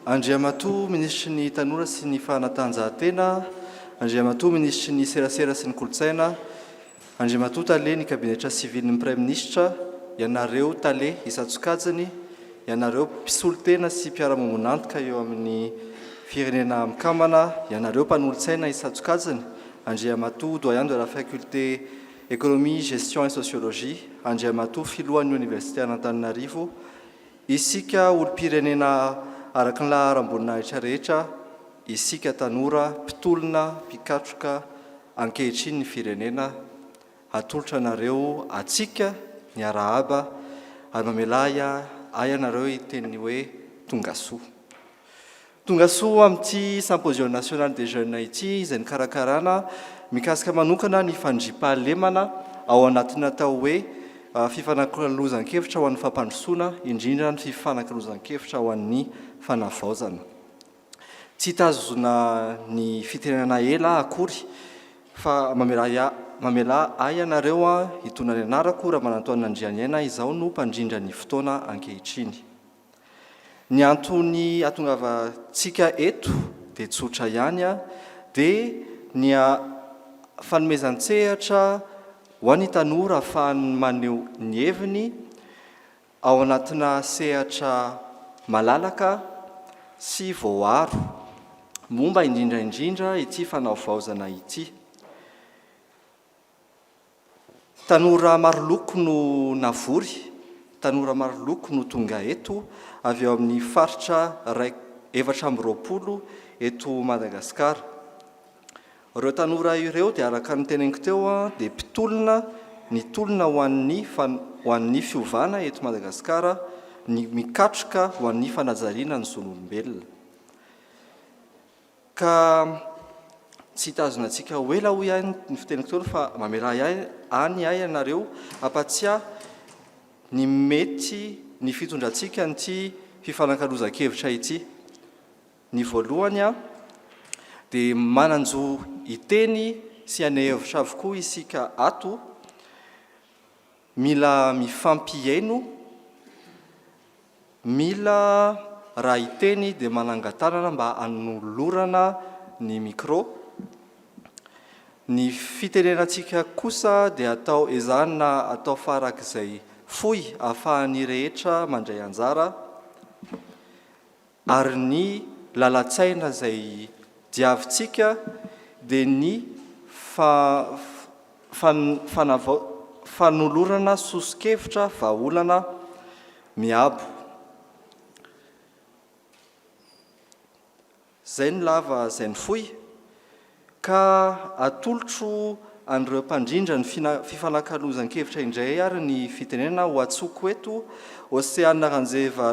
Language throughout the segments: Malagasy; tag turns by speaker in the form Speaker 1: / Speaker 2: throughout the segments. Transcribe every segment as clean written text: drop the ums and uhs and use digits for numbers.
Speaker 1: Andriamatoa Minisitry ny Tanora sy ny Fanatanjahantena, Andriamatoa Minisitry ny Serasera sy ny Kolontsaina, Andriamatoa Tale ny Kabinetra Sivilin'ny Praiminisitra, ianareo Tale isan-tsokajiny, ianareo mpisolo tena sy mpiara-mombon'antoka eo amin'ny Firenena Mikambana, ianareo mpanolotsaina isan-tsokajiny, Andriamatoa Doyen de la Faculté Économie, Gestion et Sociologie, Andriamatoa Filohan'ny Oniversitean'Antananarivo, Isika olom-pirenena araka ny laharam-boninahitra rehetra, isika tanora mpitolona mpikatroka ankehitriny ny firenena, atolotra anareo antsika ny arahaba ary mamelà ahy ianareo hiteny ny hoe tongasoa. Tongasoa amin'ity Symposium National des Jeunes ity izay nikarakarana mikasika manokana ny fandriampahalemana ao anatin'ny atao hoe fifanakalozan-kevitra ho an'ny fampandrosoana, indrindra ny fifanakalozan-kevitra ho an'ny fanavaozana. Tsy hitazona ny fitenenana ela aho akory fa mamelà ahy ianareo hitondra ny anarako Ramanantoanina Andrianiaina, izaho no mpandrindra ny fotoana ankehitriny. Ny antony hatongavantsika eto dia tsotra ihany dia ny fanomezan-tsehatra ho an'ny tanora ahafahany maneho ny heviny ao anatina sehatra malalaka sy voaaro momba indrindra indrindra ity fanavaozana ity. Tanora maroloko no navory, tanora maroloko no tonga eto avy ao amin'ny faritra iray 24 eto Madagasikara. Ireo tanora ireo dia araka ny teneniko teo dia mpitolona, nitolona ho an'ny ho an'ny fiovana eto Madagasikara, ny mikatroka ho an'ny fanajariana ny zon'olombelona. Ka tsy hitazona antsika ho ela hoy ahy ny fiteniko teo fa mamelà ahy any ahy ianareo hampatsiahy ny mety ny fitondrantsika an'ity fifanakalozan-kevitra ity. Ny voalohany dia manan-jo hiteny sy haneho hevitra avokoa isika ato, mila mifampihaino, Mila raha hiteny dia manangan-tanana mba hanolorana ny micro. Ny fitenenantsika kosa dia atao ezahina atao farak'izay fohy ahafahan'ny rehetra mandray anjara ary ny lalan-tsaina izay diavintsika dia ny fanolorana soso-kevitra vahaolana miabo. Zay ny lava zay ny fohy ka atolotro an'ireo mpandrindra ny fifanakalozan-kevitra indray ary ny fitenenana ho atsoko eto Oceane Ranjeva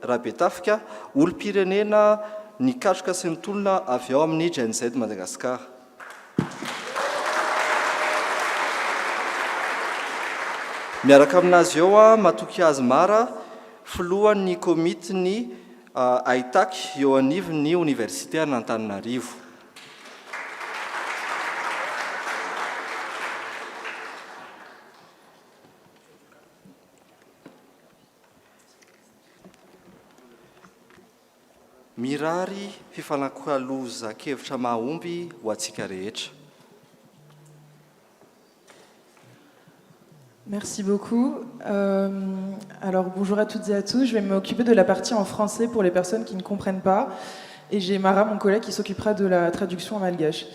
Speaker 1: Rabetafika, olom-pirenena nikatroka sy nitolona avy ao amin'ny Gen Z Madagascar. Miaraka aminazy eo Matokiazy Mara, filohan'ny komitin'ny Haitaky eo anivon'ny oniversite an'Antananarivo. Mirary fifanakalozan-kevitra mahomby ho antsika rehetra.
Speaker 2: Merci beaucoup. Euh, alors bonjour à toutes et à tous. Je vais m'occuper de la partie en français pour les personnes qui ne comprennent pas. Et j'ai Mara, mon collègue, qui s'occupera de la traduction en malgache.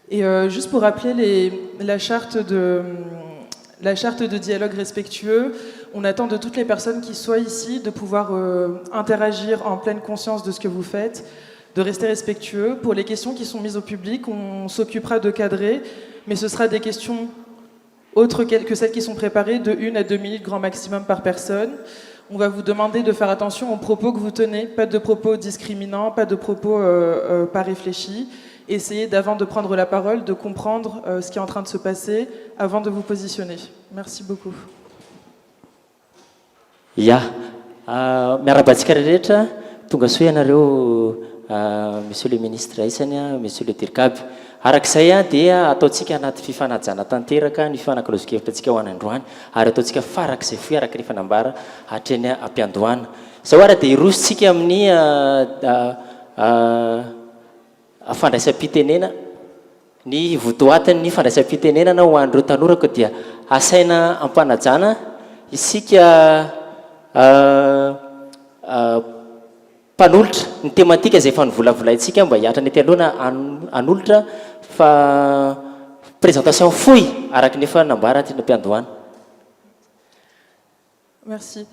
Speaker 2: Et euh, juste pour rappeler les, la charte de la charte de dialogue respectueux, on attend de toutes les personnes qui soient ici de pouvoir euh, interagir en pleine conscience de ce que vous faites, de rester respectueux. Pour les questions qui sont mises au public, on s'occupera de cadrer, mais ce sera des questions autres que celles qui sont préparées, de 1 à 2 minutes grand maximum par personne. On va vous demander de faire attention aux propos que vous tenez, pas de propos discriminants, pas de propos euh, euh, pas réfléchis. Essayez d'avant de prendre la parole, de comprendre euh, ce qui est en train de se passer avant de vous positionner. Merci beaucoup.
Speaker 3: Ya, miarahaba antsika rehetra, tonga soa ianareo. Monsieur le Ministre isany, Monsieur le Dircab. Araka izay dia ataontsika anaty fifanajana tanteraka ny fifanakalozan-kevitra antsika ho any androany ary ataontsika farak'izay fohy araka ny efa nambara hatreny am-piandohana. Izao ary dia hiroso tsika amin'ny fandraisam-pitenena, ny votoatin'ny fandraisam-pitenenana ho an'ireo tanora koa dia asaina am-panajana isika mpanolotra ny tematika izay efa novolavolaintsika mba hiantra ny ety aloha na hanolotra fa présentation fohy araka ny efa nambara aty am-piandohana.
Speaker 2: Merci.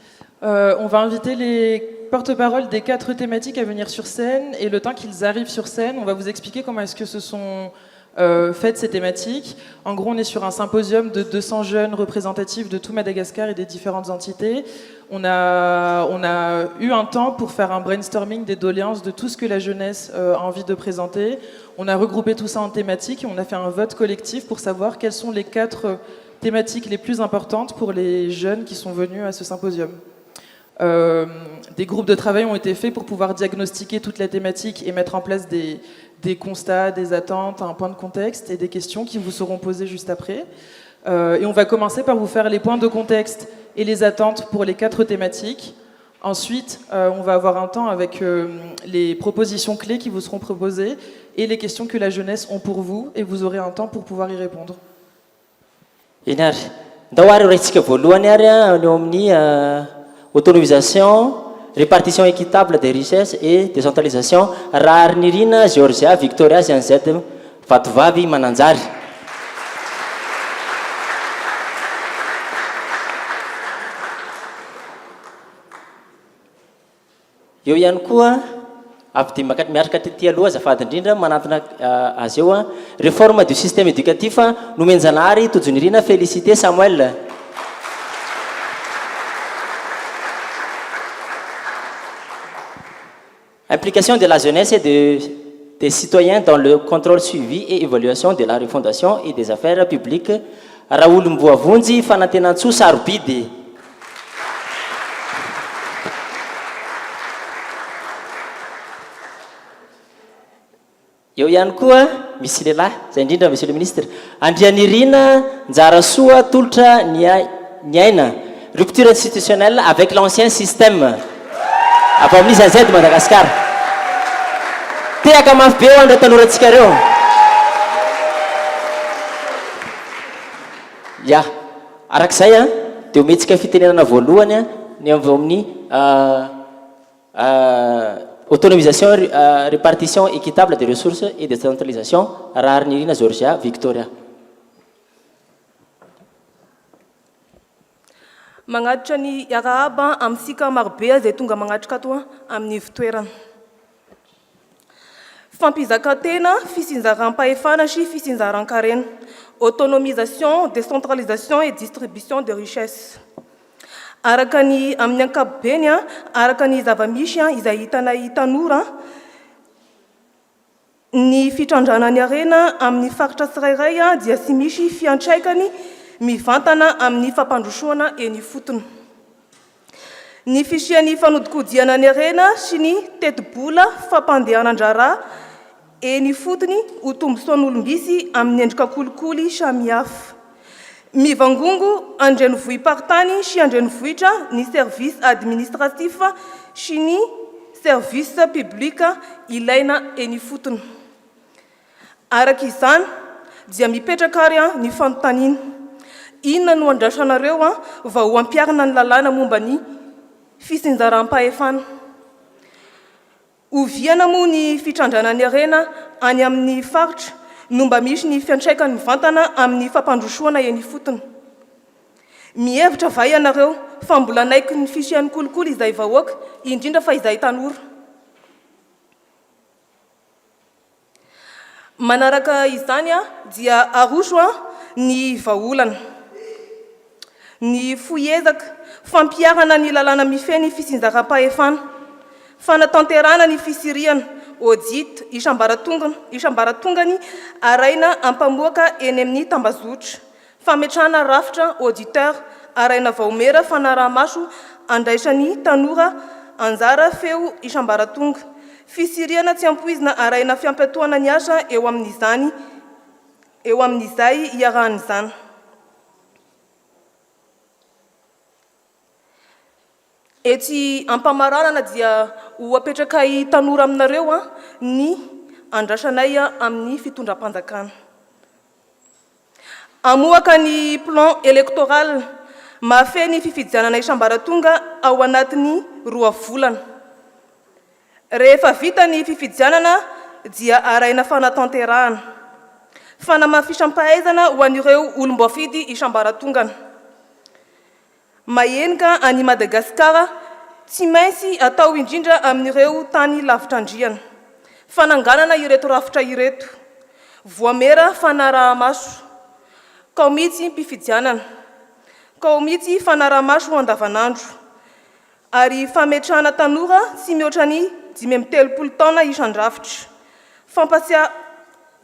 Speaker 2: Euh, on va inviter les porte-paroles des quatre thématiques à venir sur scène et le temps qu'ils arrivent sur scène, on va vous expliquer comment est-ce que se sont faites ces thématiques. En gros, on est sur un symposium de 200 jeunes représentatifs de tout Madagascar et des différentes entités. On a, on a eu un temps pour faire un brainstorming des doléances de tout ce que la jeunesse a envie de présenter. On a regroupé tout ça en thématiques et on a fait un vote collectif pour savoir quelles sont les quatre thématiques les plus importantes pour les jeunes qui sont venus à ce symposium. Des groupes de travail ont été faits pour pouvoir diagnostiquer toute la thématique et mettre en place des constats, des attentes, un point de contexte et des questions qui vous seront posées juste après. Et on va commencer par vous faire les points de contexte et les attentes pour les quatre thématiques. Ensuite, on va avoir un temps avec les propositions clés qui vous seront proposées et les questions que la jeunesse ont pour vous, et vous aurez un temps pour pouvoir y répondre.
Speaker 3: Eny ary, ndao ary raisitsika voalohany ary a eo amin'ny autonomisation, répartition équitable des richesses et décentralisation, Raharinirina Georgia Victoria GNZ Vatovavy Mananjary. Eo ihany koa avy dia maka miaraka tety aloha azafady indrindra manantona azy eo a réforme du système éducatif Nomenjanahary Tojonirina Félicité Samuel. Implication de la jeunesse et de des citoyens dans le contrôle suivi et évaluation de la refondation et des affaires publiques Raolomboavonjy Fanantenantsoa Sarobidy. Eo ihany koa misy lehilahy, izay indrindra Monsieur le Ministre, Andrianirina Njarasoa Tolotra Niaina, rupture institutionnelle avec l'ancien système, avy ao amin'ny GZ Madagascar. Tehaka mafy be ho an'ireo tanorantsika ireo. Ya, arak'izay an, dia omentsika fitenenana voalohany ny avy ao amin'ny Autonomisation, répartition équitable des ressources et décentralisation, Raharinirina Georgia Victoria.
Speaker 4: Magnatitra ny arahaba amintsika marobe izay tonga magnatrika ato amin'ny ivon-toerana. Fampizakan-tena, fitsinjaram-pahefana sy fitsinjaran-karena, autonomisation, décentralisation et distribution de richesse. Araka ny amin'ny ankapobeny, araka ny zava-misy izay hitanay tanora, ny fitrandrahana ny harena amin'ny faritra tsirairay dia tsy misy fiantraikany mivantana amin'ny fampandrosoana eny ifotony. Ny fisian'ny fanodikodiana ny harena sy ny tetibola fampandehanan-draharaha eny ifotony ho tombontsoan'olom-bitsy amin'ny endrika kolikoly samihafa. Mivangongo an-drenivohi-paritany sy an-drenivohitra ny service administratif sy ny service public ilaina eny ifotony. Araka izany dia mipetraka ary ny fanontaniana, inona no andrasanareo vao ho ampiharina ny lalàna momba ny fitsinjaram-pahefana? Oviana moa ny fitrandrana ny harena any amin'ny faritra no mba misy ny fiantraikany mivantana amin'ny fampandrosoana eny ifotony? Mihevitra va ianareo fa mbola hanaiky ny fisian'ny kolikoly izahay vahoaka, indrindra fa izahay tanora? Manaraka izany dia aroso ny vahaolana. Ny fohy ezaka, fampiharana ny lalàna mifehy ny fitsinjaram-pahefana, fanatanterahana ny fisirihana, audit, isambaratongany arahina ampamoaka eny amin'ny tambazotra, fametrahana rafitra auditeur arahina vaomiera fanaraha-maso andraisan'ny tanora anjara feo isambaratonga. Fisirihana tsy ampoizina arahina fiampiatoana ny asa eo amin'izany eo amin'izay iarahan'izany. Etsy ampamaranana dia ho apetrakay tanora aminareo ny andrasanay amin'ny fitondram-panjakana. Hamoaka ny plan électoral mahafehy ny fifidianana isam-baratonga ao anatin'ny roa volana. Rehefa vita ny fifidianana dia arahina fanatanterahana. Fanamafisam-pahaizana ho an'ireo olom-boafidy isam-baratongana. Mahenika an'i Madagasikara tsy maintsy atao indrindra amin'ireo tany lavitr'andriana. Fananganana ireto rafitra ireto. Voamera fanaraha-maso. Kaomitsim-pifidianana. Kaomity fanaraha-maso andavanandro. Ary fametrahana tanora tsy mihoatra ny 35 taona isan-drafitra. Fampatsiah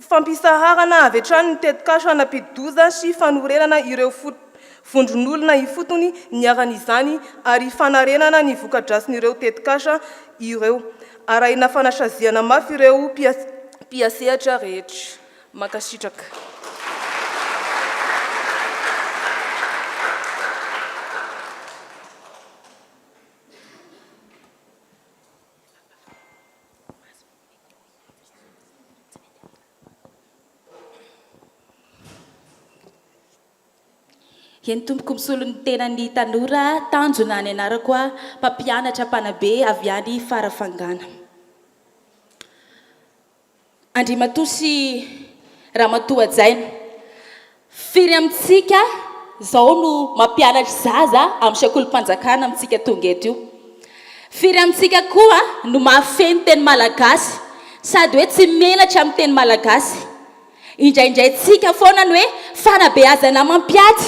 Speaker 4: Fampisaharana avy hatrany ny tetikasa nampidi-doza sy fanorenana ireo vondron'olona ifotony niharan'izany ary fanarenana ny voka-dratsin'ireo tetikasa ireo. Arahina fanasaziana mafy ireo mpiasehatra rehetra. Mankasitraka.
Speaker 5: Eny tompoko misolo ny tenan'ny tanora tanjona ny anarako a mpampianatra mpanabe avy any Farafangana. Andriamatoa sy Ramatoa hajaina, firy amintsika izao no mampianatra zaza amin'ny sekolim-panjakana amintsika tonga eto io? Firy amintsika koa no mahafehy ny teny malagasy sady hoe tsy menatra amin'ny teny malagasy? Indraindraintsika foana ny hoe fanabeazana mampiady,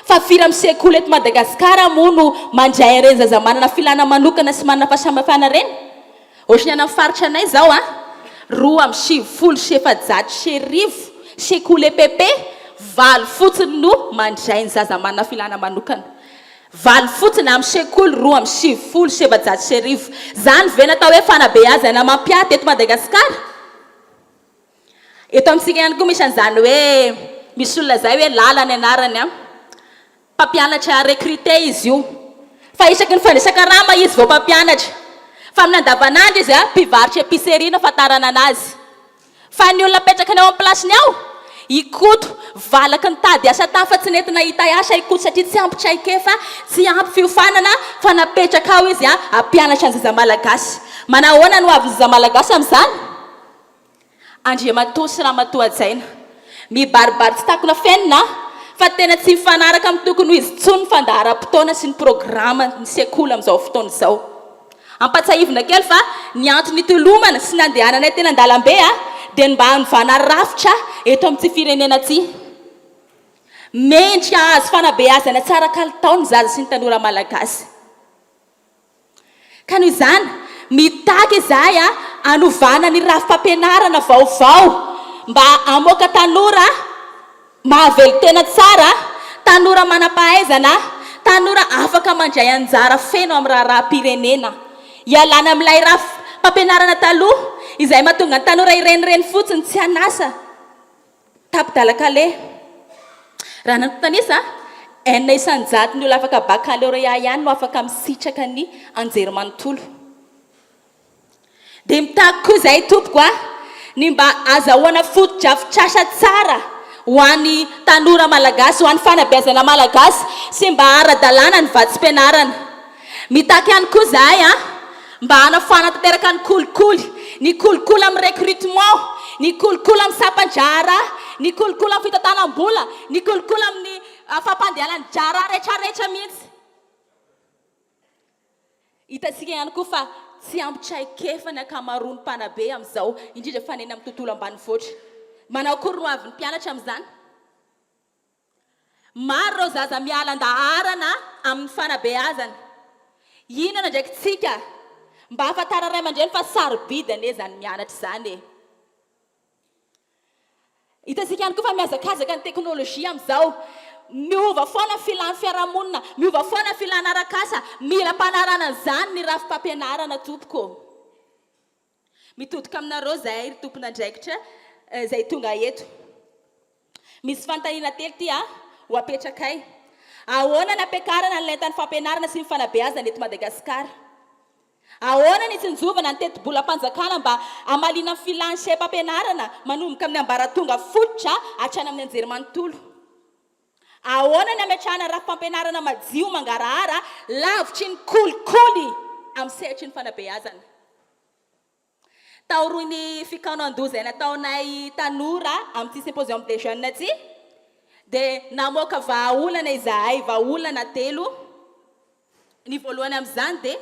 Speaker 5: fa firy amin'ny sekoly eto Madagasikara moa no mandray ireny zaza manana filana manokana sy manana fahasamihafana ireny? Ohatry ny any amin'ny faritra anay izao an, 1492 sekoly EPP, valo fotsiny no mandray ny zaza manana filana manokana. Valo fotsiny amin'ny sekoly 1492. Izany ve no atao hoe fanabeazana mampiady eto Madagasikara? Eto amintsika ihany koa misy an'izany hoe misy olona izay hoe Lala ny anarany an. Mpampianatra recruté izy io. Fa isaky ny fandraisan-karama izy vao mpampianatra. Fa amin'ny andavanandro izy an, mpivarotra épicerie no ahafantarana anazy. Fa ny olona apetrakany ao amin'ny place-ny ao, i Koto, valaky nitady asa tany fa tsy nety nahita asa i Koto satria tsy ampy traikefa, tsy ampy fiofanana fa napetraka ao izy an, hampianatra ny zaza malagasy. Manahoana ny hoavin'ny zaza malagasy amin'izany? Andriamatoa sy Ramatoa hajaina, mibaribary tsy takona fenina fa tena tsy mifanaraka amin'ny tokony ho izy intsony ny fandaharam-potoana sy ny programan'ny sekoly amin'izao fotoana izao. Ampatsahivina kely fa ny antony nitolomana sy nandehananay teny an-dalambe dia ny mba hanovana rafitra eto amin'ity firenena ity. Mendrika hahazo fanabeazana tsara kalitao ny zaza sy ny tanora malagasy. Ka noho izany, mitaky izahay hanovana ny rafi-pampianarana vaovao mba hamoaka tanora mahavelon-tena tsara, tanora manam-pahaizana, tanora afaka mandray anjara feno amin'ny raharaham-pirenena. Hialana amin'ilay rafi-pampianarana taloha izay mahatonga ny tanora hirenireny fotsiny tsy an'asa. Tapi-dalan-kaleha. Raha ny antontan'isa, enina isan-jaton'ny olona afaka baccalauréat ihany no afaka misitraka ny anjerimanontolo. Dia mitaky koa izahay tompoko a, ny mba azahoana fotodrafitrasa tsara ho an'ny tanora malagasy, ho an'ny fanabeazana malagasy sy mba ara-dalàna ny vatsim-pianarana. Mitaky ihany koa izahay a, mba hanafoanana tanteraka ny kolikoly, ny kolikoly amin'ny recrutement, ny kolikoly amin'ny sampan-draharaha, ny kolikoly amin'ny fitantanam-bola, ny kolikoly amin'ny fampandehanan-draharaha rehetrarehetra mihitsy. Hitantsika ihany koa fa tsy ampy traikefa ny ankamaroan'ny mpanabe amin'izao, indrindra fa ny eny amin'ny tontolo ambanivohitra. Manao akory ny hoavin'ny mpianatra amin'izany? Maro ireo zaza miala an-daharana amin'ny fanabeazana. Inona no andraikitsika mba hahafantaran'ny ray aman-dreny fa sarobidy anie izany mianatra izany e? Hitantsika ihany koa fa mihazakazaka ny teknolojia amin'izao. Miova foana ny filan'ny fiarahamonina, miova foana ny filana arak'asa. Mila ampanarahana an'izany ny rafi-pampianarana tompoko ô. Mitodika aminareo zahay ry tompon'andraikitra izay tonga eto. Misy fanontaniana telo ity a, ho apetrakay. Ahoana ny ampiakarana ny lentan'ny fampianarana sy ny fanabeazana eto Madagasikara? Ahoana ny hitsinjovana ny tetibolam-panjakana mba hamaliana ny filan'ny seha-pampianarana manomboka amin'ny ambaratonga fototra hatrany amin'ny anjerimanontolo? Ahoana ny hametrahana rafi-pampianarana madio mangarahara lavitry ny kolikoly amin'ny sehatry ny fanabeazana? Taorian'ny fikaonandoha izay nataonay tanora amin'ity symposium des jeunes ity dia namoaka vahaolana izahay, vahaolana telo. Ny voalohany amin'izany dia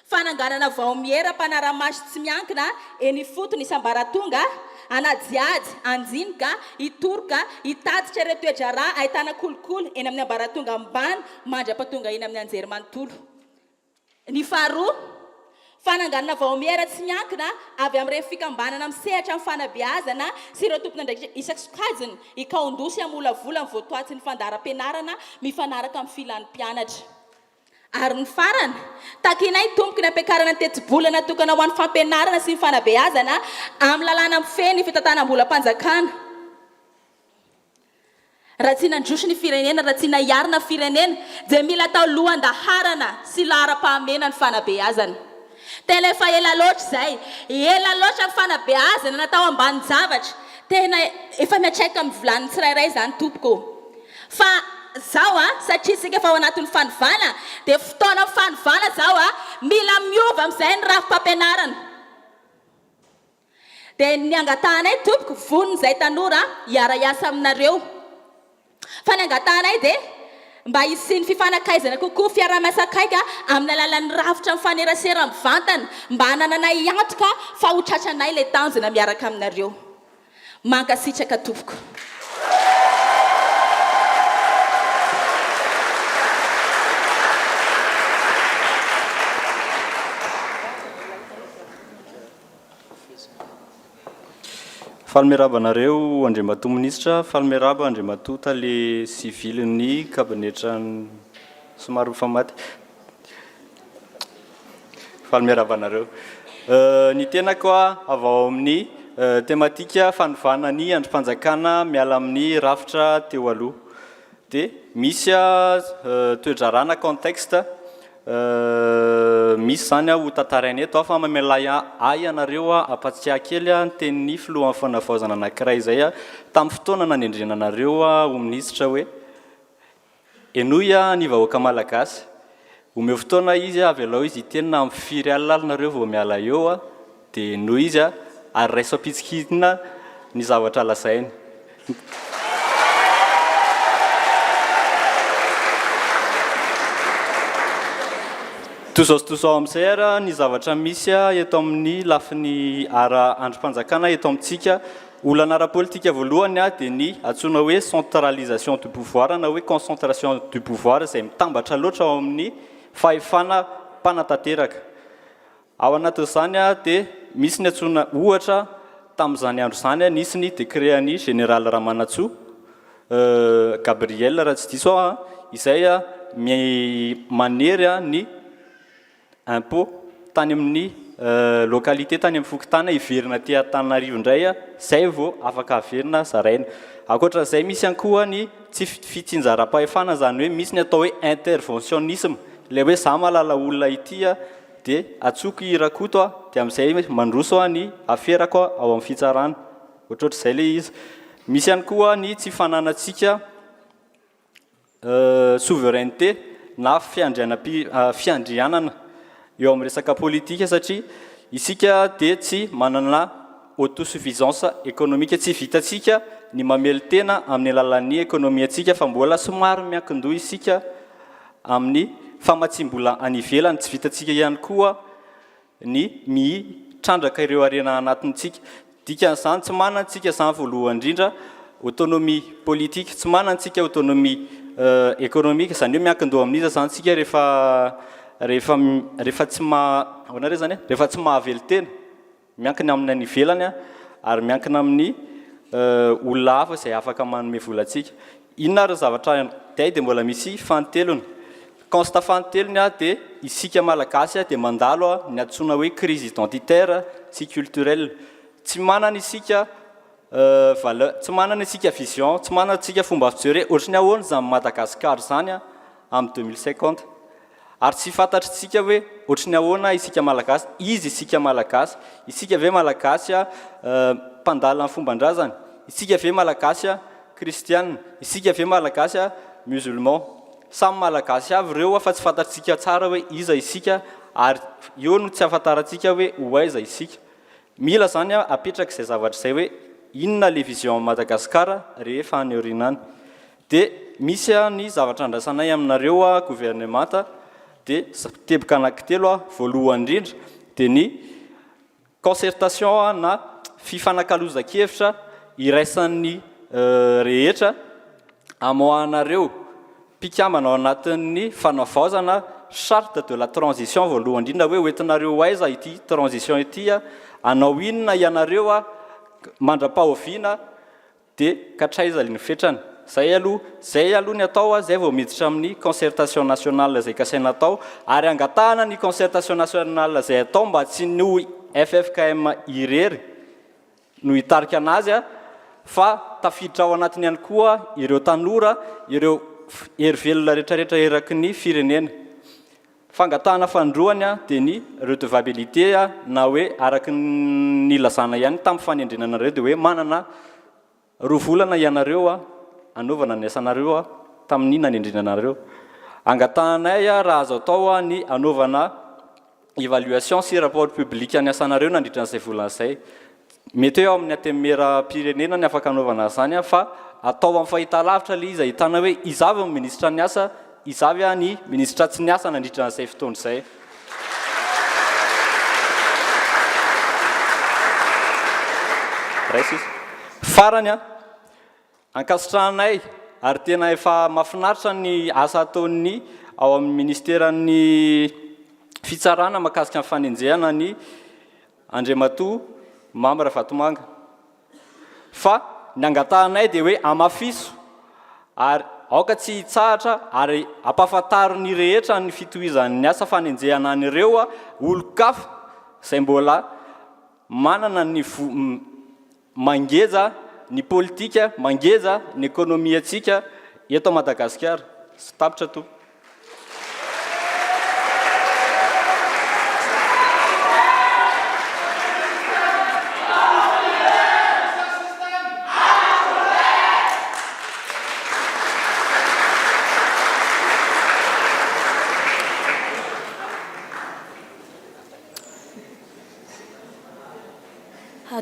Speaker 5: fananganana vaomiera mpanara-maso tsy miankina eny ifotony isam-baratonga hanadihady, handinika, hitoroka, hitatitra ireo toe-draharaha ahitana kolikoly eny amin'ny ambaratonga ambany mandra-pahatonga eny amin'ny anjerimanontolo. Ny faharoa, fananganana vaomiera tsy miankina avy amin'ireo fikambanana misehatra amin'ny fanabeazana sy ireo tompon'andraikitra isan-tsokajiny hikaon-doha sy hamolavola ny votoatin'ny fandaharam-pianarana mifanaraka amin'ny filan'ny mpianatra. Ary ny farany, takinay tompoko ny hampiakarana ny tetibola natokana ho an'ny fampianarana sy ny fanabeazana amin'ny lalàna mifehy ny fitantanam-bolam-panjakana. Raha tsy nandroso ny firenena, raha tsy nahiarina ny firenena, dia mila atao lohan-daharana sy laharam-pahamehana ny fanabeazana. Tena efa ela loatra izay, ela loatra ny fanabeazana natao ambanin-javatra. Tena efa miantraika amin'ny vilanin'ny tsirairay izany tompoko ô. Fa zao a, satria isika efa ao anatin'ny fanovana, dia fotoana fanovana zao a, mila miova amin'izay ny rafi-pampianarana. Dia ny angatahanay tompoko, vonona izay tanora hiara-hiasa aminareo. Fa ny angatahanay dia mba hisian'ny fifanakaizana kokoa, fiaraha-miasa akaiky amin'ny alalan'ny rafitra mifanerasera mivantana, mba hanananay antoka fa ho tratranay ilay tanjona miaraka aminareo. Mankasitraka tompoko.
Speaker 1: Faly miarahaba anareo Andriamatoa Minisitra, faly miarahaba Andriamatoa Tale Sivilin'ny Kabinetran'ny somary mifamaty. Faly miarahaba anareo. Ny tenako avy ao amin'ny tematika fanovana ny andrim-panjakana miala amin'ny rafitra teo aloha. Dia misy toe-draharaha na contexte misy izany ho tantaraina eto fa mamelà ahy ianareo hampatsiahy kely ny tenin'ny filohan'ny fanavaozana anankiray izay tamin'ny fotoana nanendrena anareo ho minisitra hoe henoy ny vahoaka malagasy, omeo fotoana izy, avelao izy hiteny na amin'ny firy alina ary nareo vao miala eo dia henoy izy ary raiso am-pitsikiana ny zavatra lazainy. Toy izao sy toy izao amin'izay ary ny zavatra misy eto amin'ny lafiny ara andrim-panjakana eto amintsika. Olana ara-politika voalohany dia ny antsoina hoe centralisation du pouvoir na hoe concentration du pouvoir izay mitambatra loatra ao amin'ny fahefana mpanatanteraka. Ao anatin'izany dia misy ny antsoina ohatra tamin'izany andro izany nisy ny décret an'i Général Ramanantsoa Gabriel raha tsy diso aho izay manery ny impôt tany amin'ny localité tany amin'ny fokontany hiverina aty Antananarivo indray izay vao afaka averina zaraina. Ankoatra izay misy ihany koa ny tsy fitsinjaram-pahefana izany hoe misy ny atao hoe interventionnisme ilay hoe za mahalala olona ity Dia antsoiko i Rakoto aho, dia amin'izay mandroso aho ny aferako ao amin'ny fitsarana. Ohatrohatr'izay ilay izy. Misy ihany koa ny tsy fananantsika souveraineté na fiandrianana eo amin'ny resaka politika satria isika dia tsy manana autosuffisance économique, tsy vitantsika ny mamelon-tena amin'ny alalan'ny ekonomiantsika fa mbola somary miankin-doha isika amin'ny famatsiam-bola any ivelany, tsy vitantsika ihany koa ny mitrandraka ireo harena anatintsika. Dikan'izany, tsy manana antsika izany voalohany indrindra autonomie politique, tsy manana antsika autonomie économique, izany hoe miankin-doha amin'iza izany isika rehefa rehefa rehefa tsy maha, ahoana re izany e? Rehefa tsy mahavelon-tena. Miankina amin'ny any ivelany ary miankina amin'ny olona hafa izay afaka manome vola antsika. Inona ary ny zavatra dia dia mbola misy fanintelony. Constat fanintelony dia isika Malagasy dia mandalo ny antsoina hoe crise identitaire sy culturelle. Tsy manana isika valeur, tsy manana isika vision, tsy manana isika fomba fijery hoe ohatry ny ahoana izany Madagascar izany amin'ny 2050. Ary tsy fantatr'isika hoe ohatry ny ahoana isika Malagasy, iza isika Malagasy, isika ve Malagasy mpandala ny fomban-drazana, isika ve Malagasy kristiana, isika ve Malagasy musulman. Samy Malagasy avy ireo fa tsy fantatr'isika tsara hoe iza isika ary eo no tsy ahafantarantsika hoe ho aiza isika. Mila izany apetraka izay zavatra izay hoe inona le vision an'i Madagasikara rehefa any aoriana any. Dia misy ny zavatra andrasanay aminareo governemanta dia teboka anankitelo voalohany indrindra dia ny concertation na fifanakalozan-kevitra iraisan'ny rehetra amoahanareo mpikambana ao anatin'ny fanavaozana charte de la transition voalohany indrindra hoe hoentinareo ho aiza ity transition ity, hanao inona ianareo mandra-pahoviana Dia katraiza ny fetrany? Zay aloha, zay aloha ny atao zay vao miditra amin'ny concertation nationale izay kasaina atao, ary angatahana ny concertation nationale izay atao mba tsy ny ho ffkm irery no hitarika anazy fa tafiditra ao anatiny ihany koa ireo tanora, ireo hery velona retraretra eraky ny firenena. Fangatahana fanindroany dia ny redevabilité na hoe araka ny nilazana ihany tamin'ny fanendrena anareo dia hoe manana roa volana ianareo hanaovana ny asanareo tamin'ny nanendrena anareo. Angatahanay raha azo atao ny hanaovana évaluation sy rapport public ny asanareo nandritra an'izay volana izay. Mety hoe ao amin'ny Antenimierampirenena ny afaka anaovana an'izany fa atao amin'ny fahitalavitra ilay izy ahitana hoe iza avy ny minisitra niasa, iza avy ny minisitra tsy niasa nandritra an'izay fotoana izay. Raiso izy. Farany, ankasitrahanay ary tena efa mahafinaritra ny asa ataon'ny ao amin'ny minisiteran'ny fitsarana mahakasika ny fanenjehana ny Andriamatoa Mamy Ravatomanga, fa ny angatahanay dia hoe amafiso ary aoka tsy hitsahatra ary ampahafantaro ny rehetra ny fitohizan'ny asa fanenjehana an'ireo olon-kafa izay mbola manana ny mangeja ny politika, mangeja ny ekonomiantsika eto Madagasikara. Tapitra tompoko.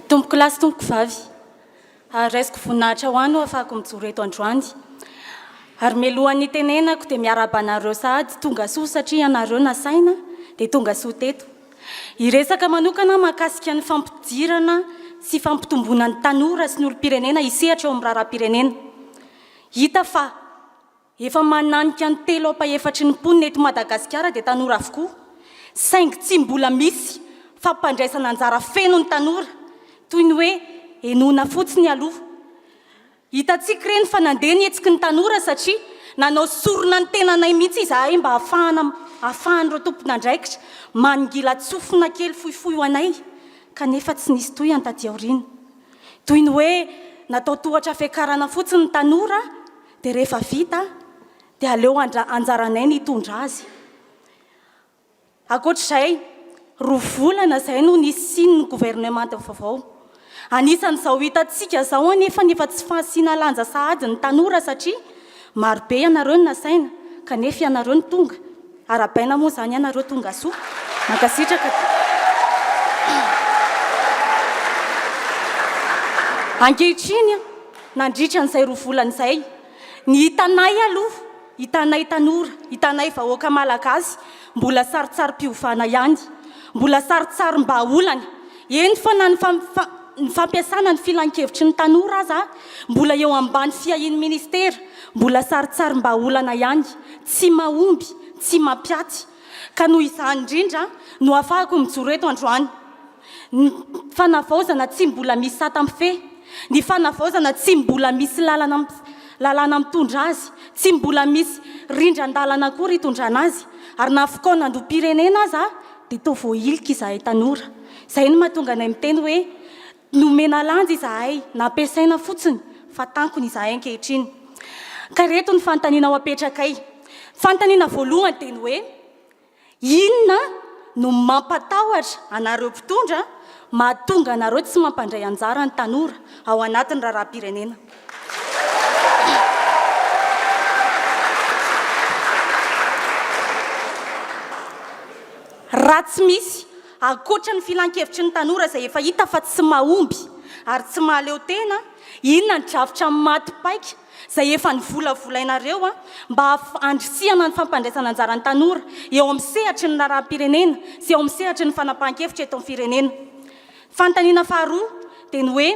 Speaker 6: Tompoko lahy sy tompoko vavy, raisiko voninahitra ho ahy no ahafahako mijoro eto androany. Ary mialohan'ny hitenenako dia miarahaba anareo sahady tonga soa satria ianareo nasaina dia tonga soa teto. Hiresaka manokana aho mahakasika ny fampidirana sy fampitomboana ny tanora sy ny olom-pirenena hisehatra eo amin'ny raharaham-pirenena. Hita fa. Efa mananika ny telo ampahefatry ny mponina eto Madagasikara dia tanora avokoa, saingy tsy mbola misy fampandraisana anjara feno ny tanora, toy ny hoe henoina fotsiny aloha. Hitantsika ireny fa nandeha ny hetsiky ny tanora satria nanao sorona ny tenanay mihitsy izahay mba hahafahana hahafahan'ireo tompon'andraikitra manongilan-tsofina kely fohifohy ho anay kanefa tsy nisy tohiny taty aoriana. Toy ny hoe natao tohatra fiakarana fotsiny ny tanora dia rehefa vita dia aleo anjaranay ny hitondra azy. Ankoatr'izay, roa volana izay no nisian'ny governemanta vaovao. Anisan'izao hitantsika izao anefa ny efa tsy fahasiana lanja sahady ny tanora satria marobe ianareo no nasaina kanefa ianareo no tonga. Arahabaina moa izany ianareo tonga soa. Mankasitraka. Ankehitriny, nandritra an'izay roa volana izay, ny hitanay aloha, hitanay tanora, hitanay vahoaka malagasy, mbola sarintsarim-piovana ihany, mbola sarintsarim-bahaolana. Eny fa na ny ny fampiasana ny filankevitry ny tanora aza mbola eo ambany fiahian'ny ministera, mbola sarintsarim-bahaolana ihany, tsy mahomby, tsy mampiaty. Ka noho izany indrindra no ahafahako mijoro eto androany. Ny fanavaozana tsy mbola misy sata mifehy, ny fanavaozana tsy mbola misy lalana lalàna mitondra azy, Tsy mbola misy rindran-dalana akory hitondrana azy ary na fikaonandoham-pirenena aza dia toa voahilika izahay tanora. Izay no mahatonga anay miteny hoe nomena lanja izahay, nampiasaina fotsiny fa tankona izahay ankehitriny. Ka ireto ny fanontaniana ho apetrakay. Fanontaniana voalohany dia ny hoe. Inona no mampatahotra anareo mpitondra mahatonga anareo tsy mampandray anjara ny tanora ao anatin'ny raharaham-pirenena? Raha tsy misy, ankoatra ny filankevitry ny tanora izay efa hita fa tsy mahomby ary tsy mahaleo tena, inona ny drafitra maty paika izay efa novolavolainareo mba handrisihana ny fampandraisana anjara ny tanora eo amin'ny sehatry ny raharaham-pirenena sy eo amin'ny sehatry ny fanapahan-kevitra eto amin'ny firenena. Fanontaniana faharoa dia ny hoe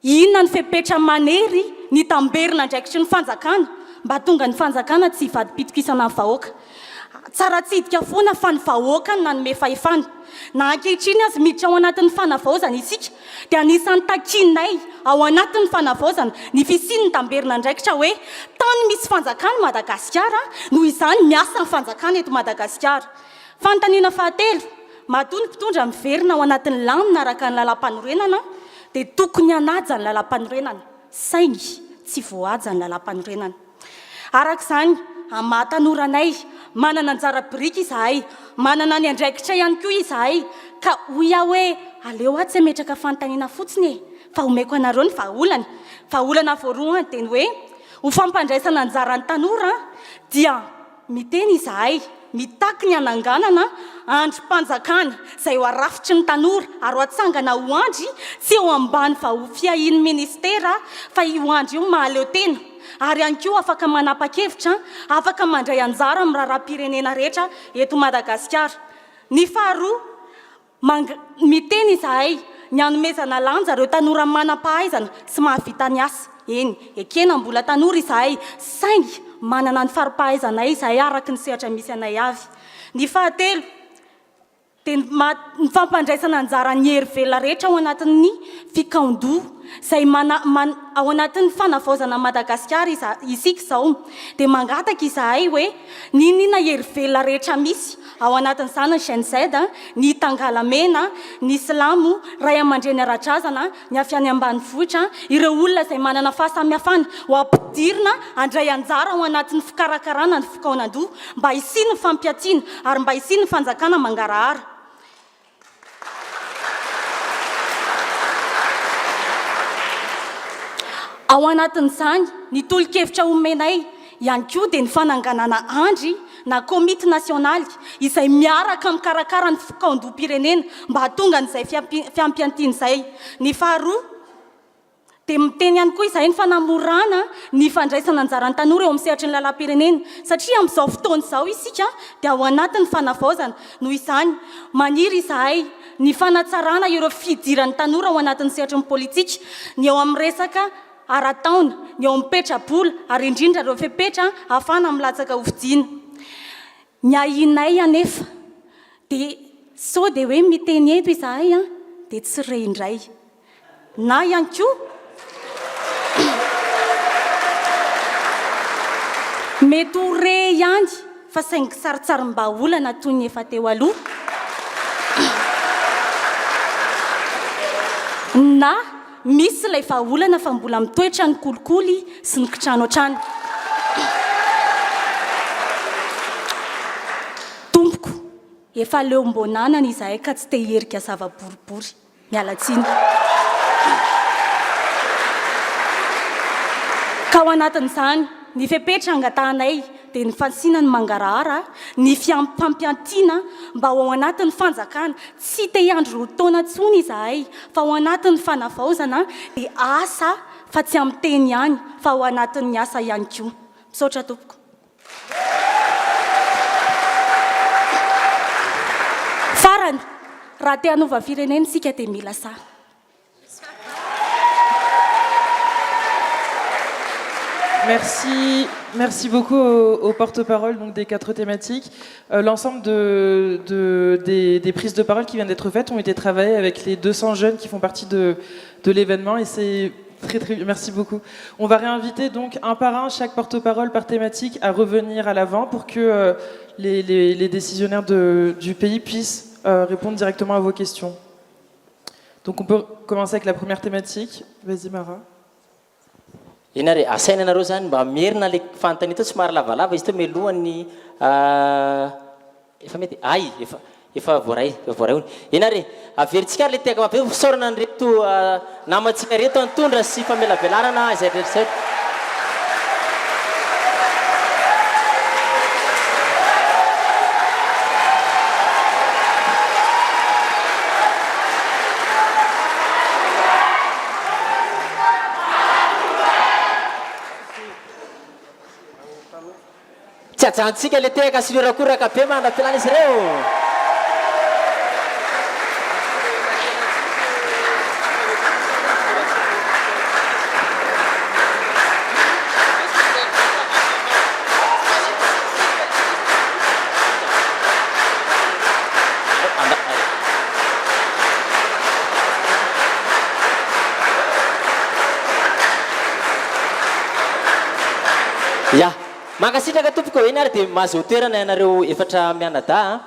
Speaker 6: inona ny fepetra manery ny tamberin'andraikitry ny fanjakana mba hahatonga ny fanjakana tsy hivadi-pitokisana ny vahoaka. Tsara tsidika foana fa ny vahoaka no nanome fahefana. Na ankehitriny aza miditra ao anatin'ny fanavaozana isika dia anisan'ny takianay ao anatin'ny fanavaozana ny fisian'ny tamberin'andraikitra hoe tany misy fanjakana Madagasikara noho izany miasa ny fanjakana eto Madagasikara. Fanontaniana fahatelo, matoa ny mpitondra miverina ao anatin'ny lamina araka ny lalàmpanorenana dia tokony hanaja ny lalàmpanorenana saingy tsy voahaja ny lalàmpanorenana. Araka izany, amin'ny maha tanora anay, manana anjara biriky izahay, manana ny andraikitray ihany koa izahay, ka hoy aho hoe aleo aho tsy hametraka fanontaniana fotsiny e, fa omeko anareo ny vahaolana. Vahaolana voalohany dia ny hoe, ho fampandraisana anjara ny tanora dia Miteny izahay, mitaky ny hananganana andrim-panjakana izay ho arafitry ny tanora ary ho atsangana ho andry tsy eo ambany fiahian'ny minisitera fa io andry io mahaleo tena ary ihany koa afaka manapa-kevitra, afaka mandray anjara amin'ny raharaham-pirenena rehetra eto Madagasikara. Ny faharoa, Mang, miteny izahay ny hanomezana lanja ireo tanora manam-pahaizana sy mahavita ny asa. Eny, ekena mbola tanora izahay, saingy manana ny fari-pahaizanay izahay araka ny sehatra misy anay avy. Ny fahatelo, dia ny ma, ny fampandraisana anjara ny hery velona rehetra ao anatin'ny fikaondoha izay mana, man, ao anatin'ny fanavaozana an'i Madagasikara iza, isika izao. Dia mangataka izahay hoe n'inon'inona hery velona rehetra misy, Ao anatin'izany ny Gen Z, ny Tangalamena, ny Silamo, ray aman-dreny ara-drazana, ny avy any ambanivohitra, ireo olona izay manana fahasamihafana ho ampidirina handray anjara ao anatin'ny fikarakarana ny fikaonandoha mba hisian'ny fampiatiana ary mba hisian'ny fanjakana mangarahara. Ao anatin'izany, ny tolo-kevitra omenay ihany koa dia ny fananganana andry na komity nasionaly izay miaraka mikarakara ny fikaondoham-pirenena mba hahatonga an'izay fiampiantiana izay. Ny faharoa, Dia miteny ihany koa izahay ny fanamorana ny fandraisana anjaran'ny tanora eo amin'ny sehatry ny lalam-pirenena satria amin'izao fotoana izao isika dia ao anatin'ny fanavaozana. Noho izany, maniry izahay ny fanatsarana ireo fidiran'ny tanora ao anatin'ny sehatry ny politika, ny eo amin'ny resaka ara-taona, ny eo amin'ny petra-bola ary indrindra ireo fepetra ahafahana milatsaka hofidiana. Ny ahianay anefa dia sao dia hoe miteny eto izahay dia tsy re indray. Na ihany koa mety ho re ihany fa saingy sarintsarim-bahaolana toy ny efa teo aloha, na misy ilay vahaolana fa mbola mitoetra ny kolikoly sy ny kitrano hatrany. Tompoko, efa leom-boananana izahay ka tsy te hiherika zava-boribory. Miala tsiny. Ka ao anatin'izany, ny fepetra angatahanay dia ny fasiana ny mangarahara, ny fiampampiantiana mba ho ao anatin'ny fanjakana, tsy te hiandry roa taona intsony izahay fa ao anatin'ny fanavaozana dia asa fa tsy amin'ny teny ihany fa ao anatin'ny asa ihany koa. Misaotra tompoko. Farany, raha te hanova firenena isika dia mila sahy.
Speaker 2: Merci, merci beaucoup aux, aux porte-parole donc des quatre thématiques. Euh, L'ensemble de, de, des, des prises de parole qui viennent d'être faites ont été travaillées avec les 200 jeunes qui font partie de, de l'événement et c'est Très très bien, merci beaucoup. On va réinviter donc un par un chaque porte-parole par thématique à revenir à l'avant pour que les décisionnaires du pays puissent répondre directement à vos questions. Donc on peut commencer avec la première thématique. Vas-y Mara.
Speaker 3: Eny ary, asaina anareo zany mba merina le fanontaniana teo, somary lavalava izy teo mialohan'ny efa mety ay efa voaray ony. Eny ary, averintsika ary le tehaka mabe fisaorana an'ireto namantsika reto nitondra sy famelabelarana izay rehetra izay. Tsy ajanontsika le tehaka sy ny horakoraka be mandra-pialana izy ireo. Ya. Mankasitraka tompoko eny ary dia mahazo toerana ianareo efatra mianadahy a.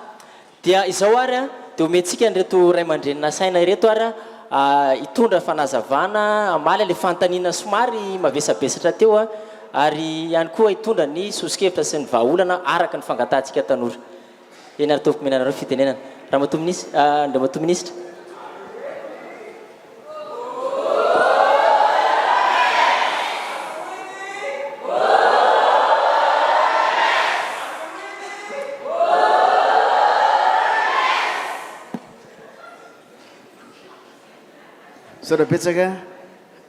Speaker 3: Dia izao ary a, dia omentsika an'ireto ray aman-dreny nasaina ireto ary a, hitondra fanazavana, hamaly an'ilay fanontaniana somary mavesabesatra teo a, ary ihany koa hitondra ny soso-kevitra sy ny vahaolana araka ny fangatahantsika tanora. Eny ary tompoko omena anareo ny fitenenana. Ramatoa minisitra, Andriamatoa minisitra.
Speaker 7: Misaotra betsaka.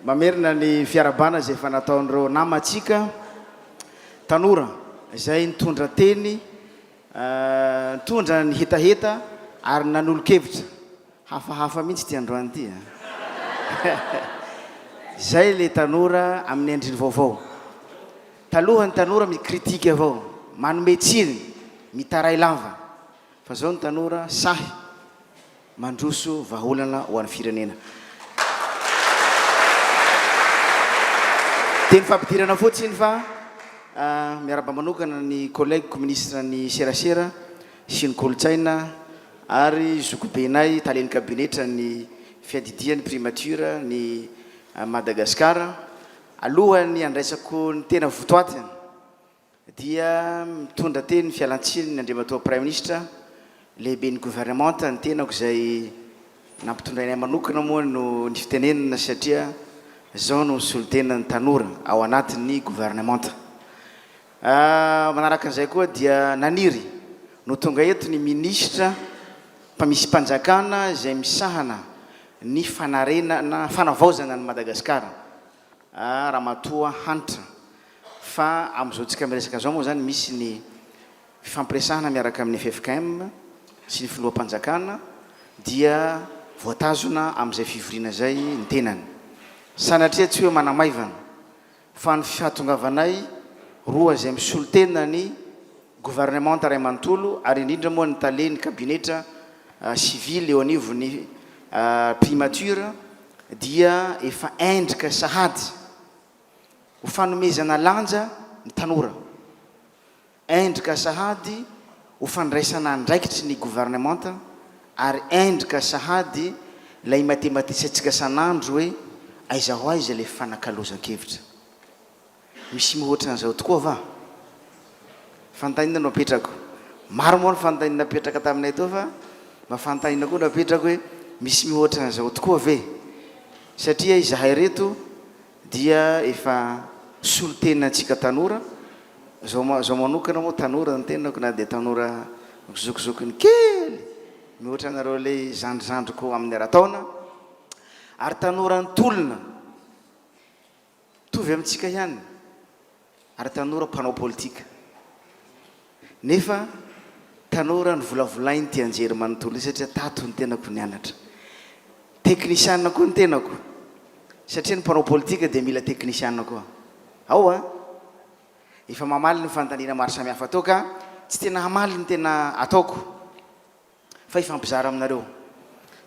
Speaker 7: Mamerina ny fiarahabana izay efa nataon'ireo namantsika tanora izay nitondra teny, nitondra ny hetaheta ary nanolo-kevitra. Hafahafa mihitsy ity androany ity a! Zay le tanora amin'ny endriny vaovao. Taloha ny tanora mi-critique avao, manome tsiny, mitaray lava. Fa zao ny tanora sahy mandroso vahaolana ho an'ny firenena. Teny fampidirana fotsiny fa miarahaba manokana ny collègue-ko ministre ny serasera sy ny kolontsaina ary zokibenay talen'ny kabinetra ny fiadidian'ny primature ny Madagascar. Alohan'ny handraisako ny tena votoatiny dia mitondra teny fialantsiny ny Andriamatoa Praiminisitra, lehiben'ny governemanta ny tenako izay nampitondrainay manokana moa no ny fitenenana satria zao no misolo tena ny tanora ao anatin'ny governemanta. Manaraka an'izay koa dia naniry no tonga eto ny minisitra mpamisim-panjakana izay misahana ny fanarenana, fanavaozana an'i Madagasikara, Ramatoa Hanitra, fa amin'izao tsika miresaka izao moa izany misy ny fifampiresahana miaraka amin'ny ffkm sy ny filoham-panjakana dia voatazona amin'izay fivoriana izay ny tenany. Sanatria tsy hoe manamaivana fa ny fahatongavanay roa izay misolo tena ny governemanta iray manontolo ary indrindra moa ny tale ny kabinetra sivily eo anivon'ny primature dia efa endrika sahady ho fanomezana lanja ny tanora. Endrika sahady ho fandraisana andraikitry ny governemanta ary endrika sahady ilay imatematisantsika sanandro hoe aiza ho aiza ilay fifanakalozan-kevitra. Misy mihoatra an'izao tokoa va? Fanontaniana no apetrako. Maro moa ny fanontaniana napetraka taminay teo fa mba fanontaniana koa no apetrako hoe misy mihoatra an'izao tokoa ve? Satria izahay ireto dia efa solontenantsika tanora, zao zao manokana moa tanora ny tenako na dia tanora zokizokiny kely mihoatra anareo ilay zandrizandriko amin'ny ara-taona ary tanora nitolona mitovy amintsika ihany ary tanora mpanao politika Nefa tanora novolavolain'ity anjery manontolo ity satria tato ny tenako nianatra. Teknisiana koa ny tenako satria ny mpanao politika dia mila teknisiana koa. Ao an! Efa mamaly ny fanontaniana maro samihafa tao ka tsy tena hamaly ny tena ataoko fa hifampizara aminareo.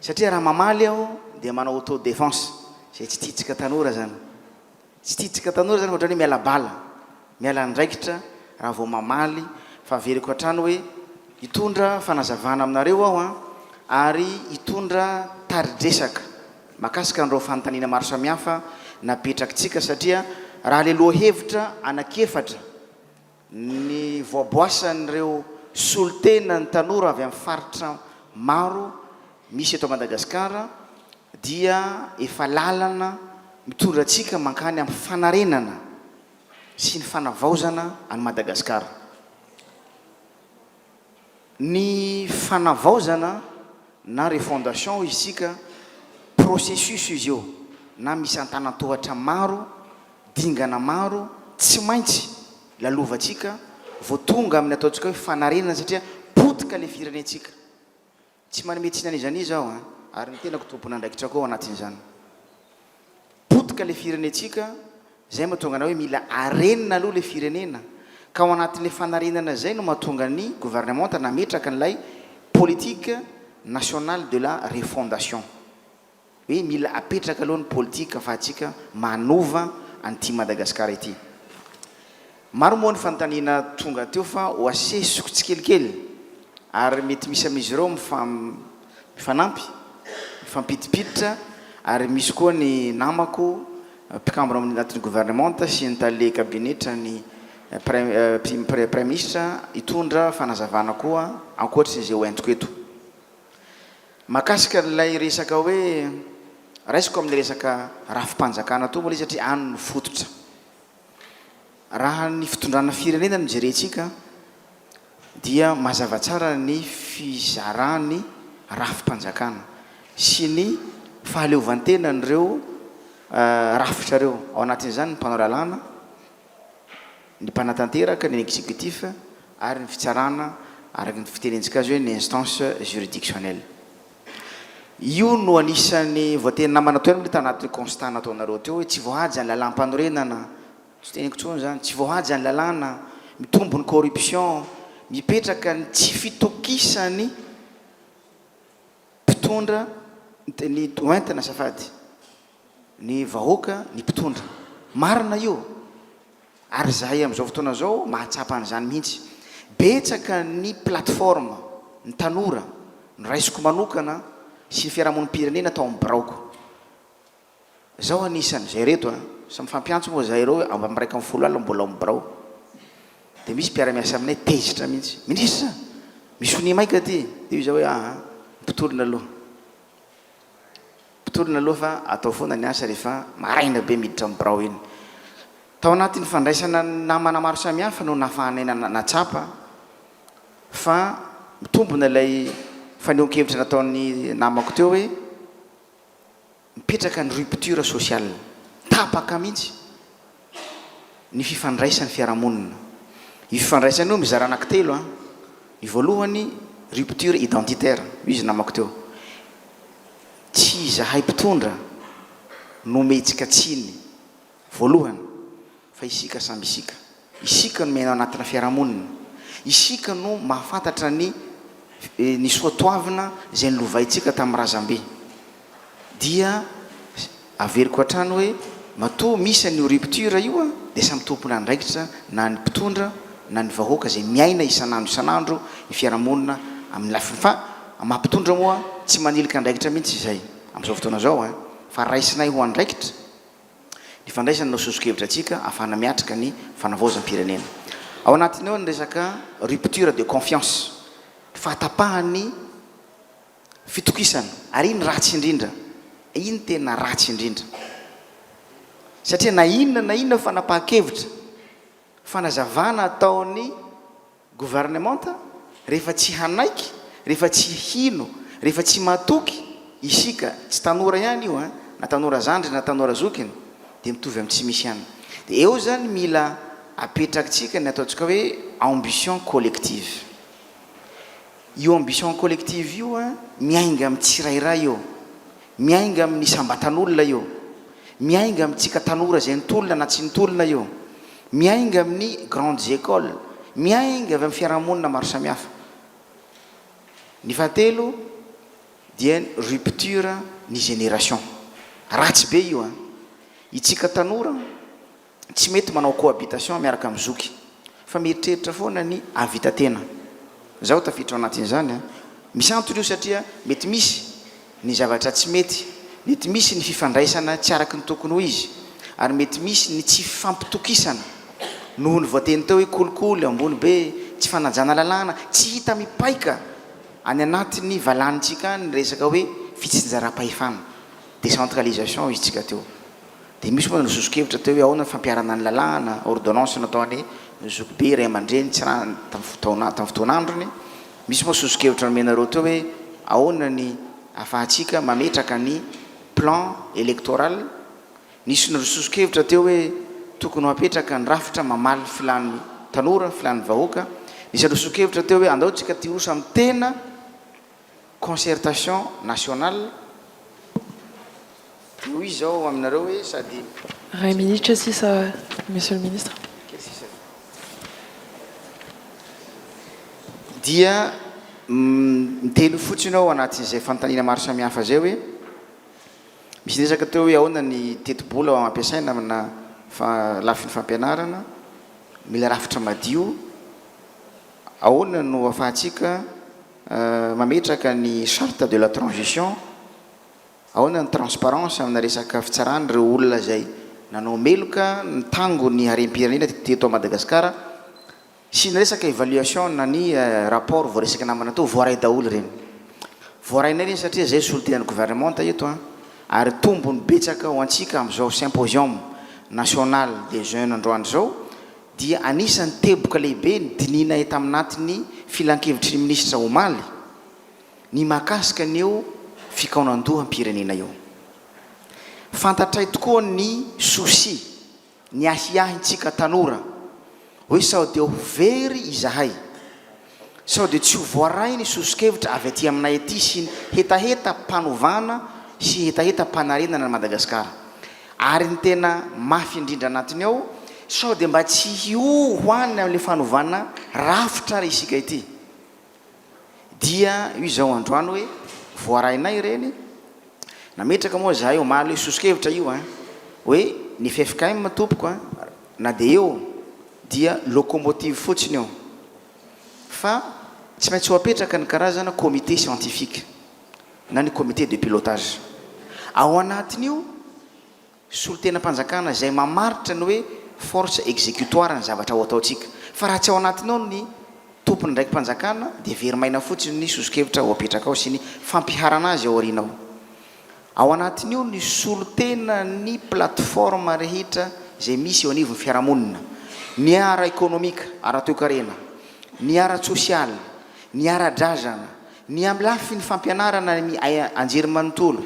Speaker 7: Satria raha mamaly aho dia manao auto défense izay tsy tiantsika tanora izany. Tsy tiantsika tanora izany ohatran'ny hoe miala bala, miala andraikitra raha vao mamaly fa averiko hatrany hoe hitondra fanazavana aminareo aho an, ary hitondra tari-dresaka mahakasika an'ireo fanontaniana maro samihafa napetrakitsika satria raha ilay lohahevitra anankiefatra Ny voaboasan'ireo solontenan'ny tanora avy amin'ny faritra maro misy eto Madagasikara dia efa lalana mitondra antsika mankany amin'ny fanarenana sy ny fanavaozana an'i Madagasikara. Ny fanavaozana na refondation hoy isika, processus izy io na misy antanan-tohatra maro, dingana maro tsy maintsy lalovantsika vao tonga amin'ny ataontsika hoe fanarenana satria potika ilay firenentsika. Tsy manome tsiny an'iza n'iza aho an, ary ny tenako tompon'andraikitra koa ao anatin'izany. Potika ilay firenentsika, izay mahatonga anay hoe mila arenina aloha ilay firenena, ka ao anatin'ilay fanarenana izay no mahatonga ny gouvernementa nametraka an'ilay politique nationale de la refondation. Hoe mila apetraka aloha ny politique afahantsika manova an'ity Madagasikara ity. Maro moa ny fanontaniana tonga teo fa ho asesiko tsikelikely ary mety misy amin'izy ireo mifanampy, mifampidipiditra ary misy koa ny namako mpikambana ao anatin'ny gouvernementa sy ny tale kabinetra ny Praiminisitra hitondra fanazavana koa ankoatry izay ho entiko eto. Mahakasika an'ilay resaka hoe, raisiko amin'ny resaka rafi-panjakana toa moa ilay izy satria any no fototra. Raha ny fitondrana firenena no jerentsika dia mazava tsara ny fizaran'ny rafi-panjakana sy ny fahaleovantenan'ireo rafitra ireo. Ao anatin'izany ny mpanao lalàna, ny mpanatanteraka, ny exécutif ary ny fitsarana araka ny fitenentsika azy hoe ny instance juridictionnelle. Io no anisan'ny voateny namana teo ihany moa tanatin'ny constat nataonareo teo hoe tsy voahaja ny lalàmpanorenana, tsy teneniko intsony izany, tsy voahaja ny lalàna, mitombo ny corruption, mipetraka ny tsy fitokisan'ny mpitondra ny hoentina azafady. Ny vahoaka, ny mpitondra. Marina io. Ary izahay amin'izao fotoana izao mahatsapa an'izany mihitsy. Betsaka ny plateforme, ny tanora, noraisiko manokana sy ny fiarahamonim-pirenena tao amin'ny biraoko. Izaho anisan'izay ireto an. Samy mifampiantso moa izahay ireo hoe amin'ny 11 alina mbola ao amin'ny birao. Dia misy mpiara-miasa aminay tezitra mihitsy. Minisitra! Misy sonia maika aty. Dia hoy izaho hoe aa, mpitolona aloha. Mpitolona aloha fa atao foana ny asa rehefa maraina be miditra amin'ny birao iny. Tao anatin'ny fandraisana ny namana maro samihafa no nahafahanay nahatsapa fa mitombina ilay fanehoan-kevitra nataon'ny namako teo hoe mipetraka ny rupture sociale, tapaka mihitsy ny fifandraisan'ny fiarahamonina. Io fifandraisana io mizara anankitelo an, ny voalohany rupture identitaire, hoy izy namako teo, tsy izahay mpitondra no omentsika tsiny voalohany fa isika samby isika. Isika no miaina ao anatina fiarahamonina. Isika no mahafantatra ny ny soatoavina izay nolovaintsika tamin'ny razambe. Dia averiko hatrany hoe matoa misy an'io rupture io dia samy tompon'andraikitra na ny mpitondra na ny vahoaka izay miaina isan'andro isan'andro ny fiarahamonina amin'ny lafiny fa maha mpitondra moa tsy manilika andraikitra mihitsy izay amin'izao fotoana izao fa raisinay ho andraikitra ny fandraisana no soso-kevitra antsika ahafahana miatrika ny fanavaozam-pirenena. Ao anatiny ao ny resaka rupture de confiance, ny fahatapahan'ny fitokisana, ary iny ratsy indrindra, iny tena ratsy indrindra. Satria na inona na inona fanapahan-kevitra, fanazavana ataon'ny Gouvernementa, rehefa tsy hanaiky, rehefa tsy hino, rehefa tsy matoky isika, tsy tanora ihany io an, na tanora zandriny na tanora zokiny, dia mitovy amin'ny tsy misy ihany. Dia eo izany mila apetrakitsika ny ataontsika hoe ambition collective. Io ambition collective io an, miainga amin'ny tsirairay io. Miainga amin'ny isam-batan'olona io. Miainga amintsika tanora izay nitolona na tsy nitolona io. Miainga amin'ny grandes écoles. Miainga avy amin'ny fiarahamonina maro samihafa. Ny fahatelo dia ny rupture ny génération. Ratsy be io an! Itsika tanora. Tsy mety manao cohabitation miaraka amin'ny zoky fa mieritreritra foana ny hahavita tena. Zaho tafiditra ao anatin'izany an. Misy antony io satria mety misy ny zavatra tsy mety, mety misy ny fifandraisana tsy araky ny tokony ho izy ary mety misy ny tsy fifampitokisana noho ny voateny teo hoe kolikoly ambony be, tsy fanajana lalàna, tsy hita mipaika any anatin'ny valanintsika any ny resaka hoe fitsinjaram-pahefana, décentralisation hoy isika teo. Dia misy moa ny soso-kevitra teo hoe ahoana ny fampiharana ny lalàna, ordonnance nataon'i zokibe ray aman-dreny tsy raha tamin'ny fotoana tamin'ny fotoan'androny. Misy moa soso-kevitra nomenareo teo hoe ahoana ny ahafahantsika mametraka ny plan électoral. Nisy ny soso-kevitra teo hoe tokony ho apetraka ny rafitra mamaly filan'ny tanora, filan'ny vahoaka. Nisy ny soso-kevitra teo hoe andao tsika hiroso amin'ny tena Concertation nationale dia hoy izao aminareo hoe sady.
Speaker 2: Iray minitra sisa Monsieur le Ministre.
Speaker 7: Kely sisa. Dia miteny fotsiny aho anatin'izay fanontaniana maro samihafa izay hoe, misy resaka teo hoe ahoana ny tetibola ampiasaina amina lafiny fampianarana, mila rafitra madio, ahoana no afahantsika mametraka ny charte de la transition, ahoana ny transparence amina resaka fitsarana ireo olona izay nanao meloka nitango ny harem-pirenena teto Madagasikara sy ny resaka évaluation na ny rapport voaresaka namana teo, voaray daholo ireny. Voarainay ireny satria izay solontenan'ny gouvernementa eto an, ary tombony betsaka ho antsika amin'izao symposium national des jeunes androany izao dia anisan'ny teboka lehibe nodinihinay taminatin'ny filankevitry ny minisitra omaly ny mahakasika an'io fikaonandoham-pirenena io. Fantatray tokoa ny souci, ny ahiahintsika tanora hoe sao dia ho very izahay, sao dia tsy ho voaray ny soso-kevitra avy aty aminay aty sy ny hetahetam-panovana sy hetahetam-panarenana an'i Madagasikara. Ary ny tena mafy indrindra anatiny ao, sao dia mba tsy hihoho ho any amin'ilay fanovana rafitra ary isika ity? Dia io izao androany hoe voarainay ireny, nametraka moa izahay omaly hoe soso-kevitra io an, hoe ny ffkm tompoko an, na dia eo dia locomotive fotsiny io, fa tsy maintsy ho apetraka ny karazana comité scientifique. na ny comité de pilotage. Ao anatin'io, solontenam-panjakana izay mamaritra ny hoe force exécutoire ny zavatra ho ataontsika. Fa raha tsy ao anatiny ao ny tompon'andraiki-panjakana dia very maina fotsiny ny soso-kevitra ho apetraka ao sy ny fampiharana azy ao aoriana ao. Ao anatin'io ny solontenan'ny plateforme rehetra izay misy eo anivon'ny fiarahamonina, ny ara-ekonomika, ara-toekarena, ny ara-tsosialy, ny ara-drazana, Ny amin'ny lafiny fampianarana ny anjerimanontolo,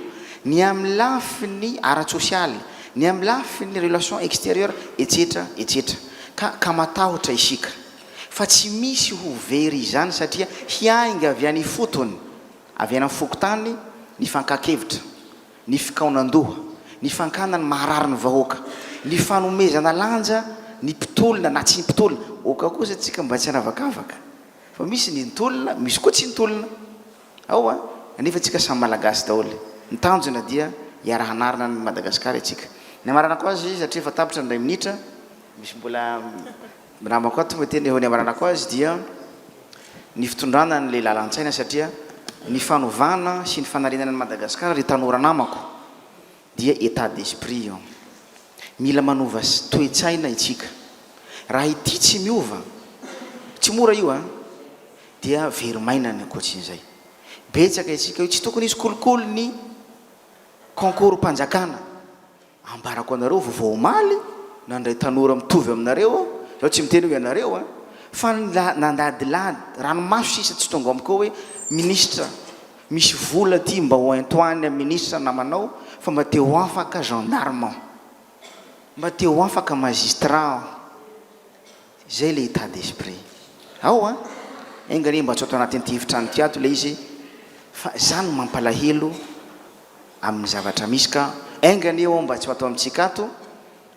Speaker 7: ny amin'ny lafiny ara-tsosialy, ny amin'ny lafiny relations extérieures, etsetra, etsetra. Ka ka matahotra isika fa tsy misy ho very izany satria hiainga avy any ifotony, avy any amin'ny fokontany ny fankan-kevitra, ny fikaonan-doha, ny fankana ny maharary ny vahoaka, ny fanomezana lanja ny mpitolona na tsy mpitolona. Oka kosa tsika mba tsy hanavakavaka. Fa misy ny nitolona, misy koa tsy nitolona. Ao a! Nefa tsika samy Malagasy daholo. Ny tanjona dia hiara-hanarina an'i Madagasikara isika. Ny hamaranako azy, satria efa tapitra ny iray minitra, misy mbola namako ato miteny eo, ny hamaranako azy dia ny fitondrana an'ilay lalan-tsaina satria ny fanovana sy ny fanarenana an'i Madagasikara ry tanora namako, dia état d'esprit io. Mila manova toe-tsaina itsika. Raha ity tsy miova, tsy mora io an, dia very maina ny ankoatsin'izay. Betsaka isika hoe tsy tokony hisy kolikoly ny concours-mpanjakana. Ambarako anareo vaovao omaly, nandray tanora mitovy aminareo aho, zaho tsy miteny hoe ianareo an, fa nandadilady, ranomaso sisa tsy tonga amiko ao hoe minisitra Misy vola aty mba ho ento any am ministre namanao fa mba te ho afaka gendarme aho. Mba te ho afaka magistrat aho. Zay le état d'esprit. Ao an! Enga anie mba tsy ato anatin'ity efitrano ity ato le izy fa zany no mampalahelo amin'ny zavatra misy ka enga anie ao mba tsy ho ato amintsika ato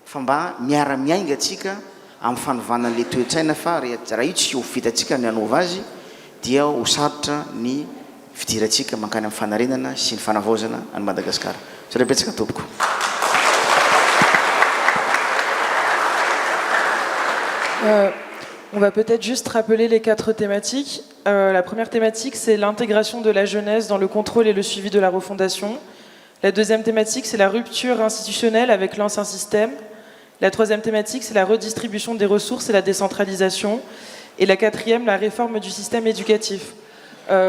Speaker 7: Fa mba miara miainga tsika amin'ny fanovana an'ilay toe-tsaina fa raha io tsy ho vitantsika ny hanova azy dia ho sarotra ny fidirantsika mankany amin'ny fanarenana sy ny fanavaozana an'i Madagasikara. Misaotra betsaka tompoko.
Speaker 2: On va peut-être juste rappeler les quatre thématiques. La première thématique, c'est l'intégration de la jeunesse dans le contrôle et le suivi de la refondation. La deuxième thématique, c'est la rupture institutionnelle avec l'ancien système. La troisième thématique, c'est la redistribution des ressources et la décentralisation. Et la quatrième, la réforme du système éducatif.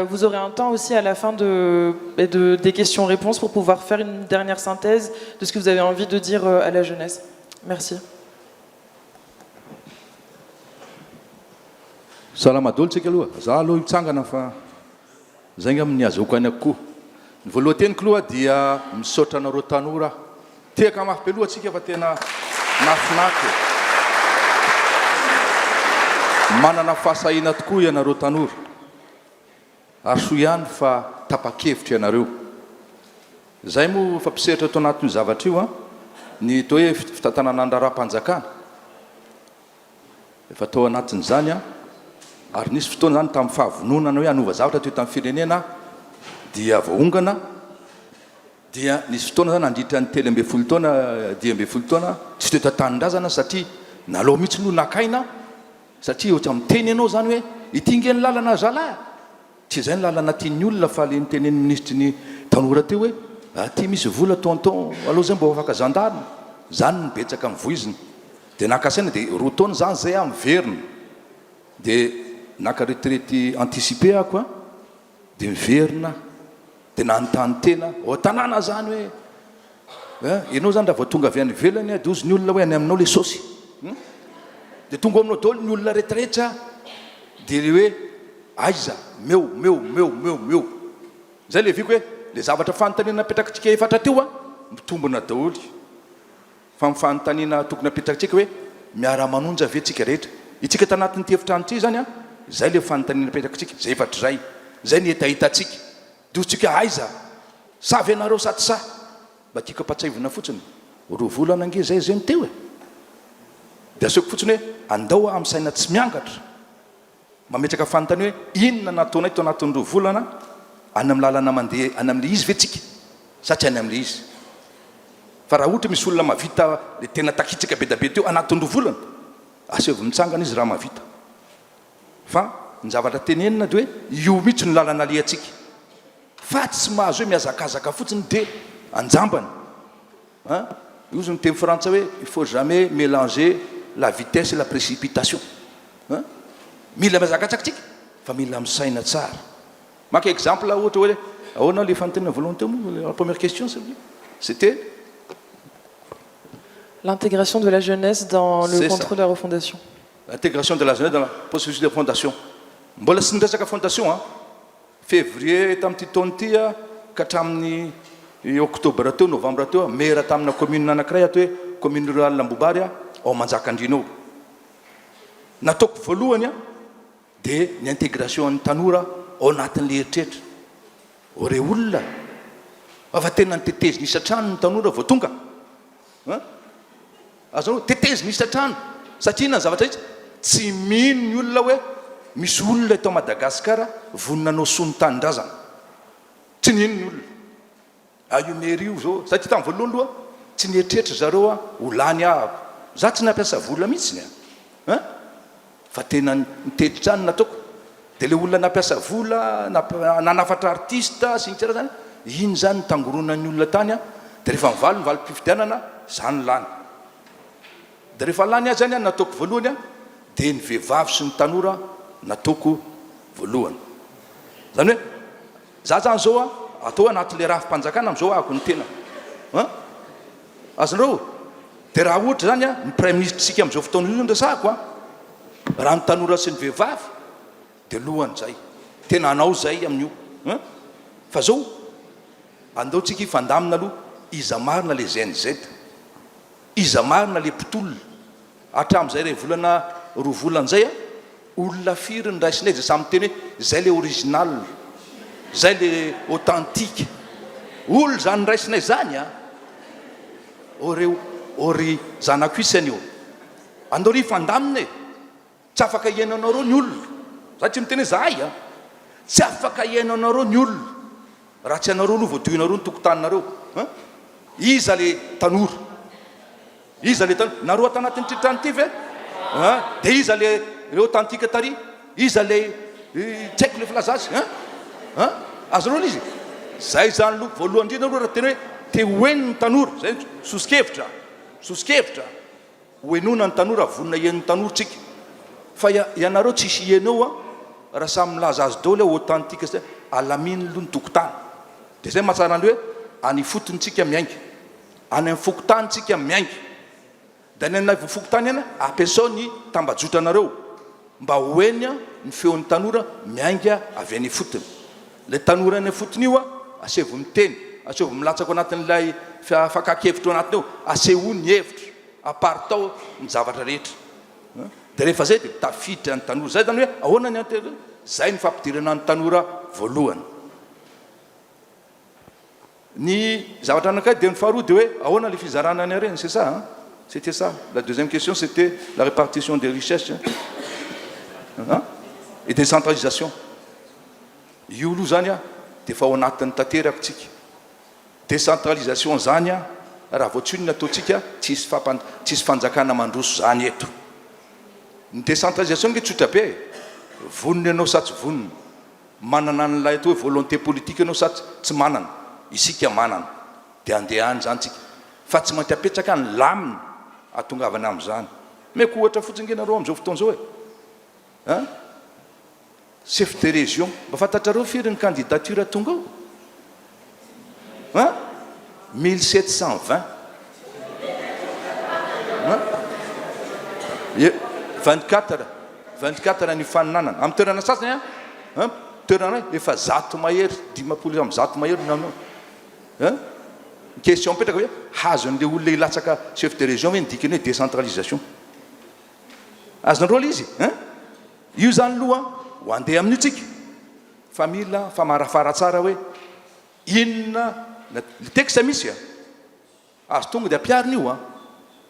Speaker 2: Vous aurez un temps aussi à la fin des questions-réponses pour pouvoir faire une dernière synthèse de ce que vous avez envie de dire à la jeunesse. Merci.
Speaker 8: Salama daholo tsika aloha. Za aloha hitsangana fa zay ngamba ny azahoako aina kokoa. Ny voalohan-teniko aloha dia misaotra anareo tanora aho. Tehaka mafy be aloha tsika fa tena nahafinaritra e. Manana fahasahiana tokoa ianareo tanora. Ary soa ihany fa tapa-kevitra ianareo. Izay moa efa mpisehatra ato anatin'io zavatra io an, ny atao hoe fitantanana ny raharaham-panjakana. Efa tao anatin'izany aho, ary nisy fotoana izany tamin'ny fahavononana hoe hanova zavatra teto amin'ny firenena aho, dia voaongana, dia nisy fotoana izany nandritra ny 13 taona, 15 taona tsy teto an-tanindrazana satria nalao mihitsy aloha naka aina aho, satria ohatra miteny ianao izany hoe ity nge ny lalana zalahy a! Tsy izay ny lalana tian'ny olona fa le notenenin'ny minisitry ny tanora teo hoe aty misy vola tonton aleo zay mba ho afaka gendarme, zany no betsaka ny voizina. Dia naka saina dia roa taona zany zay aho miverina dia naka retraite anticipée aho quoi dia miverina dia nanontany tena ao an-tanàna zany hoe eh, ianao zany raha vao tonga avy any ivelany dia hozy ny olona hoe any aminao le saosy hmm? Dia tonga ao aminao daholo ny olona retraretra dia le hoe aiza meo meo meo meo meo zay le viko hoe le zavatra fanontaniana napetrakitsika efatra teo a mitombina daholo. Fa ny fanontaniana tokony apetrakintsika hoe miara-manonja ve tsika rehetra? Itsika tanatin'ity efitrano ity izany an, izay ilay fanontaniana apetrakintsika, izay efa hatrizay, izay ny hetahetantsika. Dia hotsika aiza? Sahy ve nareo sa tsy sahy? Mba tiako ampatsiahivina fotsiny, roa volana ange izay izay no teo e! Dia asehoko fotsiny hoe andao amin'ny saina tsy miangatra. Mametraka fanontaniana hoe inona no ataonay tao anatin'ny roa volana, any amin'ny lalana mandeha any amin'ilay izy ve tsika sa tsy any amin'ilay izy? Fa raha ohatra misy olona mahavita ilay tena takitsika be dia be teo anatin'ny roa volana, asaivo mitsangana izy raha mahavita. Fa ny zavatra tenenina dia hoe io mihitsy no lalana alehantsika. Fa tsy mahazo hoe mihazakazaka fotsiny dia anjambany. An! Io ny teny frantsay hoe il faut jamais mélanger la vitesse et la précipitation. An! Mila mihazakazaka tsika fa mila misaina tsara. Maka exemple ohatra hoe ahoana le fanontaniana voalohany teo moa, la première question s'il vous plaît? C'était?
Speaker 2: L'intégration de la jeunesse dans le contrôle de la refondation.
Speaker 8: L'intégration de la jeunesse dans la processus de refondation. Mbola tsy niresaka fondation an! Février tamin'ity taona ity ka hatramin'ny octobre teo, novembre teo, maire tamina commune anankiray atao hoe commune rurale Ambohibary ao Manjakandriana ao. Nataoko voalohany dia ny intégration an'ny tanora ao anatin'ilay eritreritra. Ô rey olona, fa tena nitetezina isan-trano ny tanora vao tonga. An? Azonao? Tetezina isan-trano. Satria inona ny zavatra hita? Tsy mino ny olona hoe misy olona eto Madagasikara vonona hanao soa ny tanindrazana. Tsy nino ny olona. Ah io mairie io zao, satria tamin'ny voalohany aloha tsy nieritreritra zareo ho lany ahako. Za tsy nampiasa vola mihitsiny an! An? Fa tena nitety trano nataoko. Dia ilay olona nampiasa vola, nanafatra artiste sy ny tsara zany, iny zany nitangoronan'ny olona tany an, dia rehefa mivaly ny valim-pifidianana, za no lany. Dia rehefa lany aho zany an, nataoko voalohany an, dia ny vehivavy sy ny tanora nataoko voalohany. Zany hoe, za zany zao an, atao hoe anatin'ilay rafi-panjakana amin'izao ahako ny tenako an. Azonareo? Dia raha ohatra izany an, ny praiminisitrisika amin'izao fotoana izao no resahako an, raha ny tanora sy ny vehivavy dia lohany izay. Tena hanao izay amin'io an. Fa izao, andao tsika hifandamina aloha, iza marina le Gen Z? Iza marina le mpitolona? Hatramin'izay iray volana roa volana izay an, olona firy no raisinay izay samy miteny hoe izay le original, izay le authentique. Olona izany raisinay izany an! Ô reo, ô ry zanako isany ô! Andao ry hifandamina e! Tsy afaka hihaino anareo ny olona. Za tsy miteny hoe zahay an! Tsy afaka hihaino anareo ny olona raha tsy anareo aloha voadoinareo ny tokotaninareo an! Iza le tanora? Iza le tanora? Nareo ato anatin'ity trano ity ve? An! Dia iza le le authentique tary? Iza le tsy haiko le filaza azy an! An! Azonao le izy? Zay zany aloha voalohany indrindra aloha raha tena hoe te ho heno ny tanora, zay no soso-kevitra, soso-kevitra, ho henoina ny tanora, vonona hiheno ny tanora tsika. Fa ianareo tsisy hiheno eo an, raha samy milaza azy daholo hoe authentique sy alamino aloha ny tokotany. Dia zay mahatsara an'le hoe any ifotony tsika miainga, any amin'ny fokontany tsika miainga. Dia any anivon'ny fokontany any, ampiasao ny tambajotranareo mba ho heno ny feon'ny tanora miainga avy any ifotony. Ilay tanora any ifotony io, asaivo miteny, asaivo milatsaka ao anatin'ilay fakan-kevitra ao anatiny ao, asehoy ny hevitra, aparitao ny zavatra rehetra. Dia rehefa izay dia tafiditra ny tanora. Izay izany hoe ahoana ny antony? Izay ny fampidirana ny tanora voalohany. Ny zavatra anankiray dia ny faharoa dia hoe ahoana ilay fizarana ny harena, c'est ça hein? C'était ça, la deuxième question c'était la répartition des richesses hein? Et décentralisation. Io aloha zany an dia efa ao anatin'ny tanteraka tsika. Décentralisation zany an raha vao tsy io ny ataontsika tsisy fampan tsisy fanjakana mandroso zany eto. Ny décentralisation nge tsotra be e, vonona ianao sa tsy vonona. Manana an'ilay atao hoe volonté politique ianao sa tsy manana? Isika manana. Dia andeha any izany tsika. Fa tsy maintsy apetraka ny lamina ahatongavana amin'izany. Omeko ohatra fotsiny ange nareo amin'izao fotoana izao e. An? Chef de région. Mba fantatrareo firy ny candidature tonga ao? An? 1720. An? 24. 24 ny faninanana. Amin'ny toerana sasany an, an, toerana iray efa zato mahery, 150 mahery no nanao. An? Ny question mipetraka hoe hazon'ilay olona hilatsaka chef de région ve ny dikany hoe décentralisation? Azonareo ilay izy? An? Io izany aloha ho andeha amin'io tsika fa mila famarafara tsara hoe inona ny texte misy an. Azo tonga dia ampiharina io an!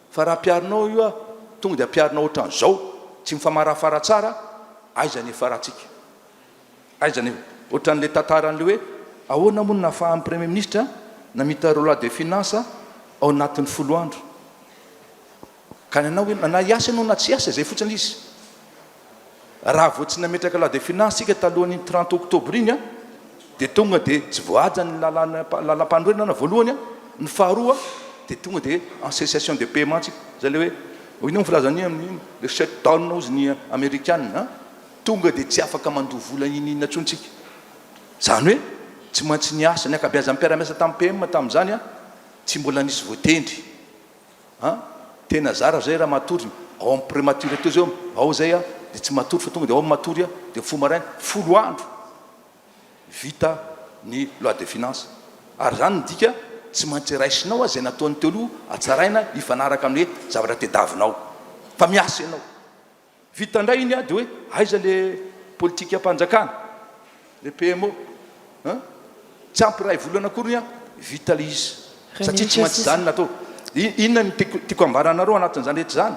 Speaker 8: Fa raha ampiharinao io an, tonga dia ampiharinao ohatran'izao, tsy mifamarafara tsara, aiza ny hiafarantsika? Aiza ny, ohatran'ilay tantaran'ilay hoe ahoana moa no nahafahan'ny Premier Ministre namita loi de finance ao anatin'ny folo andro? Ka ny anao hoe na hiasa ianao na tsy hiasa, izay fotsiny ilay izy. Raha vao tsy nametraka loi de finance isika talohan'iny 30 octobre iny dia tonga dia tsy voahaja ny lalàna lalàmpanorenana voalohany, ny faharoa dia tonga dia en cessation de paiement tsika. Izay ilay hoe inona moa filazan'iny amin'iny le shut down hozy ny amerikana an, tonga dia tsy afaka mandoa vola n'inon'inona intsony tsika. Izany hoe tsy maintsy niasa, ny ankabeazan'ny mpiara-miasa tamin'ny PM tamin'izany tsy mbola nisy voatendry. An! Tena zara zay raha matory ao am premature teo zay ao zay a de tsy matory fa tonga de ao matory a de mifoha maraina folo andro vita ny loi de finance ary zany midika tsy maintsy raisinao a zay nataony teo aloha atsaraina hifanaraka amin'ny hoe zavatra tedavinao fa miasa ianao Vita indray iny dia hoe aiza le politikam-panjakana, le PMO an! Tsy ampy iray volana akory an, vita le izy. Satria tsy maintsy izany no atao. Inona no tiako tiako ambara anareo anatin'izany rehetra izany?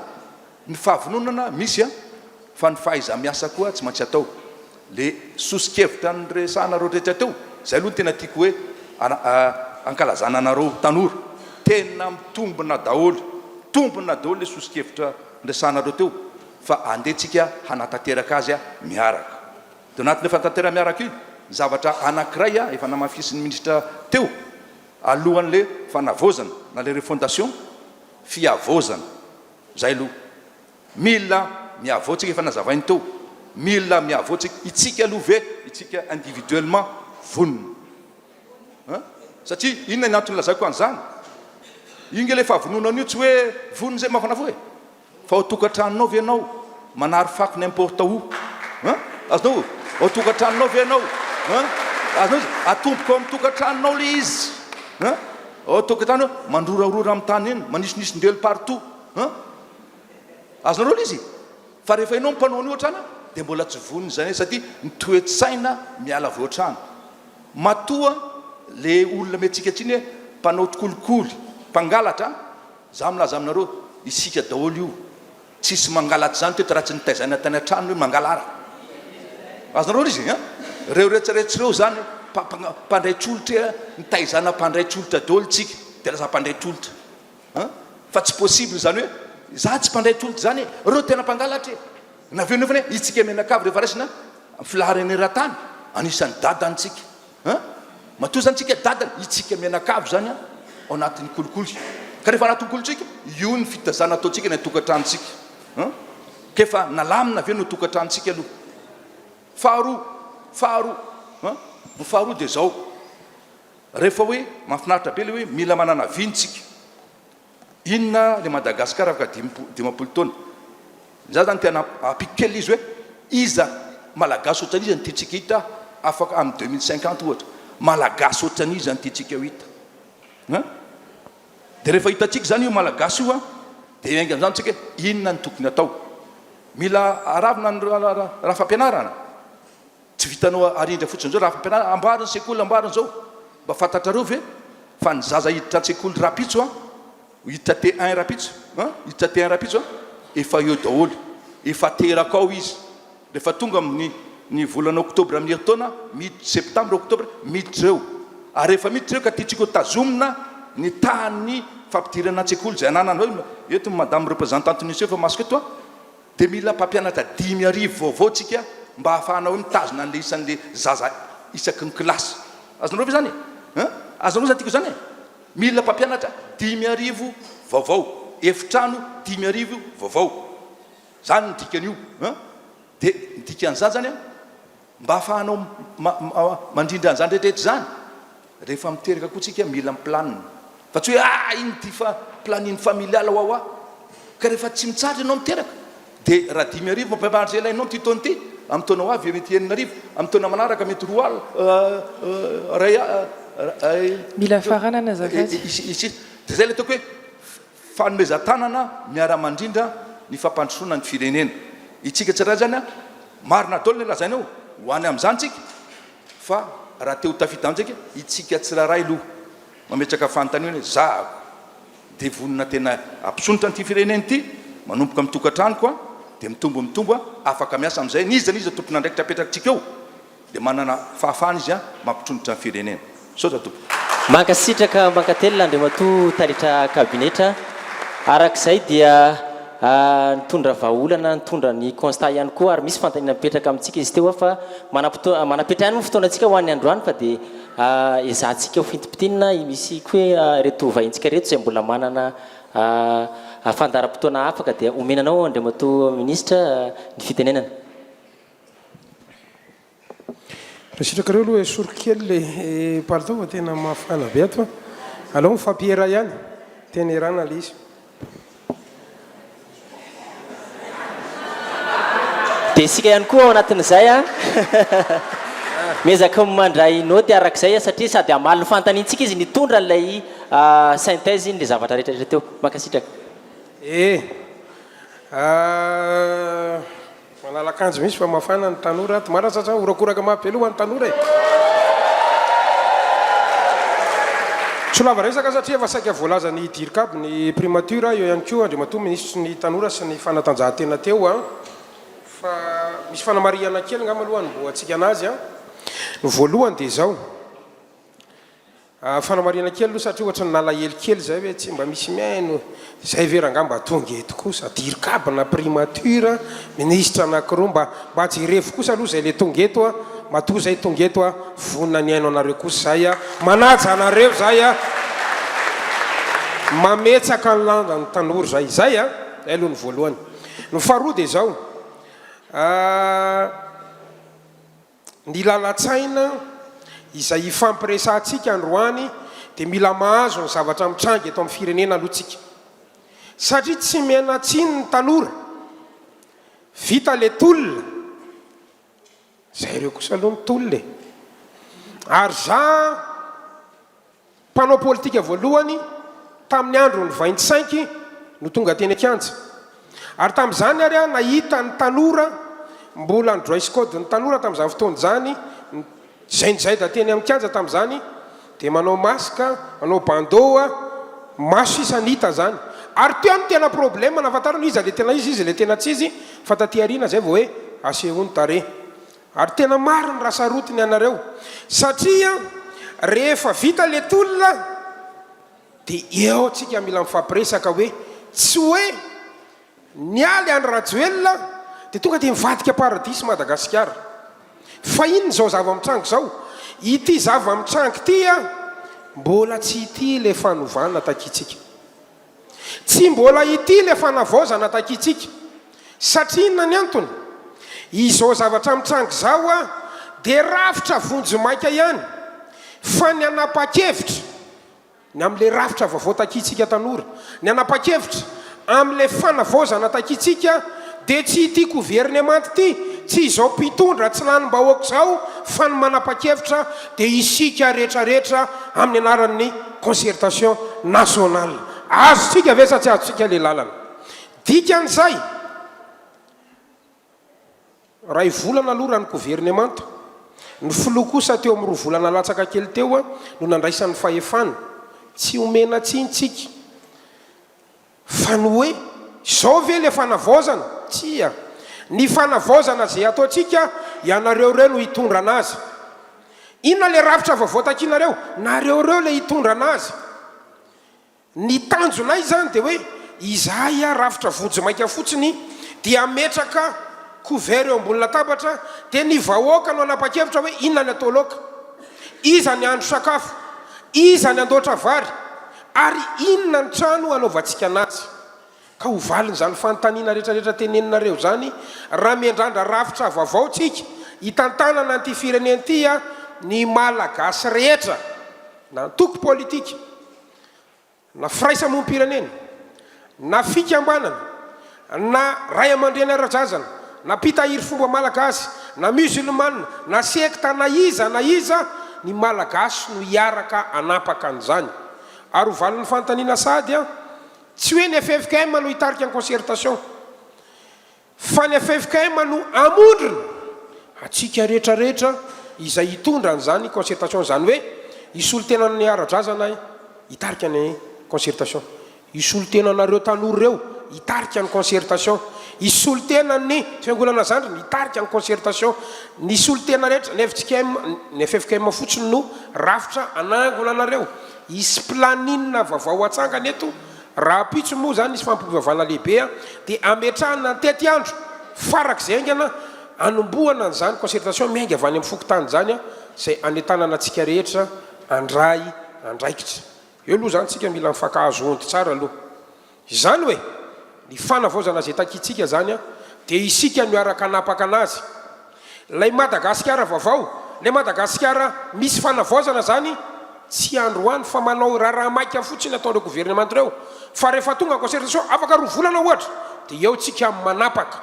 Speaker 8: Ny fahavononana misy an, fa ny fahaiza-miasa koa tsy maintsy atao. Le soso-kevitra niresahanareo rehetra teo, izay aloha no tena tiako hoe ankalazana anareo tanora. Tena mitombina daholo, mitombina daholo le soso-kevitra niresahanareo teo fa andeha tsika hanatanteraka azy miaraka. Dia anatin'ilay fanatanterahana miaraka io, ny zavatra anankiray efa namafisin'ny minisitra teo, alohan'ilay fanavaozana na ilay refondation, fihavaozana, izay aloha. Mila mihavao tsika, efa nazavainy teo, mila mihavao tsika, itsika aloha ve, itsika individuellement vonona? An? Satria inona ny antony lazaiko an'izany? Io nge ilay fahavononana io tsy hoe vonona izay mafana fo e! Fa ao tokantranonao ve ianao manary fako n'importe où? An? Azonao? Ao tokantranonao ve ianao? An? Azonao izy? Atomboka ao amin'ny tokantranonao ilay izy. An? Ao tokantrano mandrorarora amin'ny tany eny, manisinisin-delo partout. An? Azonareo ilay izy? Fa rehefa ianao mpanao an'io hatrany dia mbola tsy vonona izany satria ny toe-tsaina miala avy eo hatrany. Matoa le olona omentsika tsiny hoe mpanao kolikoly, mpangalatra, za milaza aminareo isika daholo io, tsisy mangalatra izany teto raha tsy nitaizaina tany an-trano hoe mangalara. Azonareo ilay izy an? Reo rehetra rehetra ireo izany mpandray tsolotra, nitaizana mpandray tsolotra daholo tsika dia lasa mpandray tsolotra. An! Fa tsy possible izany hoe. Za tsy mpandray tolotra zany e! Reo tena mpangalatra e! Na avy eo nefany hoe itsika mianakavy rehefa raisina amin'ny filaharana eran-tany, anisan'ny dadany tsika an! Matoa zany tsika dadany, itsika mianakavy zany an ao anatin'ny kolikoly. Ka rehefa anatin'ny kolikoly tsika, io ny fitazana ataontsika ny an-tokantranontsika an! Ka efa nalamina ve ny tokantranontsika aloha? Faharoa, faharoa an! Ny faharoa dia zao, rehefa hoe mahafinaritra be le hoe mila manana vina tsika. Inona le Madagascar afaka 50 taona? Za zany te hanampiko kely izy hoe iza Malagasy ohatran'iza no tiantsika hita afaka amin'ny 2050 ohatra? Malagasy ohatran'iza no tiantsika ho hita? An? De rehefa hitantsika zany io Malagasy io an, de miainga amin'izany tsika hoe inona no tokony atao? Mila aravina ny raha fampianarana? Tsy vitanao arindra fotsiny zao raha fampianarana, amboary ny sekoly, amboary ny zao. Mba fantatrareo ve fa ny zaza hiditra an-tsekoly rahampitso an, hiditra T1 rahampitso an, hiditra T1 rahampitso an, efa eo daholo, efa teraka ao izy. Rehefa tonga amin'ny ny volana oktobra amin'ny herintaona, miditra septambra, oktobra, miditra eo. Ary rehefa miditra eo ka tiantsika ho tazomina ny tahan'ny fampidirana an-tsekoly izay ananana eo, eto ny madame représentante ny UNICEF masoko eto an, Dia mila mpampianatra 5000 vaovao tsika mba hahafahana hoe mitazona an'ilay isan'ilay zaza isaky ny kilasy. Azonareo ve izany e? Hein? Azonareo izany tiako izany e? Mila mpampianatra 5000 vaovao, efitrano 5000 vaovao. Izany no dikan'io. Hein? Dia ny dikan'izany izany an, Mba ahafahanao mandrindra an'izany rehetra rehetra izany, rehefa miteraka koa tsika mila mi-planina. Fa tsy hoe ah iny ity fa planning familial wawa. Ka rehefa tsy mitsahatra ianao miteraka, dia raha 5000 mampianatra ilainao amin'ity taona ity, amin'ny taona ho avy mety 6000, amin'ny taona manaraka mety roa alina, iray
Speaker 2: Mila faranana azafady.
Speaker 8: Dia izay ilay ataoko hoe Fanomezan-tanana miara-mandrindra ny fampandrosoana ny firenena. Itsika tsirairay zany an, marina daholo ilay lazaina eo, ho any amin'izany tsika, fa raha te ho tafita any tsika, itsika tsirairay aloha mametraka fanontaniana hoe zahako dia vonona tena hampisondrotra an'ity firenena ity, manomboka amin'ny tokantranoko an, dia mitombo mitombo an, afaka miasa amin'izay, n'iza n'iza tompon'andraikitra apetrakitsika eo. Dia manana fahafahana izy mampitronitra ny firenena. Misaotra tompoko.
Speaker 3: Mankasitraka mankatelina Andriamatoa Taletra Kabinetra. Araka izay dia nitondra vahaolana, nitondra ny constat ihany koa ary misy fanontaniana mipetraka amintsika izy teo fa manam-potoana, manam-petra ihany moa fotoanantsika ho an'ny androany fa dia ezahantsika ho fintimpitinina, misy koa ireto vahintsika ireto izay mbola manana fandaharam-potoana hafa ka dia omena anao Andriamatoa Minisitra ny fitenenana.
Speaker 9: Raha sitrakareo aloha esoriko kely le palitao fa tena mafana be ato a. Aleo mifampiera ihany, tena erana le izy.
Speaker 3: Dia isika ihany koa ao anatin'izay a. Miezaka mandray naoty arak'izay satria sady hamaly ny fanontaniantsika izy nitondra an'ilay synthèse iny le zavatra rehetra rehetra teo. Mankasitraka.
Speaker 9: E! Manala akanjo mihitsy fa mafana ny tanora ato. Marina sa horakoraka mafy be aloha ho an'ny tanora e! Tsy ho lava resaka satria efa saika voalazan'i Dircab ny primature, eo ihany koa Andriamatoa Minisitry ny Tanora sy ny Fanatanjahantena teo an! Fa misy fanamarihana kely angamba aloha hanombohantsika anazy an! Ny voalohany dia izao. Fanamarihana kely aloha satria ohatran'ny nalahelo kely zay hoe tsy mba misy mihaino zay ve rangaha mba tonga eto kosa dircab na primature minisitra anakiroa mba mba jerevo kosa aloha zay le tonga eto a matoa zay tonga eto a vonona ny haino anareo kosa zay a manaja anareo zay a mametsaka ny lanjan'ny tanora zay zay a zay aloha ny voalohany ny faharoa dia zao Ny lalan-tsaina izay ifampiresahantsika androany dia mila mahazo ny zavatra mitranga eto amin'ny firenena aloha tsika. Satria tsy miaina tsiny ny tanora. Vita le tolona. Zay ireo kosa aloha ny tolona e. Ary za. Mpanao politika voalohany tamin'ny andron'ny vingt-cinq no tonga teny an-kianja. Ary tamin'izany ary aho nahita ny tanora, mbola ny dress code ny tanora tamin'izany fotoana izany, izay nizaida teny amin'ny kianja tamin'izany dia manao masque, manao bandeau, maso sisa ny hita izany. Ary teo no tena problème nahafantarana hoe iza ilay tena izy, iza ilay tena tsy izy, fa taty aoriana izay vao hoe asehoy ny tarehy. Ary tena marina raha sarotiny ianareo satria rehefa vita le tolona dia eo tsika mila mifampiresaka hoe tsy hoe. Niala i Andry Rajoelina dia tonga dia nivadika paradisa Madagasikara. Fa inona izao zava-mitranga izao? Ity zava-mitranga ity an, mbola tsy ity ilay fanovana takintsika. Tsy mbola ity ilay fanavaozana takintsika. Satria inona ny antony? Izao zavatra mitranga izao an, dia rafitra vonjimaika ihany fa ny hanapa-kevitra, Ny amin'ilay rafitra vaovao takiantsika tanora, ny hanapa-kevitra amin'ilay fanavaozana takiantsika dia tsy ity governemanta ity, tsy izao mpitondra tsy lanim-bahoaka izao fa ny manapa-kevitra dia isika rehetrarehetra amin'ny anaran'ny concertation nationale. Azontsika ve sa tsy azontsika ilay lalana? Dikan'izay. Iray volana aloha raha ny governemanta. Ny filoha kosa teo amin'ny roa volana latsaka kely teo no nandraisany fahefana. Tsy omena tsiny tsika. Fa ny hoe izao ve ilay fanavaozana? Tsia. Ny fanavaozana izay ataontsika, ianareo ireo no hitondra anazy. Inona ilay rafitra vaovao takianareo? Nareo ireo ilay hitondra anazy. Ny tanjonay izany dia hoe izahay rafitra vonjimaika fotsiny dia hametraka couvert eo ambony latabatra dia ny vahoaka no hanapa-kevitra hoe inona ny atao laoka, iza ny hahandro sakafo, iza ny handoatra vary ary inona ny trano hanaovantsika anazy. Ka ho valin'izany fanontaniana rehetrarehetra teneninareo izany raha miandrandra rafitra vaovao tsika hitantanana an'ity firenena ity ny Malagasy rehetra na antoko politika na firaisamonim-pirenena, na fikambanana, na ray aman-dreny ara-drazana, na mpitahiry fomba malagasy, na musulman, na sekta, na iza na iza, ny Malagasy no hiaraka hanapaka an'izany. Ary ho valin'ny fanontaniana sahady an, tsy hoe ny ffkm no hitarika ny concertation. Fa ny ffkm no hamondrona antsika rehetra rehetra izay hitondra an'izany concertation izany hoe hisolo tena ny ara-drazana hitarika ny concertation, hisolo tena anareo tanora ireo hitarika ny concertation, hisolo tena ny fiangonana zandriny hitarika ny concertation, ny solontena rehetra, ny fjkm, ny ffkm fotsiny no rafitra hanangona anareo, hisy planning vaovao hatsangana eto Rahampitso moa izany hisy fampivavahana lehibe dia hametrahana ny tetiandro farak'izay haingana hanombohana an'izany concertation miainga avy any amin'ny fokontany izany izay hanentanana antsika rehetra handray andraikitra. Eo aloha izany tsika mila mifankahazo ondy tsara aloha. Izany hoe ny fanavaozana izay takiantsika izany dia isika no hiaraka hanapaka anazy. Ilay Madagasikara vaovao, ilay Madagasikara misy fanavaozana izany tsy androany fa manao raharaha maika fotsiny ataon'ireo governemanta ireo fa rehefa tonga ny concertation afaka roa volana ohatra dia eo tsika manapaka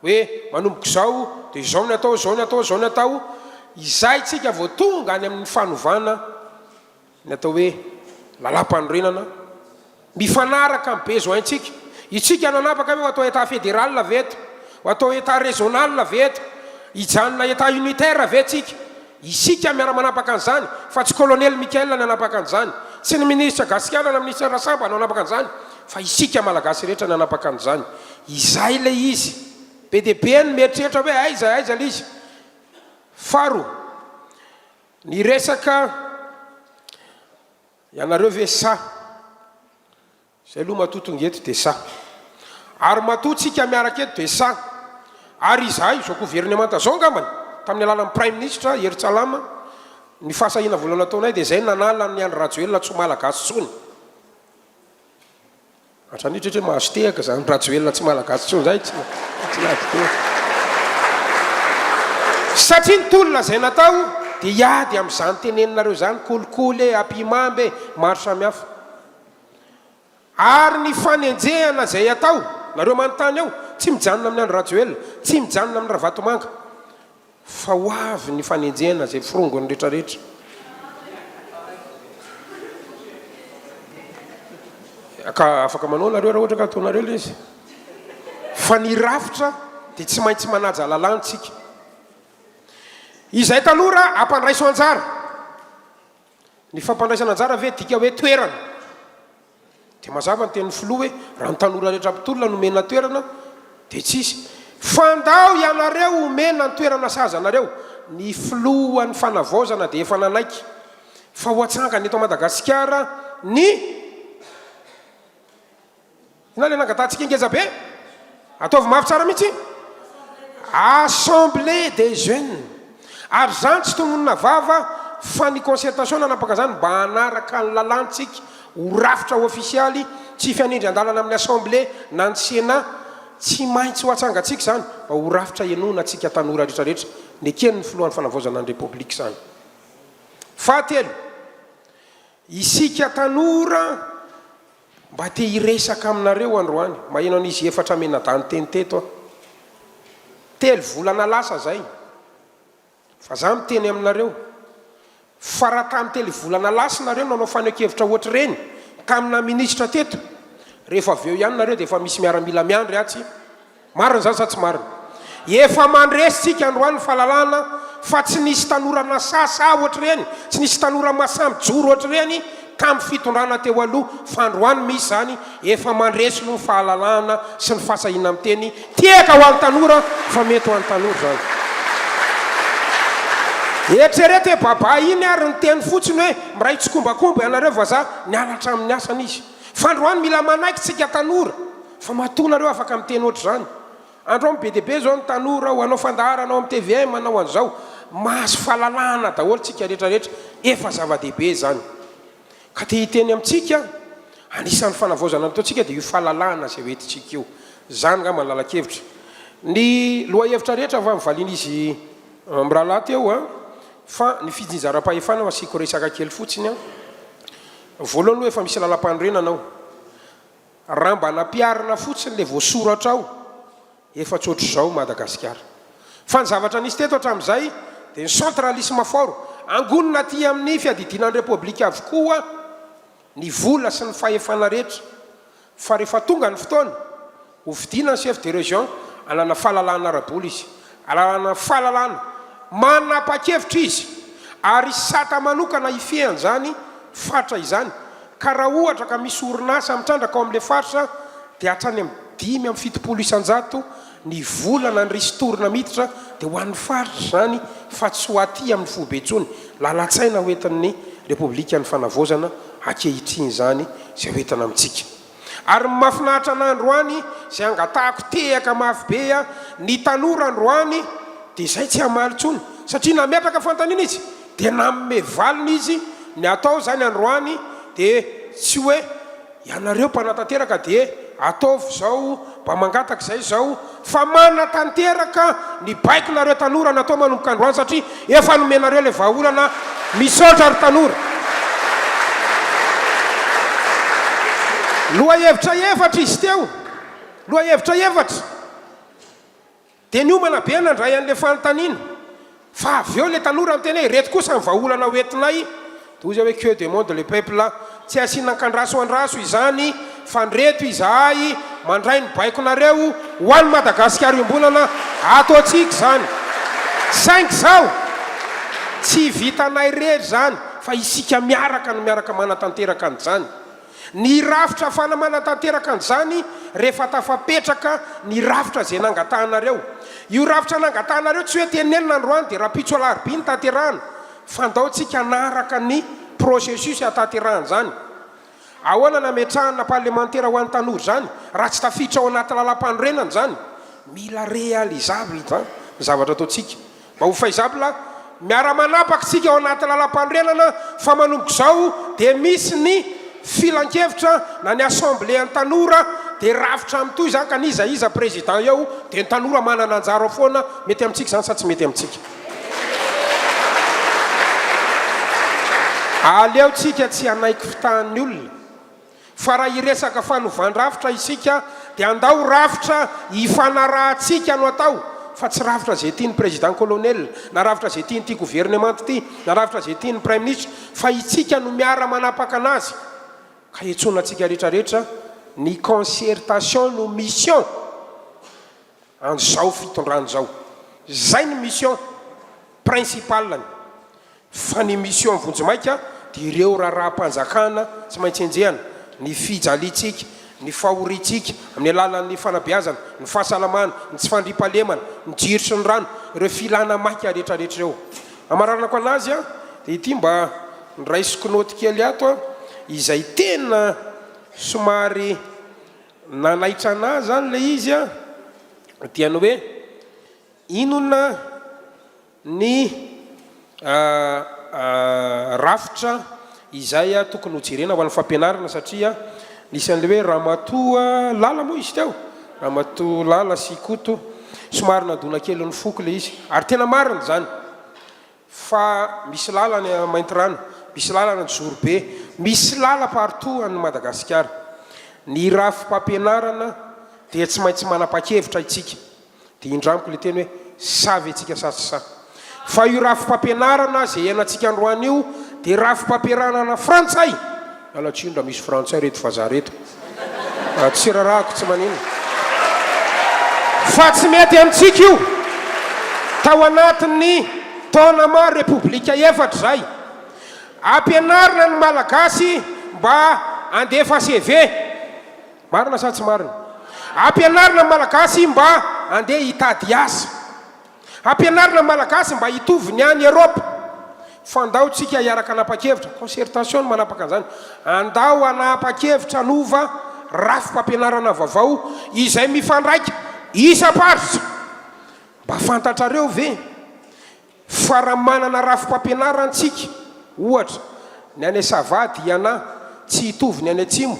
Speaker 9: hoe manomboka izao dia izao ny atao, izao ny atao, izao ny atao, izay tsika vao tonga any amin'ny fanovana Ny atao hoe lalàmpanorenana mifanaraka amin'ny besoin-tsika. Isika no hanapaka hoe ho atao Etat fédéral ve eto? Ho atao Etat régional ve eto? Hijanona Etat unitaire ve tsika? Isika miara-manapaka an'izany fa tsy Colonel Michael no hanapaka an'izany, tsy ny Minisitra Gasikara na Minisitra Rasamba no hanapaka an'izany fa isika Malagasy rehetra no hanapaka an'izany. Izay ilay izy. Be dia be ny mieritreritra hoe aiza aiza ilay izy. Faharoa. Ny resaka ianareo ve sahy? Zay aloha matoa tonga eto dia sahy. Ary matoa tsika miaraka eto dia sahy. Ary izahay izao governemanta izao angambany, tamin'ny alalan'ny praiminisitra Hery Tsalama, ny fahasahiana voalohany nataonay dia izay nanala an'i Andry Rajoelina tsy ho Malagasy intsony. Hatrany ohatra hoe mahazo tehaka zany Rajoelina tsy malagasy intsony zay tsy tsy nahazo tehaka. Satria ny tolona izay natao dia hiady amin'izany teneninareo izany, kolikoly e, ampihimamba e, maro samihafa. Ary ny fanenjehana izay atao, nareo manontany eo, tsy mijanona amin'i Andry Rajoelina, tsy mijanona amin'i Ravatomanga. Fa ho avy ny fanenjehana izay forongony retraretra. Ka afaka manao nareo raha ohatra ka ataonareo ilay izy. Fa ny rafitra dia tsy maintsy manaja lalàna tsika. Izay tanora ampandraiso anjara. Ny fampandraisana anjara ve dika hoe toerana? Dia mazava ny tenin'ny filoha hoe raha ny tanora rehetra mpitolona no omena toerana dia tsy hisy. Fa ndao ianareo omena ny toerana sahaza anareo. Ny filohan'ny fanavaozana dia efa nanaiky fa ho atsangana eto Madagasikara ny Inona ilay nangatahantsika ngeza be? Ataovy mafy tsara mihitsy. Assemblée des jeunes. Ary izany tsy tononina vava fa ny concertation nanapaka izany mba hanaraka ny lalàntsika ho rafitra ofisialy tsy hifanindry andalana amin'ny assemblée na ny sénat. Tsy maintsy ho atsangantsika izany mba ho rafitra henoina antsika tanora rehetra rehetra. Neken'ny filohan'ny fanavaozana ny Repoblika izany. Fahatelo, isika tanora Mba te hiresaka aminareo androany. Maheno an'izy efatra mianadahy niteny teto aho. Telo volana lasa zay. Fa za miteny aminareo, fa raha tamin'ny telo volana lasa nareo nanao fanehoan-kevitra ohatr'ireny tamina minisitra teto, rehefa avy eo ihany nareo dia efa misy miaramila miandry atsy Marina izany sa tsy marina? Efa mandresy tsika androany ny fahalalana fa tsy nisy tanora nasasaha ohatr'ireny, tsy nisy tanora masaha mijoro ohatr'ireny tamin'ny fitondrana teo aloha fa androany misy izany, efa mandresy aloha ny fahalalahana sy ny fahasahiana miteny, tehaka ho an'ny tanora fa mety ho an'ny tanora izany. Eritrereto hoe Baba iny ary niteny fotsiny hoe miray tsikombakomba ianareo vazaha, niala hatramin'ny asany izy. Fa androany mila manaiky tsika tanora Fa matoa nareo afaka miteny ohatr'izany. Androany be dia be zao ny tanora ao hanao fandaharana ao amin'ny tvm hanao an'izao. Mahazo fahalalahana daholo tsika rehetra rehetra. Efa zava-dehibe izany. Ka te hiteny amintsika, anisan'ny fanavaozana nataontsika dia io fahalalahana izay hoentintsika io. Izany angamba ny lalan-kevitra. Ny lohahevitra rehetra fa novalian'izy mirahalahy teo an, fa ny fitsinjaram-pahefana asiako resaka kely fotsiny an. Voalohany aloha efa misy lalam-panorenana ao. Raha mba nampiharina fotsiny le voasoratra ao efa tsy ohatr'izao Madagasikara. Fa ny zavatra nisy teto hatramin'izay dia ny centralisme fort, angonina aty amin'ny fiadidiana ny Repoblika avokoa ny vola sy ny fahefana rehetra fa rehefa tonga ny fotoana ho fidiana ny chef de région hanana fahalalahana ara-bola izy, hanana fahalalahana manapa-kevitra izy ary sata manokana hifehy an'izany faritra izany Ka raha ohatra ka misy orinasa mitrandraka ao amin'ilay faritra dia hatrany amin'ny 75% ny vola na ny ristourne miditra dia ho an'ny faritra izany fa tsy ho aty amin'ny foibe intsony. Lalan-tsaina ho entin'ny Repoblikan'ny Fanavaozana ankehitriny izany izay ho entina amintsika. Ary ny mahafinaritra anah androany izay angatahako tehaka mafy be a, ny tanora androany dia izay tsy hamaly intsony satria nametraka fanontaniana izy dia nanome valiny izy, ny atao izany androany dia tsy hoe ianareo mpanatanteraka dia ataovy izao mba mangataka izay izao fa manatanteraka ny baikonareo tanora natao manomboka androany satria efa nomenareo ilay vahaolana misaotra ry tanora. Lohahevitra efatra izy teo, lohahevitra efatra. Dia niomana be nandray an'ilay fanontaniana. Fa avy eo ilay tanora niteny hoe ireto kosa ny vahaolana ho entinay. Dia hoy izy hoe que demande le peuple? Tsy asiana ankandraso andraso izany fa ndreto izahay mandray ny baikonareo ho an'i Madagasikara iombonana, ataontsika izany. Saingy izao, tsy vitanay irery izany fa isika miaraka no miaraka manatanteraka an'izany. Ny rafitra afahana manatanteraka an'izany rehefa tafapetraka ny rafitra izay nangatahanareo. Io rafitra nangatahanareo tsy hoe tenenina androany dia rahampitso alarobia ny tanterahana fa ndao tsika hanaraka ny processus hahatanterahana izany. Ahoana nametrahana parlemantera ho an'ny tanora izany raha tsy tafiditra ao anaty lalampanorenana izany? Mila realisable izany ny zavatra ataontsika. Mba ho faisable, miara-manapaka isika ao anaty lalampanorenana fa manomboka izao dia misy ny filankevitra na ny assemblée an'ny tanora dia rafitra mitohy izany ka n'iza iza président eo dia ny tanora manana anjara ao foana, mety amintsika izany sa tsy mety amintsika? Aleo tsika tsy hanaiky fitahan'ny olona. Fa raha hiresaka fanovan-drafitra isika dia andao rafitra ifanarahantsika no atao fa tsy rafitra izay tian'ny Président Colonel na rafitra izay tian'ity gouvernement ity na rafitra izay tian'ny Praiminisitra fa itsika no miara-manapaka anazy ka iantsoana antsika rehetra rehetra ny concertation no mission an'izao fitondrana izao. Izay ny mission principale-ny. Fa ny mission vonjimaika dia ireo raharaham-panjakana tsy maintsy enjehana, ny fijaliantsika, ny fahoriantsika amin'ny alalan'ny fanabeazana, ny fahasalamana, ny tsy fandriampahalemana, ny jiro sy ny rano, ireo filana maika rehetrarehetra ireo. Hamaranako anazy dia ity mba nraisiko naoty kely ato izay tena somary nanaitra anah zany ilay izy an. dia ny hoe inona ny rafitra izay tokony hojerena ho an'ny fampianarana satria nisy an'ilay hoe Ramatoa Lala moa izy teo? Ramatoa Lala sy Koto, somary nandona kely ny foko ilay izy ary tena marina izany fa misy lala any Maintirano, misy lala any Anjozorobe, misy lala partout any Madagasikara. Ny rafi-pampianarana dia tsy maintsy manapa-kevitra isika. Dia indramiko ilay teny hoe sa ve tsika sa tsy sa. Fa io rafi-pampianarana izay iainantsika androany io dia rafi-pampianarana frantsay! Miala tsiny raha misy frantsay reto vazaha reto. Tsy rarahako tsy maninona. Fa tsy mety amintsika io. Tao anatin'ny taona maro repoblika efatra izay. Ampianarina ny Malagasy mba handefa CV. Marina sa tsy marina? Ampianarina ny Malagasy mba andeha hitady asa. Ampianarina ny Malagasy mba hitovy ny any Europe. Fa andao tsika hiaraka hanapa-kevitra, concertation no manapaka an'izany, andao hanapa-kevitra hanova rafi-pampianarana vaovao izay mifandraika isam-paritra. Mba fantatrareo ve Fa raha manana rafi-pampianarana tsika, ohatra, ny any Sava, Diana, tsy hitovy ny any Atsimo,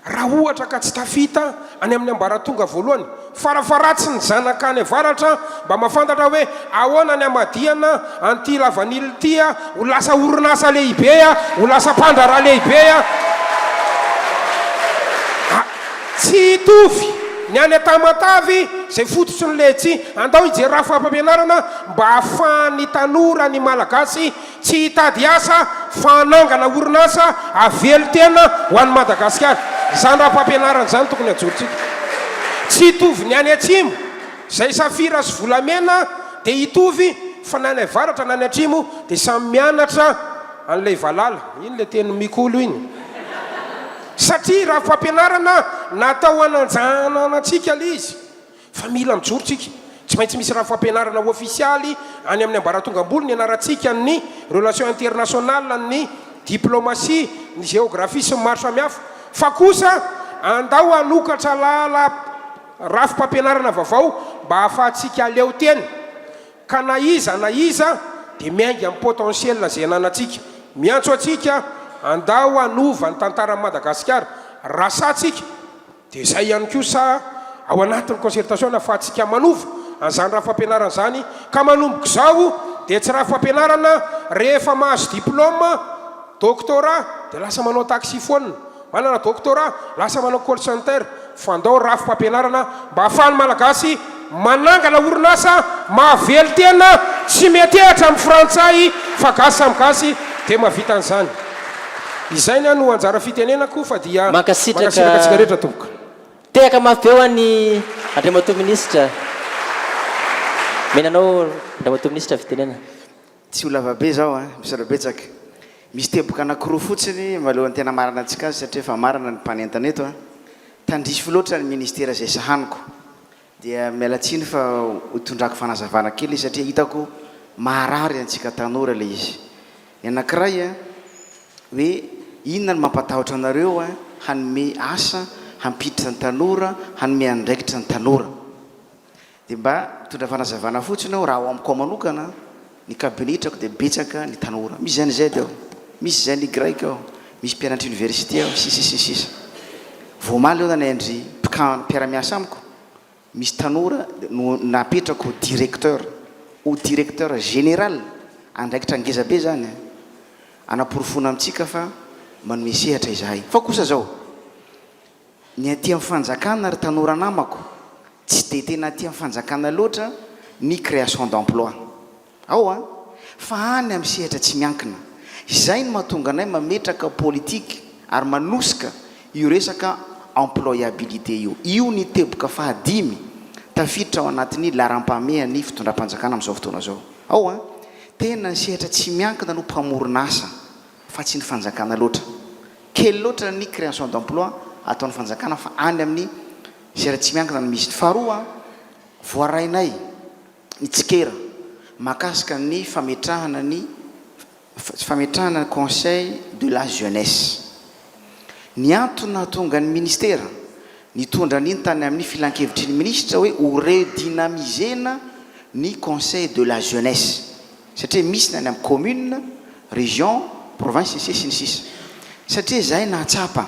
Speaker 9: raha ohatra ka tsy tafita any amin'ny ambaratonga voalohany, farafaharatsiny ny zanaka any Avaratra mba mahafantatra hoe ahoana ny hamadihana an'ity lavanila ity ho lasa orinasa lehibe, ho lasa mpandraharaha lehibe. Tsy hitovy ny any Tamatave izay fototry ny letchi. Andao hijery rafi-pampianarana mba hahafahan'ny tanora ny Malagasy tsy hitady asa fa hanangana orinasa havelon-tena ho an'i Madagasikara. Izany rafi-pampianarana izany tokony hajorontsika. Tsy hitovy ny any Atsimo izay safira sy volamena dia hitovy fa na any Avaratra na any Atrimo dia samy mianatra an'ilay valala. Iny ilay teny mikolo iny. Satria rafi-pampianarana natao hananjanana antsika ilay izy. Fa mila mijoro tsika. Tsy maintsy misy rafi-pampianarana ofisialy any amin'ny ambaratonga ambony nianarantsika ny relations internationales, ny diplomatie, ny géographie sy ny maro samihafa. Fa kosa andao hanokatra lala rafi-pampianarana vaovao mba hahafahantsika haleo tena. Ka na iza na iza dia miainga amin'ny potentiel izay ananantsika. Miantso antsika andao hanova ny tantaran'i Madagasikara. Raha sahy tsika dia izay ihany koa sahy ao anatin'ny concertation ny ahafahantsika manova an'izany rafi-pampianarana izany ka manomboka izao dia tsy rafi-pampianarana rehefa mahazo diplôme doctorat dia lasa manao taxi foana. Manana doctorat, lasa manao call center, fandao rafi-pampianarana mba ahafahan'ny Malagasy manangana orinasa mahavelon-tena tsy miantehatra amin'ny frantsay fa gasy samy gasy dia mahavita an'izany. Izay ny ahy no anjara fitenenako fa dia
Speaker 3: Mankasitraka
Speaker 9: mankasitraka antsika rehetra tompoko.
Speaker 3: Tehaka mafy be ho an'i Andriamatoa Minisitra. Omena anao Andriamatoa Minisitra fitenenana.
Speaker 7: Tsy ho lava be zaho an! Misaotra betsaka. Misy teboka anakiroa fotsiny malohan'ny tena marina antsika azy satria efa marina ny mpanentana eto an! Tandrify loatra ny ministera izay sahaniko. Dia miala tsiny fa ho tondrako fanazavana kely izy satria hitako maharary antsika tanora ilay izy. Ny anakiray an, hoe inona no mampatahotra anareo an, hanome asa, hampiditra ny tanora, hanome andraikitra ny tanora. Dia mba mitondra fanazavana fotsiny aho, raha ao amiko ao manokana, ny kabinetrako dia betsaka ny tanora. Misy Gen Z ao, misy Gen Y ao, misy mpianatra université ao, sisa sy ny sisa. Vao omaly aho nanendry mpikambana mpiara-miasa amiko, misy tanora no napetrako ho directeur, ho directeur général, andraikitra ngeza be izany an! Anaporofoana amintsika fa manome sehatra izahay. Fa kosa izao, Ny aty amin'ny fanjakana ry tanora namako tsy dia tena aty amin'ny fanjakana loatra ny création d'emploi. Ao an! Fa any amin'ny sehatra tsy miankina. Izay no mahatonga anay mametraka politique ary manosika io resaka employabilité io. Io ny teboka fahadimy tafiditra ao anatin'ny laharam-pahamehan'ny fitondram-panjakana amin'izao fotoana izao. Ao an! Tena ny sehatra tsy miankina no mpamorona asa fa tsy ny fanjakana loatra. Kely loatra ny création d'emploi ataon'ny fanjakana fa any amin'ny sehatra tsy miankina no misy. Ny faharoa, voarainay ny tsikera mahakasika ny fametrahana ny fametrahana ny conseil de la jeunesse. Ny antony nahatonga ny ministera. Nitondra an'iny tany amin'ny filankevitry ny minisitra hoe ho redynamiser-na ny conseil de la jeunesse satria misy ny any amin'ny commune, région, province sy ny sisa. Satria izahay nahatsapa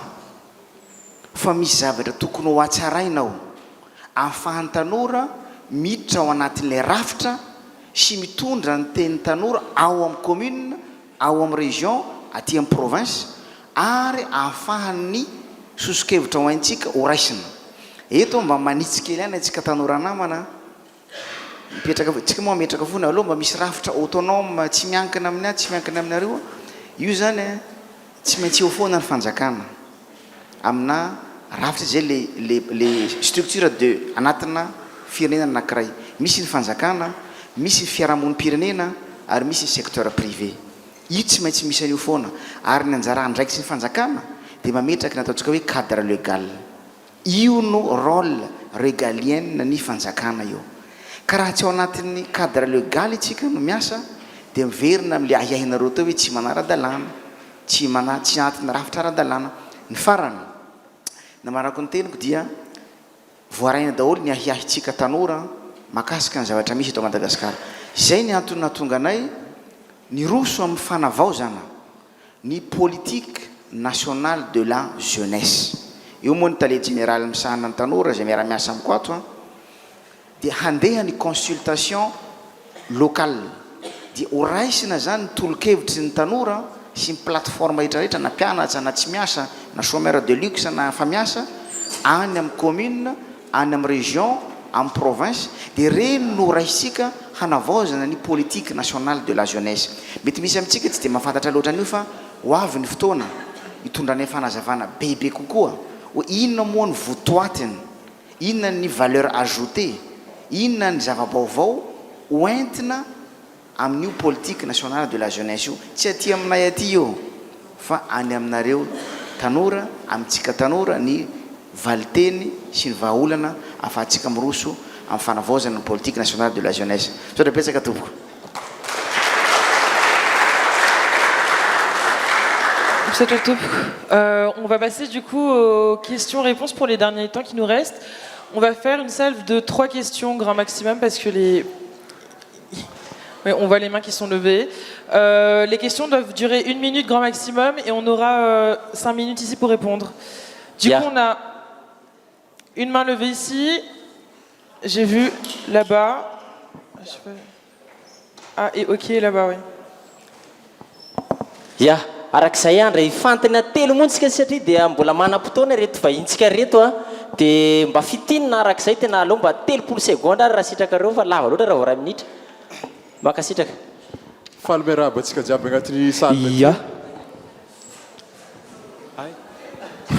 Speaker 7: fa misy zavatra tokony ho hatsaraina ao ahafahan'ny tanora miditra ao anatin'ilay rafitra sy mitondra ny tenin'ny tanora ao amin'ny commune, ao amin'ny région, aty amin'ny province ary ahafahan'ny soso-kevitra ho haintsika ho raisina. Eto aho mba manitsy kely ihany antsika tanora namana a! Mipetraka, tsika moa hametraka foana, aleo mba misy rafitra autonome tsy miankina amin'ny ahy, tsy miankina aminareo, io izany a, tsy maintsy eo foana ny fanjakana amina rafitra izay le le le structure de anatina firenena anankiray, misy ny fanjakana, misy ny fiarahamonim-pirenena ary misy ny secteur privé. Io tsy maintsy misy an'io foana ary ny anjara andraikitry ny fanjakana dia mametraka ny ataontsika hoe cadre legal. Io no role regalien ny fanjakana io. Ka raha tsy ao anatin'ny cadre legal itsika no miasa dia miverina amin'ilay ahiahinareo teo hoe tsy manara-dalàna, tsy mana tsy anatin'ny rafitra ara-dalàna. Ny farany, nambarako ny teniko dia Voaraina daholo ny ahiahintsika tanora makasika ny zavatra misy eto Madagasikara. Izay ny antony nahatonga anay niroso amin'ny fanavaozana ny politique nationale de la jeunesse. Eo moa ny tale jeneraly misahana ny tanora izay miara-miasa amiko ato an. Dia handeha ny consultation locale. Dia ho raisina izany ny tolo-kevitry ny tanora sy ny plateforme rehetra rehetra na mpianatra na tsy miasa na chômeur de luxe na efa miasa any amin'ny commune, any amin'ny région, amin'ny province dia ireny no raisintsika hanavaozana ny politique nationale de la jeunesse. Mety misy amintsika tsy dia mahafantatra loatra an'io fa ho avy ny fotoana hitondranay fanazavana bebe kokoa hoe inona moa ny votoatiny Inona ny valeur ajoutée? Inona ny zava-baovao ho entina amin'io politique nationale de la jeunesse io? Tsy aty aminay aty io fa any aminareo tanora, amintsika tanora ny valinteny sy ny vahaolana ahafahantsika miroso amin'ny fanavaozana ny politique nationale de la jeunesse. Misaotra betsaka tompoko.
Speaker 2: Misaotra tompoko. On va passer du coup aux questions-réponses pour les derniers temps qui nous restent. On va faire une salve de trois questions grand maximum parce que les Oui, on voit les mains qui sont levées. Euh, les questions doivent durer une minute grand maximum et on aura euh, cinq minutes ici pour répondre. Du yeah. coup, on a une main levée ici. J'ai vu là-bas. Ah, et ok là-bas, oui.
Speaker 3: Ya, arak'izay andra hifantina telo monja isika satria dia mbola manam-potoana ireto vahintsika ireto a, dia mba fintinina arak'izay tena aleo mba 30 segondra ary raha sitrakareo fa lava loatra raha vao iray minitra. Mankasitraka.
Speaker 10: Faly miarahaba antsika jiaby agnatin'ny salle aty.
Speaker 1: Ya.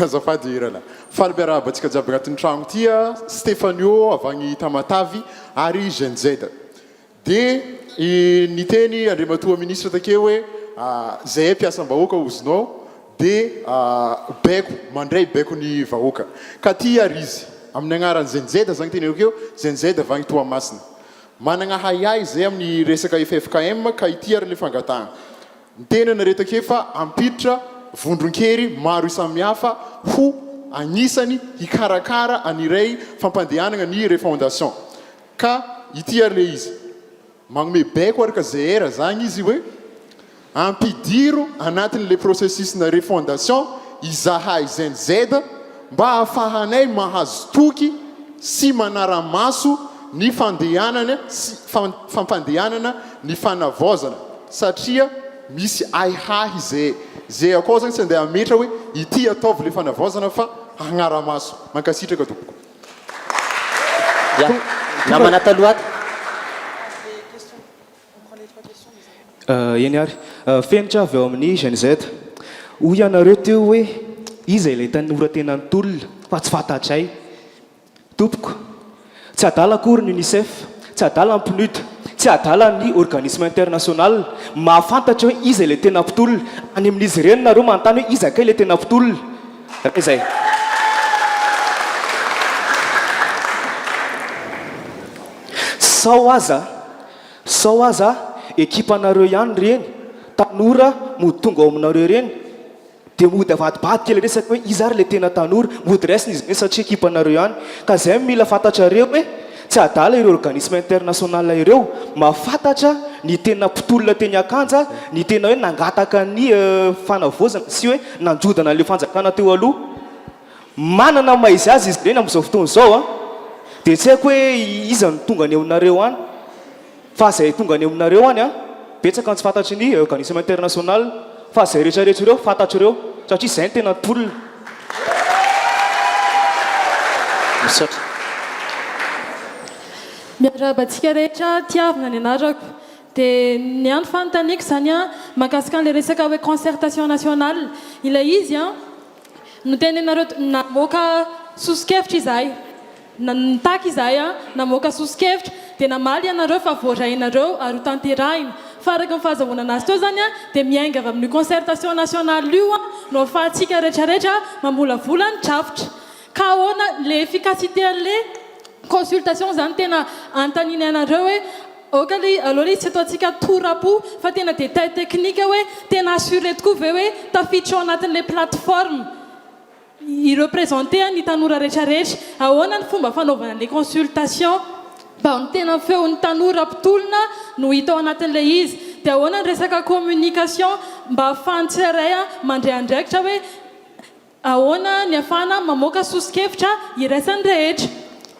Speaker 10: Azafady rahalahy. Faly miarahaba antsika jiaby agnatin'ny tragno ty a, Stephanio avy agny Tamatavy ary Gen Z. Dia niteny Andriamatoa Ministra takeo hoe zahay mpiasam-bahoaka hozinao dia baiko, mandray baiko ny vahoaka. Ka ty ary izy, amin'ny agnaran'i Gen Z zagny teneniko eo, Gen Z avy agny Toamasina. Managna ahiahy zay amin'ny resaka ffkm ka ity ary le fangatahana. Niteny anareo take fa hampiditra vondron-kery maro isamihafa ho agnisany hikarakara an'iray fampandehanagna ny refondation. Ka ity ary le izy. Magnome baiko ary ka ZR zagny izy hoe ampidiro anatin'le processus-na refondation izahay Gen Z mba ahafahanay mahazo toky sy manara-maso ny fandehanana sy fampandehanana ny fanavaozana satria misy ahiahy ze ze akao zany tsy andeha hametra hoe ity ataovy le fanavaozana fa hagnara-maso. Mankasitraka tompoko.
Speaker 3: Ya, namana taloha ato.
Speaker 1: Eny ary. Fenitra avy ao amin'ny Gen Z. Hoy ianareo teo hoe iza ilay tanora tena nitolona fa tsy fantatray. Tompoko, tsy adala akory ny Unicef, tsy adala ny Pnud, tsy adala ny organisme international mahafantatra hoe iza ilay tena mpitolona. Any amin'izy ireny nareo manontany hoe iza kay ilay tena mpitolona. Ray izay. Sao aza, sao aza ekipanareo ihany ireny tanora mody tonga ao aminareo ireny.
Speaker 11: Dia mody avadibadika ilay resaka hoe iza ary ilay tena tanora? Mody raisina izy ireny satria ekipanareo ihany. Ka izay no mila fantatrareo hoe tsy adala ireo organisme international ireo, mahafantatra ny tena mpitolona teny Akanja, ny tena hoe nangataka ny fanavaozana sy hoe nandrodana an'ilay fanjakana teo aloha. Manana ny maha izy azy izy ireny amin'izao fotoana izao an! Dia tsy haiko hoe iza no tonga any aminareo any. Fa zay tonga any aminareo any an, betsaka ny tsy fantatry ny organisme international, fa zay rehetra rehetra ireo fantatr'ireo, satria zay no tena tolona.
Speaker 3: Misaotra.
Speaker 12: Miarahaba antsika rehetra, Tiavina ny anarako. Dia ny ahy ny fanontaniako izany an, mahakasika an'ilay resaka hoe concertation nationale. Ilay izy an, noteneninareo, namoaka soso-kevitra izahay. Nitaky izahay namoaka soso-kevitra, dia namaly ianareo fa voarainareo ary ho tanterahina. Fa araka ny fahazahoana anazy teo izany dia miainga avy amin'io concertation nationale io no ahafahantsika rehetrarehetra mamolavola ny drafitra. Ka ahoana ilay efficacité an'ilay consultation izany tena anontaniana anareo hoe aoka ilay aleo ilay izy tsy ataontsika tora-po fa tena détail technique hoe tena assuré tokoa ve hoe tafiditra ao anatin'ilay plateforme hi-representer ny tanora rehetra rehetra. Ahoana ny fomba fanaovana an'ilay consultation mba ho ny tena feon'ny tanora mpitolona no hita ao anatin'ilay izy. Dia ahoana ny resaka communication mba ahafahan'ny tsirairay mandray andraikitra hoe ahoana ny ahafahana mamoaka soso-kevitra iraisan'ny rehetra.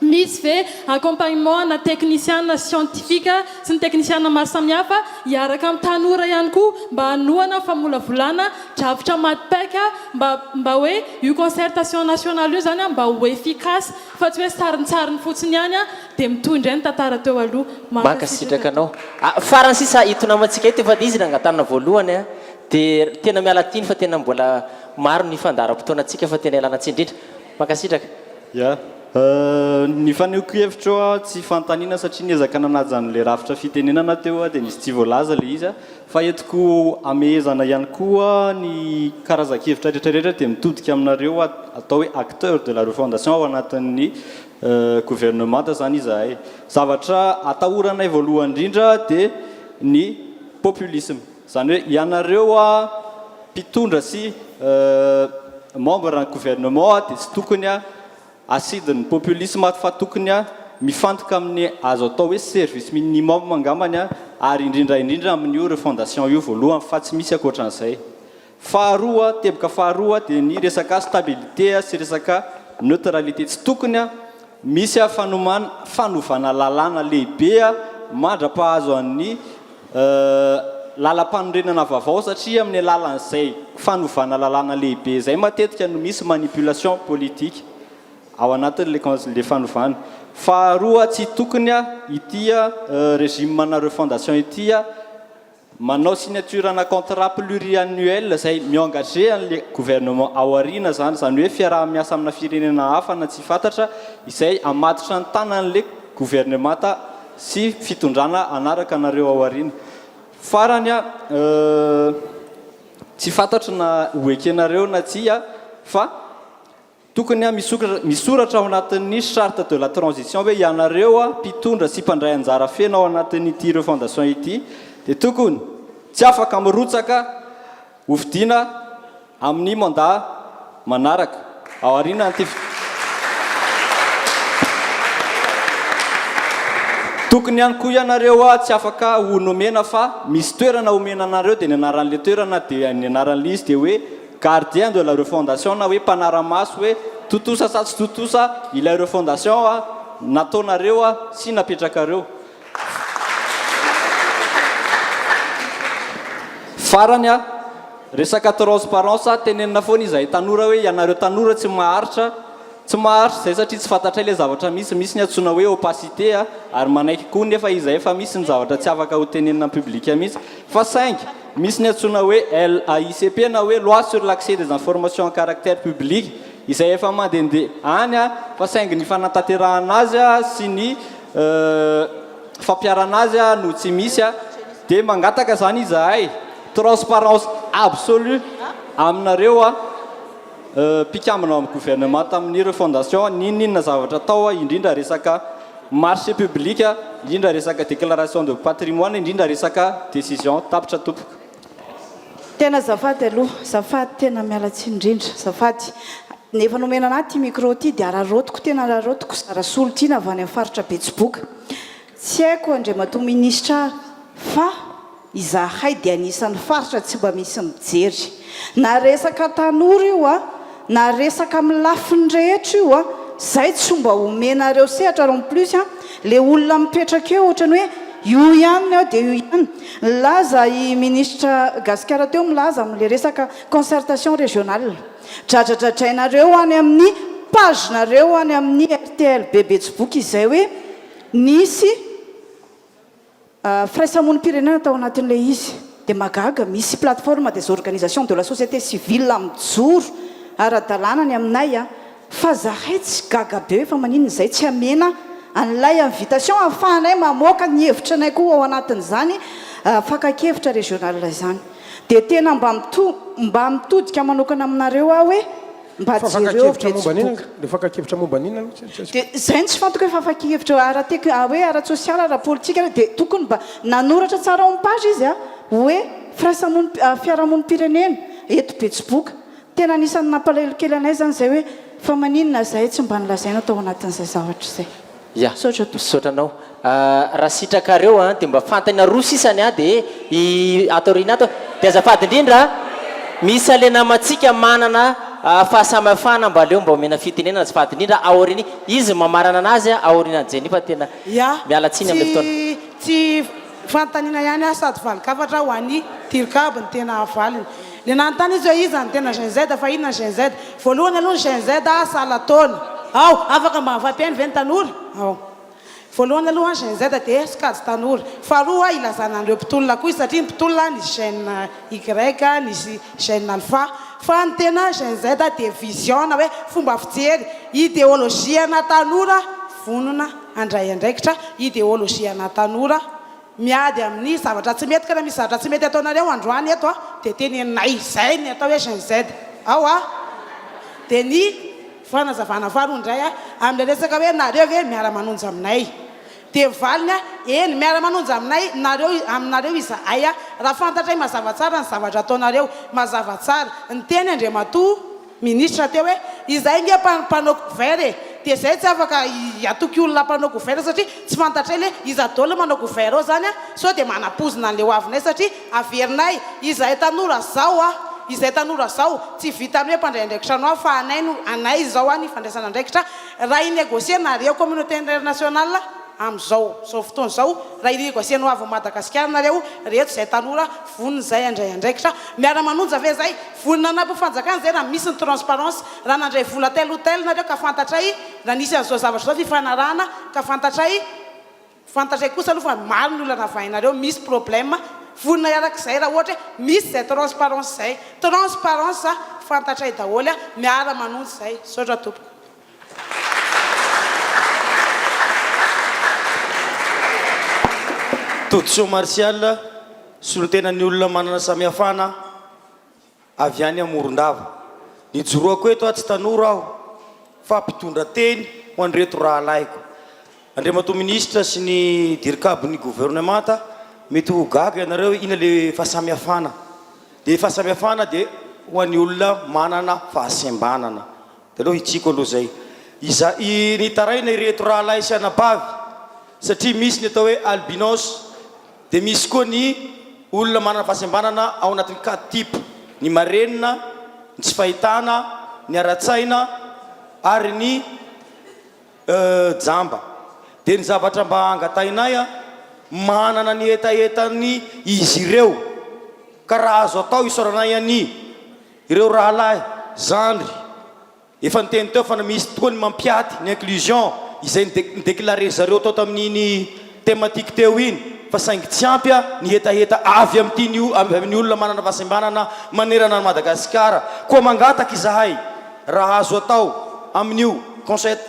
Speaker 12: Misy ve accompagnement ana teknisiana scientifique sy ny teknisiana maro samihafa hiaraka amin'ny tanora ihany koa mba hanohana ny famolavolana drafitra maty paika mba mba hoe io concertation nationale io izany mba ho efficace fa tsy hoe sarintsariny fotsiny ihany dia mitohy indray ny tantara teo aloha.
Speaker 3: Mankasitraka anao. Ah, farany sisa ito namantsika ito efa izy nangatanina voalohany a, dia tena miala tiny fa tena mbola maro ny fandaharam-potoanantsika fa tena ialana tsiny indrindra. Mankasitraka.
Speaker 1: Ya. Ny fanehoako hevitra eo tsy fanontaniana satria niezaka nanaja an'ilay rafitra fitenenana teo aho dia nisy tsy voalaza ilay izy fa entiko hamehezana ihany koa ny karazan-kevitra rehetra rehetra dia mitodika aminareo atao hoe acteur de la refondation ao anatin'ny gouvernemanta izany izahay. Zavatra atahoranay voalohany indrindra dia ny populisme. Izany hoe ianareo mpitondra sy membre ny gouvernement dia tsy tokony asidin'ny populisme fa tokony mifantoka amin'ny azo atao hoe service minimum angambany ary indrindra indrindra amin'io refondation io voalohany fa tsy misy ankoatran'izay. Faharoa, teboka faharoa dia ny resaka stabilité sy resaka neutralité. Tsy tokony misy fanoman fanovana lalàna lehibe mandra-pahazo an'ny lalam-panorenana vaovao satria amin'ny alalan'izay fanovana lalàna lehibe izay matetika no misy manipulation politique ao anatin'ilay ilay fanovana. Faharoa, tsy tokony ity régime ana refondation ity Manao signature ana contrat pluriannuel izay mi-engager an'ilay gouvernement ao aoriana izany, izany hoe fiaraha-miasa amina firenena hafa na tsy fantatra izay hamatotra ny tanan'ilay gouvernemanta sy fitondrana hanaraka anareo ao aoriana. Farany an, tsy fantatro na ho ekenareo na tsia fa Tokony misoratra ao anatin'ny charte de la transition hoe ianareo mpitondra sy mpandray anjara feno ao anatin'ity refondation ity dia tokony tsy afaka mirotsaka hofidiana amin'ny mandat manaraka aorianan'ity Tokony ihany koa ianareo tsy afaka ho nomena fa misy toerana omena anareo dia ny anaran'ilay toerana dia ny anaran'ilay izy dia hoe Gardien de la refondation na hoe mpanara-maso hoe tontosa sa tsy tontosa ilay refondation nataonareo sy napetrakareo. Farany, resaka transparence, tenenina foana izahay tanora hoe ianareo tanora tsy maharitra, tsy maharitra izay satria tsy fantatray ilay zavatra misy, misy ny antsoina hoe opacité ary manaiky koa nefa izahay fa misy ny zavatra tsy afaka ho tenenina en public mihitsy fa saingy Misy ny antsoina hoe LAICP na hoe Loi sur l'accès des informations à caractère public izay efa mandehandeha any fa saingy ny fanatanterahana azy sy ny fampiharana azy no tsy misy dia mangataka izany izahay transparence absolue aminareo mpikambana ao amin'ny gouvernement tamin'ny refondation n'inon'inona zavatra atao indrindra resaka Marché public, indrindra resaka déclaration de patrimoine, indrindra resaka décision. Tapitra tompoko.
Speaker 13: Tena azafady aloha, azafady tena miala tsiny indrindra, azafady. Ny efa nomena anah ity micro ity dia araraotiko, tena araraotiko, zara solotiana avy any amin'ny faritra Betsiboka. Tsy haiko Andriamatoa Minisitra fa izahay dia anisan'ny faritra tsy mba misy mijery. Na resaka tanora io a, na resaka amin'ny lafiny rehetra io a, zay tsy mba omenareo sehatra ary en plus a, le olona mipetraka eo ohatrany hoe io ihany ny ao dia io ihany. Nilaza i Minisitra Gasikara teo milaza amin'le resaka concertation régionale. Dradradradrainareo any amin'ny page nareo any amin'ny RTLB Betsiboka izay hoe nisy Firaisamonim-pirenena tao anatin'ilay izy. Dia mahagaga, misy plateforme des organisations de la société civile mijoro ara-dalàna ny aminay a! Fa zahay tsy gaga be hoe fa maninona izay tsy amena an'ilay invitation ahafahanay mamoaka ny hevitra anay koa ao anatin'izany fakan-kevitra régional izany. Dia tena mba mba mitodika manokana aminareo aho hoe Mba
Speaker 9: Fa
Speaker 13: jereo
Speaker 9: fakan-kevitra momba an'inona?
Speaker 13: Facebook.
Speaker 9: Le fakan-kevitra momba an'inona aloha tsy tsy azoko.
Speaker 13: Dia izay no tsy fantako hoe fakan-kevitra ara-tek hoe ara-tsosialy, ara-politika dia tokony mba nanoratra tsara ao amin'ny page izy a, hoe firaisamonim fiarahamonim-pirenena eto Betsiboka. Tena anisan'ny nampalahelo kely anay izany izay hoe fa maninona izahay tsy mba nolazaina tao anatin'izay zavatra izay.
Speaker 3: Ya,
Speaker 13: Misaotra tompoko.
Speaker 3: misaotra anao. Raha sitrakareo an, dia mba fantany roa sisa ny ahy dia i ato aoriana ato. Dia azafady indrindra, misy ale namantsika manana fahasamihafana mba aleo mba omena fitenenana azafady indrindra aoriana, izy no mamarana anazy aorianan'i Jenny fa tena
Speaker 14: Ya,
Speaker 3: miala tsiny amin'ilay fotoana.
Speaker 14: tsy tsy fanontaniana ihany aho sady valin-kafatra ho an'i Dircab ny tena valiny. Le nanontany izy hoe iza no tena Gen Z fa inona ny Gen Z. Voalohany aloha ny Gen Z sahala taona. Ao, afaka mba mifampihaino ve ny tanora? Ao. Voalohany aloha ny Gen Z dia sokajy tanora. Faharoa ilazana an'ireo mpitolona koa izy satria ny mpitolona nisy Gen Y, nisy Gen Alpha. Fa ny tena Gen Z dia vision na hoe fomba fijery, ideologie-na tanora vonona handray andraikitra, ideologie-na tanora Miady amin'ny zavatra tsy mety ka raha misy zavatra tsy mety ataonareo androany eto dia teneninay, izay ny atao hoe Gen Z ao a! Dia ny fanazavana faharoa indray amin'ilay resaka hoe nareo ve miara-manonja aminay? Dia ny valiny eny miara-manonja aminay nareo aminareo izahay raha fantatray mazava tsara ny zavatra ataonareo, mazava tsara. Niteny Andriamatoa. Ministra teo hoe izahay nge mpanao couvert e! dia izay tsy afaka hatoky olona mpanao couvert satria tsy fantatray le iza daholo manao couvert ao zany a! sao dia manapozina an'le ho avinay satria averinay izahay tanora zao a! izay tanora zao tsy vitan'ny hoe mpandray andraikitra anao fa anay no anay izao a ny fandraisana andraikitra raha hi-negocier nareo communauté internationale amin'izao zao fotoana izao raha hi-negocier ny ho avin'i Madagasikara nareo reto izay tanora vonona izay handray andraikitra miara manonja ve zay Vonona hanampy ny fanjakana izay raha misy ny transparence, raha nandray vola tel ou tel nareo ka fantatray, raha nisy an'izao zavatra izao fifanarahana ka fantatray, fantatray kosa aloha fa maro ny olana vahinareo, misy problème, vonona hiaraka izay raha ohatra hoe misy izay transparence izay, transparence fantatray daholo, miara manonja izay, misaotra tompoko.
Speaker 7: Todisoa Martial, solontenan'ny olona manana samihafana avy any Morondava. Nijoroako eto aho tsy tanora aho fa mpitondra teny ho an'ireto rahalahiko. Andriamatoa Minisitra sy ny dircab-n'ny governemanta, mety ho gaga ianareo hoe inona le fahasamihafana. Dia fahasamihafana dia ho an'ny olona manana fahasembanana. Dia aleo hitsiko aloha izay. Iza, i, nitaraina ireto rahalahy sy anabavy satria misy ny atao hoe albinos, dia misy koa ny olona manana fahasembanana ao anatin'ny quatre types, ny marenina, ny tsy fahitana, ny ara-tsaina ary ny jamba. Dia ny zavatra mba angatahinay, manana ny hetahetany izy ireo, ka raha azo atao isaoranay an'i. Ireo rahalahy, zandry, efa niteny teo fa misy tokoa ny mampiaty ny inclusion izay ni-declarer zareo tao tamin'iny thématique teo iny fa saingy tsy ampy ny hetaheta avy amin'ity ny avy amin'ny olona manana fahasembanana manerana an'i Madagasikara. Koa mangataka izahay raha azo atao amin'io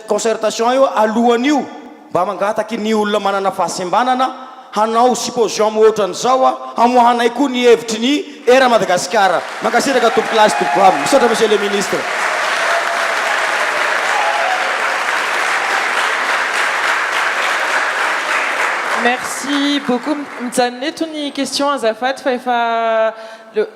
Speaker 7: concertation io alohan'io Mba mangataky ny olona manana fahasembanana hanao symposium ohatran'izao hamoahanay koa ny hevitry ny Air Madagascar. Mankasitraka tompokolahy sy tompokovavy. Misaotra Monsieur le Ministre.
Speaker 2: Merci beaucoup. Mijanona eto ny question azafady fa efa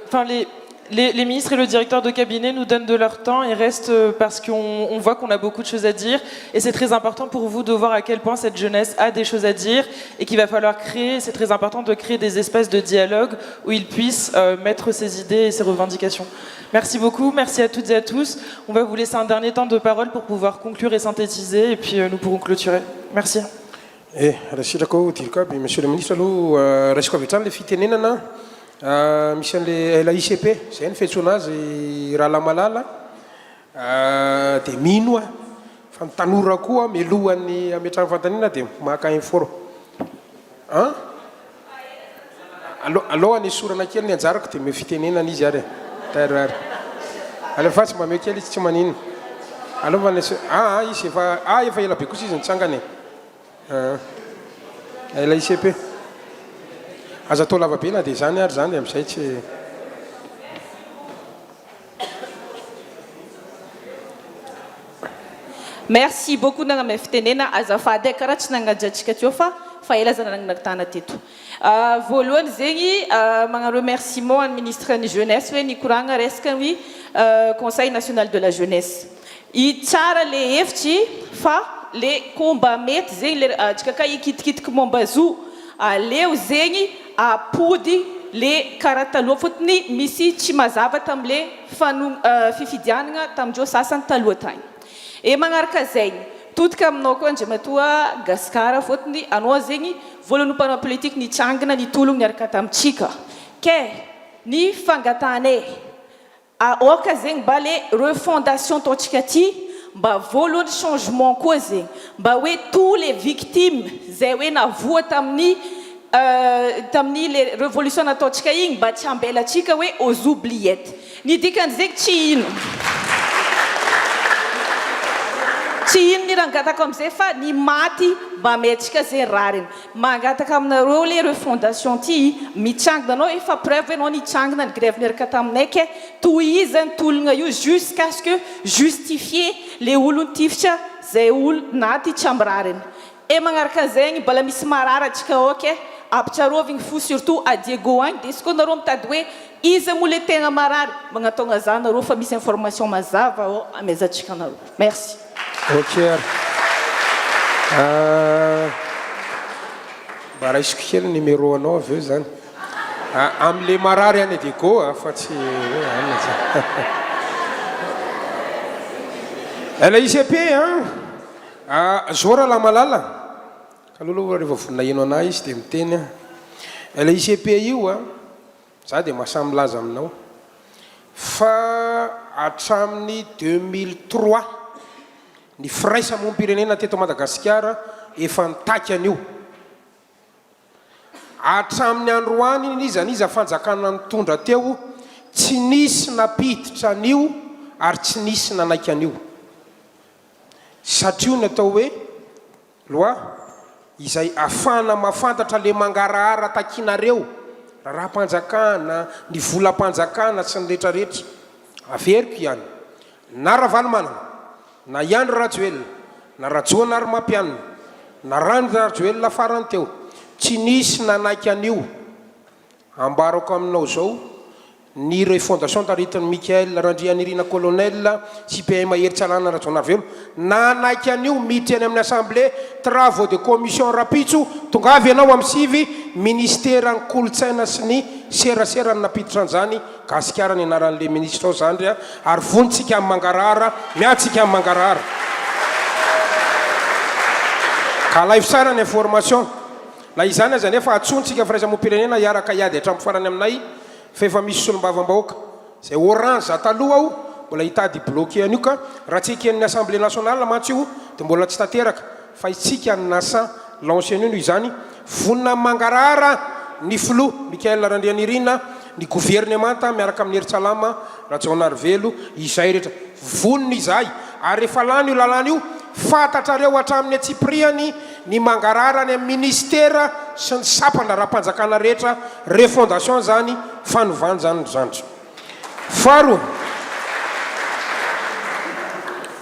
Speaker 2: enfin les les les ministres et le directeur de cabinet nous donnent de leur temps et restent parce qu'on on voit qu'on a beaucoup de choses à dire et c'est très important pour vous de voir à quel point cette jeunesse a des choses à dire et qu'il va falloir créer, c'est très important de créer des espaces de dialogue où ils puissent mettre ses idées et ses revendications. Merci beaucoup, merci à toutes et à tous. On va vous laisser un dernier temps de parole pour pouvoir conclure et synthétiser et puis nous pourrons clôturer. Merci.
Speaker 9: Eh, raha sitraka ao diriko aby, Monsieur le Ministre aloha raisiko avy hatrany le fitenenana misy an'le LAICP, zay ny fiantsoana azy Rahalamalala, dia mino aho fa ny tanora koa mialohan'ny hametrahany fanontaniana dia maka infor. An? Aleo aleo anesorana kely ny anjarako dia omeo fitenenana izy ary e. Tairo ary. Alefaso mba omeo kely izy tsy maninona. Aleo mba aneso ah ah izy efa ah efa ela be kosa izy nitsangana e. Ah. LICP. Aza atao lava be na dia izany ary izany dia amin'izay tsy.
Speaker 15: Merci beaucoup nagnamay fitenena azafady e karaha tsy nagnaja antsika teo fa fa ela za nagnatana teto. Voalohany zegny magnano remerciement an'i ministre ny jeunesse hoe nikoragna resaka ny conseil national de la jeunesse. I tsara le hevitry fa le ko mba mety zegny le antsika ka hikitikitiky momba zo aleo zegny apody le karaha taloha fotony misy tsy mazava tamle fano fifidianagna tamindreo sasany taloha tagny. E magnaraka zegny todika aminao koa Andriamatoa Gascar fotony anao zegny voalohany mpanao politique nitsangana nitologno niaraka tamintsika ke ny fangatahanay Aoka zegny mba le refondation ataontsika ty mba voalohany changement koa zegny mba hoe tous les victimes zay hoe navoa tamin'ny tamin'ny le revolution nataontsika igny mba tsy ambelatsika hoe aux oubliettes ny dikan'izegny tsy ino tsy ino ny raha angatako amizay fa ny maty mba ameantsika zegny rariny Mangataka aminareo le refondation ty mitsangana anao efa preuve enao nitsangana ny grève niaraka taminay ke tohizany tologna io jusqu'à ce que justifier le olo nitifitra zay olo naty tsy am rariny e magnaraka anzegny mbola misy marary atsika ao ke ampitsarovigny fo surtout à Diego agny de izy koa nareo mitady hoe iza moa le tegna marary magnatogna za nareo fa misy information mazava ao amezantsika anareo merci.
Speaker 9: Ok ary. Ah, mba raisiko kely ny numéro anao avy eo zany. Ah, amle marary any Diego ah, fa tsy hoe any zany. LICP an, ah, zao Ralamalala, ka aloha aloha rehefa vonona heno anah izy dia miteny aho. LICP io an, Za dia mahasahy milaza aminao fa hatramin'ny 2003 ny firaisamonim-pirenena teto Madagasikara efa nitaky an'io. Hatramin'ny androany n'iza n'iza fanjakana nitondra teo tsy nisy nampiditra an'io ary tsy nisy nanaiky an'io. Satria io ny atao hoe Loi izay afahana mafantatra le mangarahara takinareo, raharaham-panjakana, ny volam-panjakana sy ny retraretra. Averiko ihany, na Ravalomanana, na i Andry Rajoelina, na Rajoanarimampianina, na Randry Rajoelina farany teo, tsy nisy nanaiky an'io. Ambarako aminao zao, ny refondation taritin'i Michael Randrianirina Colonel sy PM Hery Tsalana Rajaonarivelo, nanaiky an'io miditra eny amin'ny assemblée, travaux de commission rapitso, tongava ianao amin'ny sivy, ministeran'ny kolontsaina sy ny serasera no nampiditra an'izany, Gasikara ny anaran'le ministra ao zandry a, ary vontsika amin'ny mangarahara, miady tsika amin'ny mangarahara. Ka alaivo tsara ny information. Na izany aza anefa antsointsika firaisamoam-pirenena hiaraka hiady hatramin'ny farany aminay fa efa misy solombavambahoaka izay orange taloha aho mbola hitady hi-bloquer an'io ka raha tsy eken'ny assemblée nationale mantsy io dia mbola tsy tanteraka fa isika ny nasa lancer an'io noho izany vonona amin'ny mangarahara ny filoha Michael Randrianirina ny governemanta miaraka amin'ny Heritsalama Rajaonarivelo izay rehetra vonona izahay ary rehefa lany io lalàna io fantatrareo hatramin'ny antsipirihany ny mangarahara any amin'ny ministera sy ny sampan-draharaham-panjakana rehetra, refondation izany, fanovana izany ry zandry. Faharoa,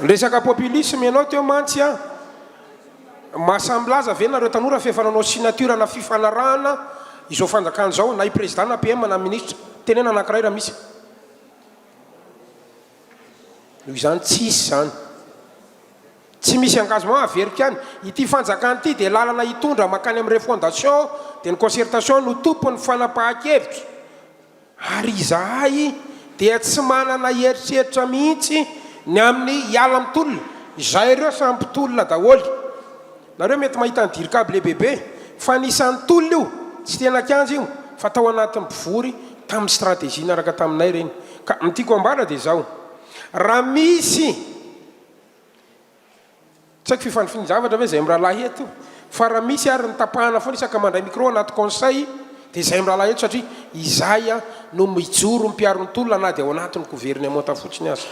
Speaker 9: ny resaka populisme ianao teo mantsy an, Mahasahy milaza ve nareo tanora fa efa nanao signature na fifanarahana izao fanjakana izao na i président na PM na ministre? Teneno anankiray raha misy. Noho izany tsy hisy izany. Tsy misy engagement averiko ihany. Ity fanjakana ity dia lalana hitondra mankany amin'ny refondation dia ny concertation no tompon'ny fanapahan-kevitra. Ary izahay dia tsy manana eritreritra mihitsy ny amin'ny hiala amin'ny tolona. Izahay ireo samy mpitolona daholo. Nareo mety mahita ny dircab lehibebe fa anisan'ny tolona io, tsy tena kianja io fa tao anatin'ny mpivory tamin'ny stratégie niaraka taminay ireny. Ka ny tiako ambara dia izao, raha misy. Tsy haiko fifanifin-javatra ve izay mirahalahy eto fa raha misy ary ny tapahana foana isaka mandray micro anaty conseil dia izay mirahalahy eto satria izahay no mijoro mpiaro ny tolona na dia ao anatin'ny governemanta fotsiny aza.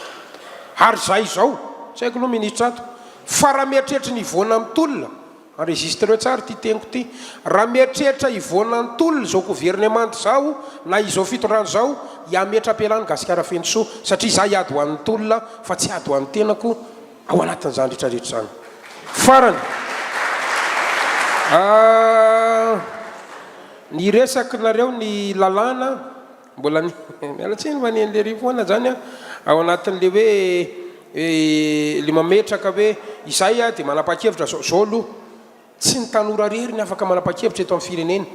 Speaker 9: Ary izahay izao, tsy haiko aloha ministra ato, fa raha mieritreritra ny hivoana amin'ny tolona, enregistreo tsara ity teniko ity, raha mieritreritra hivoana ny tolona izao governemanta izao na izao fitondrana izao, hiametra-pialana Gasikara Fenosoa satria izaho hiady ho an'ny tolona fa tsy hiady ho an'ny tenako ao anatin'izany rehetra rehetra izany. Farany, ny resaky nareo ny lalàna, mbola ny, miala tsiny fa ny an'i Lery foana zany an, ao anatin'le hoe le mametraka hoe izay dia manapa-kevitra zao, zao aloha, tsy ny tanora rery ny afaka manapa-kevitra eto amin'ny firenena,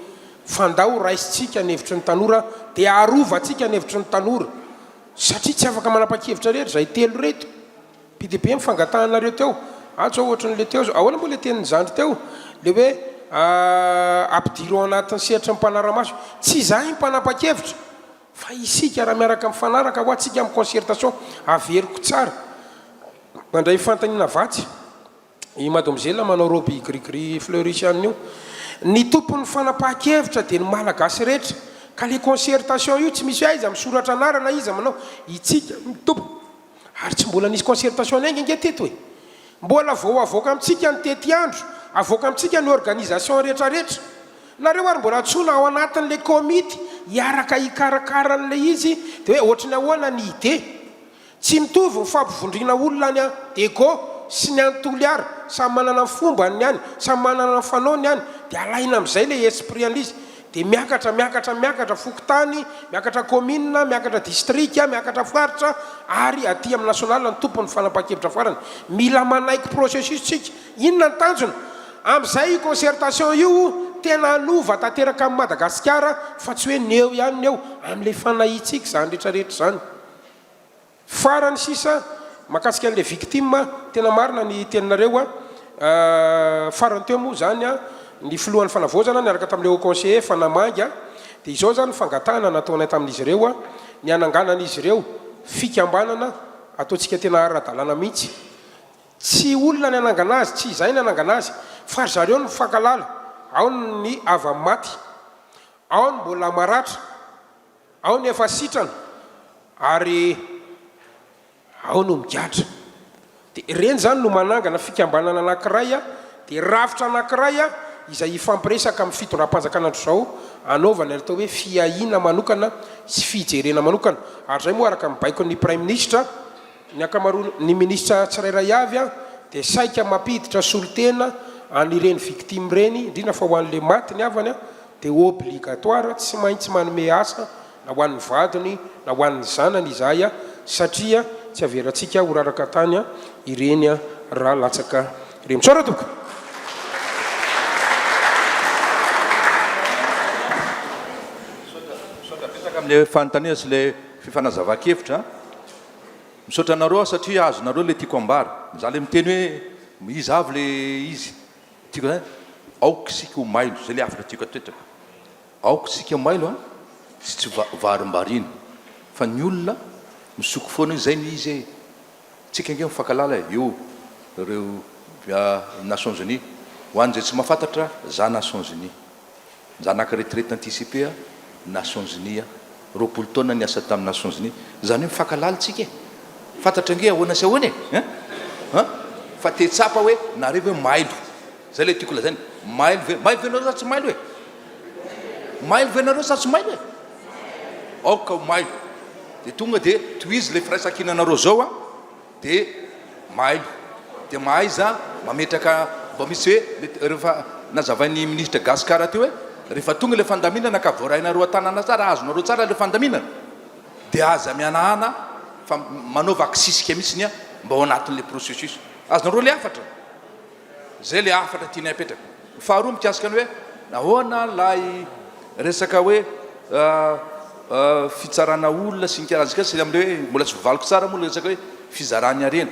Speaker 9: fa ndao raisintsika ny hevitry ny tanora dia arovantsika ny hevitry ny tanora, satria tsy afaka manapa-kevitra rery zahay telo reto. Be dia be ny fangatahanareo teo. Ato zao ohatran'le teo zao. Ahoana moa le tenin'i zandry teo? Le hoe ampidiro ao anatin'ny sehatry ny mpanara-maso. Tsy izahay ny mpanapa-kevitra fa isika raha miaraka mifanaraka hoa tsika amin'ny concertation. Averiko tsara. Mandray fanontaniana vatsy i mademoiselle manao robe gris gris fleuris anona io. Ny tompon'ny fanapahan-kevitra dia ny Malagasy rehetra. Ka le concertation io tsy misy hoe aiza misoratra anarana iza manao. Itsika no tompony. Ary tsy mbola nisy concertation niainga ange teto e! Mbola vao avoaka amintsika ny tetiandro, avoaka amintsika ny organisation rehetra rehetra. Nareo ary mbola antsoina ao anatin'ilay komity hiaraka hikarakara an'ilay izy dia hoe ohatry ny ahoana ny idée. Tsy mitovy ny fampivondriana olona any Diego sy ny any Toliara, samy manana ny fombany ny any, samy manana ny fanaony ny any, dia alaina amin'izay ilay esprit an'ilay izy. Dia miakatra, miakatra, miakatra fokontany, miakatra kaominina, miakatra distrika, miakatra faritra ary aty amin'ny national ny tompon'ny fanapahan-kevitra farany. Mila manaiky processus tsika. Inona ny tanjona? Amin'izay io concertation io tena hanova tanteraka an'i Madagasikara fa tsy hoe ny eo ihany ny eo, amin'ilay fanahiantsika izany rehetra rehetra izany. Farany sisa, mahakasika an'ilay victime, tena marina ny teninareo a, farany teo moa izany a, ny filohan'ny fanavaozana niaraka tamin'ilay haut conseiller efa namangy a, dia izao izany ny fangatahana nataonay tamin'izy ireo a, ny hananganan'izy ireo fikambanana ataontsika tena ara-dalàna mihitsy, tsy olona ny hanangana azy, tsy izahay ny hanangana azy, fa ry zareo no mifankahalala, ao ny havany maty, ao ny mbola maratra, Ao ny efa sitrana ary ao no migadra. Dia ireny izany no manangana fikambanana anankiray dia rafitra anankiray izay hifampiresaka amin'ny fitondram-panjakana ohatr'izao hanaovana ny atao hoe fiahiana manokana sy fijerena manokana. Ary izay moa araka ny baikon'ny Praiminisitra, ny ankamaroan'ny minisitra tsirairay avy dia saika mampiditra solontena an'ireny victime ireny, indrindra fa ho an'ilay maty ny havany dia obligatoire tsy maintsy manome asa na ho an'ny vadiny na ho an'ny zanany izahay satria tsy avelantsika ho raraka tany ireny ra latsaka ireny. Misaotra tompoko.
Speaker 8: Misaotra betsaka amin'ilay fanontaniana sy ilay fifanazavan-kevitra. Misaotra anareo aho satria azonareo ilay tiako ambara. Izaho ilay miteny hoe iza avy ilay izy. Tiako zany, aoka isika ho mailo, zay le hafatra tiako apetraka, aoka isika mailo an, sy tsy varimbariana, fa ny olona misoko foana hoe zay ny izy e, tsika ange mifankalala e, eo ireo Nations Unies, ho an'izay tsy mahafantatra, za Nations Unies. Zanaka retraite anticipée Nations Unies aho. 20 taona niasa tamin'ny Nations Unies. Izany hoe mifankahalala tsika e. Fantatra ange ahoana sy ahoana e. Hein? Hein? Fa te tsapa hoe nareo ve mailo. Zay ilay tiako lazaina. Mailo ve? Mailo ve nareo sa tsy mailo e? Mailo ve nareo sa tsy mailo e? Aoka ho mailo. Dia tonga dia tohizo ilay firaisankinanareo zao an. Dia mailo. Dia mahaiza mametraka. mba misy hoe le rehefa nazavain'ny ministra Gascar teo hoe rehefa tonga ilay fandaminana ka voarainareo an-tanana tsara, azonareo tsara ilay fandaminana dia aza mihanahana fa manaova akisisika mihitsiny a mba ao anatin'ilay processus. Azonareo ilay hafatra? Izay ilay hafatra tianay apetraka. Ny faharoa mikasika ny hoe nahoana ilay resaka hoe fitsarana olona sy ny karazany sy amin'ilay hoe mbola tsy voavaliko tsara moa ilay resaka hoe fizaran'ny harena.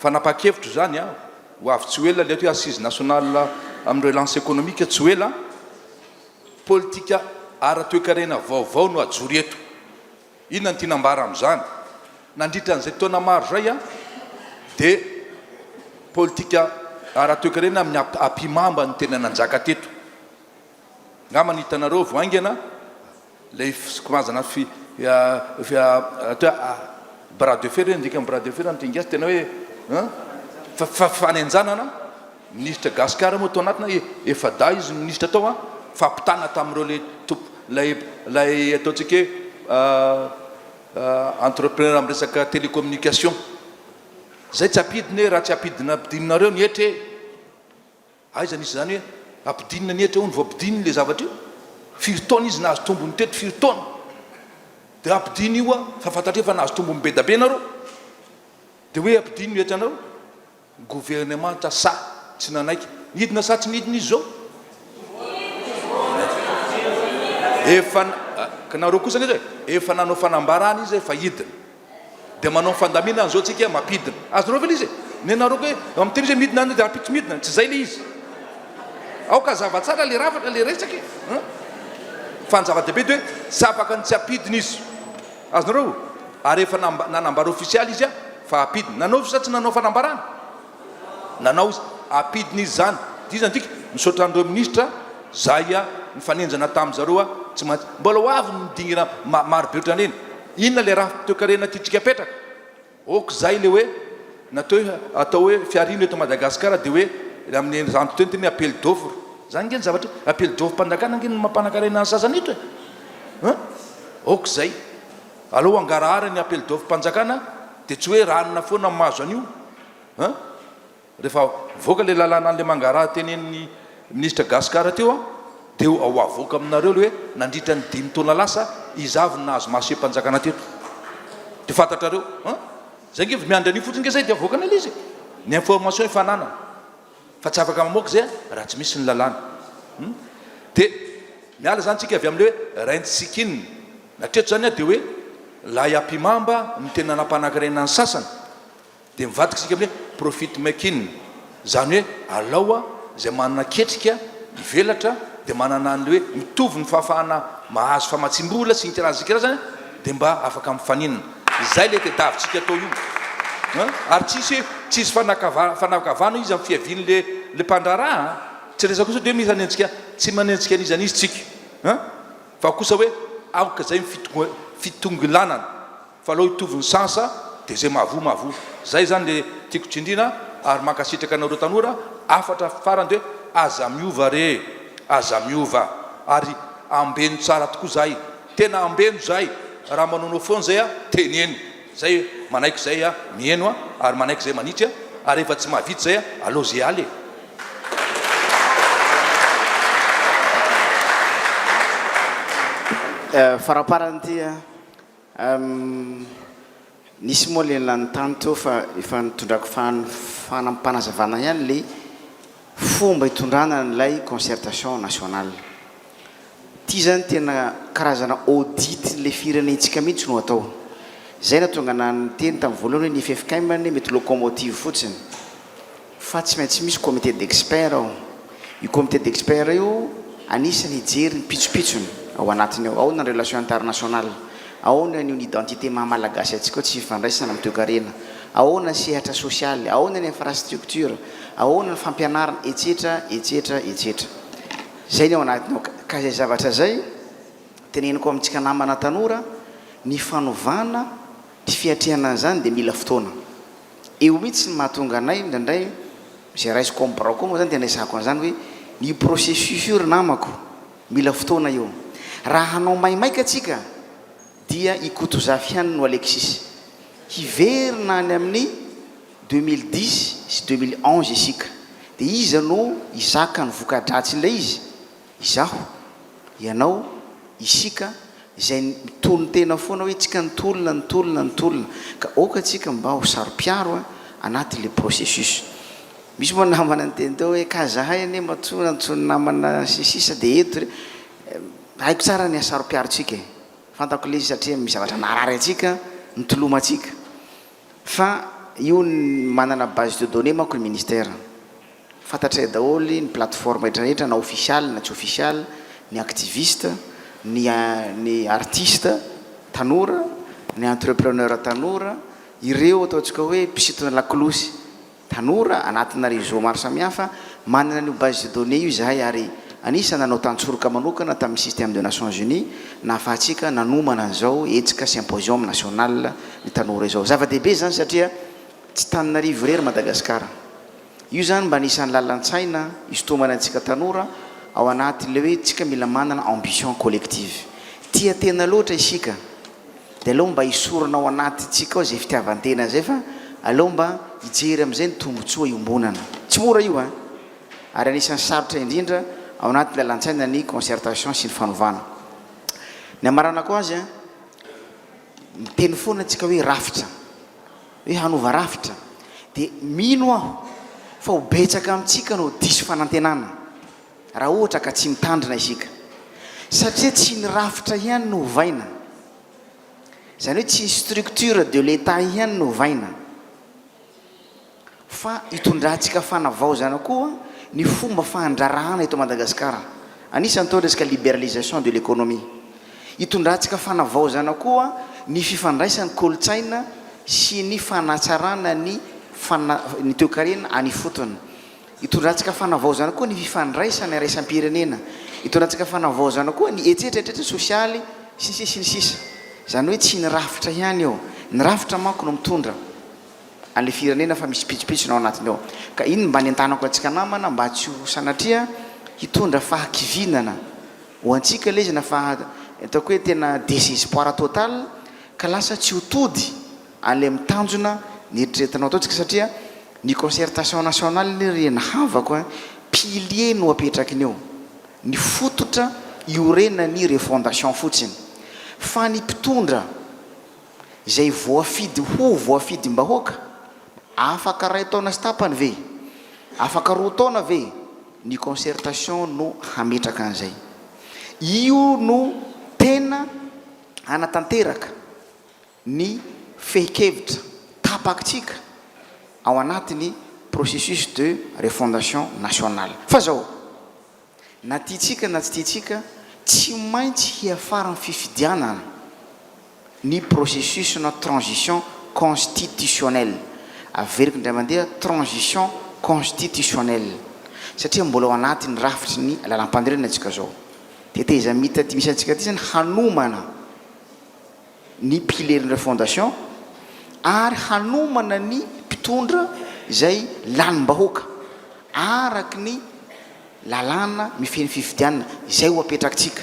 Speaker 8: Fanapahan-kevitra izany an, ho avy tsy ho ela ilay atao hoe assise nationale amin'ny relance économique tsy ho ela. Politika ara-toekarena vaovao no hajoro eto. Inona no tiana ambara amin'izany? Nandritra an'izay taona maro izay an, dia politika ara-toekarena amin'ny ampihimamba no tena nanjaka teto. Angamba ny hitanareo vao haingana ilay fikomazana fi atao hoe bras de fer, inona ny dikan'ny bras de fer amin'ny teny gasy? Tena hoe an, fanenjanana, minisitra Gascar moa tao anatina, efa-dahy izy no minisitra tao an, fampitana tamin'ireo ilay tompo, ilay ilay ataontsika hoe entrepreneur amin'ny resaka télécommunication. Izay tsy ampidina e, raha tsy ampidina ampidininareo ny hetra e. Aiza nisy izany hoe ampidinina ny hetra hono vao ampidinina ilay zavatra io? Firy taona izy nahazo tombony teto, firy taona? Dia ampidino io a, fa fantatreo fa nahazo tombony bedabe nareo. Dia hoe ampidino ny hetranareo? Governemanta sahy tsy nanaiky. Nidina sa tsy nidina izy izao? Efa, ka nareo kosa anie zay, efa nanao fanambarana izy fa hidina. Dia manao fandaminana zao tsika mampidina. Azonareo ve le izy e? Nenareo koa hoe miteny izy hoe midina any dia rahampitso midina. Tsy zay le izy. Aoka hazava tsara le rafatra le resaka e. Hein? Fa ny zava-dehibe dia hoe tsy afaka ny tsy hampidina izy. Azonareo? Ary efa nanambara ofisialy izy fa hampidina. Nanao sa tsy nanao fanambarana? Nanao izy. Hampidina izy izany. Dia iza no dika? Misaotra an'ireo minisitra zay nifanenjana tamin-dry zareo tsy maintsy. Mbola ho avy ny dingana marobe ohatran'ireny. Inona ilay rafi-toekarena tiantsika apetraka? Ok izay ilay hoe natao hoe atao hoe fihariana eto Madagasikara dia hoe amin'ny ranto teo ny teny hoe appel d'offre. Izany ange ny zavatra hoe appel d'offre-mpanjakana ange no mampanankarena ny sasany eto e. Hein? Ok izay. Aleo hangarahara ny appel d'offre-mpanjakana dia tsy hoe ranona foana no mahazo an'io. Hein? Rehefa mivoaka ilay lalàna an'ilay mangaraha tenenin'ny minisitra Gascar teo an, dia ho avoaka aminareo ilay hoe nandritra ny dimy taona lasa iza avy no nahazo marché-mpanjakana teto. Dia fantatrareo an! Zay ange miandry an'io fotsiny ange zay dia avoakana ilay izy e! Ny information efa ananana. Fa tsy afaka mamoaka izay raha tsy misy ny lalàna. Hum. Dia miala izany tsika avy amin'ilay hoe rent seeking. Hatreto izany an dia hoe lay ampihimamba no tena nampanankarena ny sasany. Dia mivadika isika amin'ny hoe profit making, izany hoe alao izay manana ketrika hivelatra dia manana an'ilay hoe mitovy ny fahafahana mahazo famatsiam-bola sy ny karazany sy ny karazany dia mba afaka mifaninana. Izay ilay tadiavintsika atao io. An! Ary tsisy hoe tsisy fanakava fanakavana izy amin'ny fiavian'ilay ilay mpandraharaha an! Tsy resaka kosa dia hoe misy hanenjika tsy manenjika an'iza n'iza isika an! Fa kosa hoe aoka izay ny fitongo fitongilanana. Fa aleo hitovy ny sens dia zay mahavoa mahavoa. Zay zany le tiako tsindrina ary mankasitraka anareo tanora, hafatra farany de hoe aza miova re, aza miova ary ambeno tsara tokoa zahay, tena ambeno zahay, raha manaonao foana zay a teneno, zay manaiky zay a miheno a ary manaiky zay manitsy a ary rehefa tsy mahavita zay a aleo ze hiala e.
Speaker 7: Faraparany ity a. Humm nisy moa le nanontany teo fa efa nitondrako fanampanazavana ihany le fomba hitondrana an'ilay concertation nationale. Ity zany tena karazana audit le firenentsika mihitsy no atao. Zay nahatonga anah niteny tamin'ny voalohany hoe ny ffkm anie mety locomotive fotsiny. Fa tsy maintsy misy comité d'experts ao. Io comité d'experts io anisany hijery ny pitsopitsony ao anatiny ao. Ahoana ny relation internationale? Ahoana ny identité maha malagasy antsika ao tsy fifandraisana amin'ny toekarena? Ahoana ny sehatra sosialy? Ahoana ny infrastructure? Ahoana ny fampianarana? Etsetra, etsetra, etsetra. Izay ny ao anatiny ao. Ka izay zavatra izay, teneniko amintsika namana tanora, ny fanovana, ny fiatrehana an'izany dia mila fotoana. Eo mihitsy ny mahatonga anay indraindray, izay raisiko amin'ny birao koa moa izany tena ezahako an'izany hoe ny processus io ry namako mila fotoana io. Raha hanao maimaika tsika dia i Kotozafy ihany no Alexis. Hiverina any amin'ny 2010 sy 2011 isika. Dia iza no hizaka ny voka-dratsin'ilay izy? Izaho, ianao, isika, izay mitonon-tena foana hoe tsika nitolona, nitolona, nitolona. Ka aoka tsika mba ho saro-piaro anatin'ilay processus. Misy moa namana niteny teo hoe ka zahay anie matoa nantsoin'ny namana sy ny sisa dia eto re. Haiko tsara ny hasaro-piarontsika e. Fantako ilay izy satria misy zavatra naharary antsika, nitolomantsika. Fa io manana base de données manko ny ministère. Fantatray daholo ny plateforme rehetra rehetra na ofisialy na tsy ofisialy, ny activiste, ny ny artiste tanora, ny entrepreneur tanora, ireo ataontsika hoe mpisintona lakolosy tanora anatina réseau maro samihafa, manana an'io base de données io izahay ary anisan'ny nanao tantsoroka manokana tamin'ny système de Nations Unies nahafahantsika nanomana an'izao hetsika symposium national ny tanora izao. Zava-dehibe izany satria tsy Tananarivo irery Madagasikara. Io izany mba anisan'ny lalan-tsaina isintomana antsika tanora ao anatin'ilay hoe tsika mila manana ambition collective. Tia tena loatra isika dia aleo mba esorina ao anatintsika ao izay fitiavan-tena izay fa aleo mba hijery amin'izay ny tombontsoa iombonana. Tsy mora io an! Ary anisan'ny sarotra indrindra ao anatin'ny lalan-tsaina ny concertation sy ny fanovana. Ny hamaranako azy an, miteny foana tsika hoe rafitra. Hoe hanova rafitra. Dia mino aho fa ho betsaka amintsika no diso fanantenana raha ohatra ka tsy mitandrina isika. Satria tsy ny rafitra ihany no ovaina. Izany hoe tsy ny structure de l'Etat ihany no ovaina. Fa hitondrantsika fanavaozana koa ny fomba fandraharahana eto Madagasikara. Anisan'ny atao resaka liberalisation de l'économie. Hitondrantsika fanavaozana koa ny fifandraisan'ny kolontsaina sy ny fanatsarana ny fana ny toekarena any ifotony. Hitondrantsika fanavaozana koa ny fifandraisana iraisam-pirenena. Hitondrantsika fanavaozana koa ny etsetra etsetra sosialy sy ny sisa sy ny sisa. Izany hoe tsy ny rafitra ihany io. Ny rafitra manko no mitondra an'ilay firenena fa misy pitsopitsony ao anatiny ao. Ka iny mba nentanako antsika namana mba tsy ho sanatria hitondra fahakivinana ho antsika ilay izy na faha ataoko hoe tena désespoir total ka lasa tsy ho tody any amin'ny tanjona neritreretinao atao tsika satria ny concertation nationale ry nahavako a pilier no apetrakiny eo ny fototra iorenan'ny refondation fotsiny fa ny mpitondra izay voafidy ho voafidim-bahoaka, afaka iray taona sy tapany ve? Afaka roa taona ve? Ny concertation no hametraka an'izay. Io no tena hanatanteraka ny fehin-kevitra tapakitsika ao anatin'ny processus de refondation nationale. Fa zao. Na tiantsika na tsy tiantsika, tsy maintsy hiafara amin'ny fifidianana ny processus na transition constitutionnelle. Averiko indray mandeha, transition constitutionnelle. Satria mbola ao anatin'ny rafitry ny lalàmpanorenana isika izao. Tetezamita ity misy antsika ity izany hanomana ny pilier-n'ny refondation ary hanomana ny mpitondra izay lanim-bahoaka araka ny lalàna mifehy ny fifidianana izay ho apetrakitsika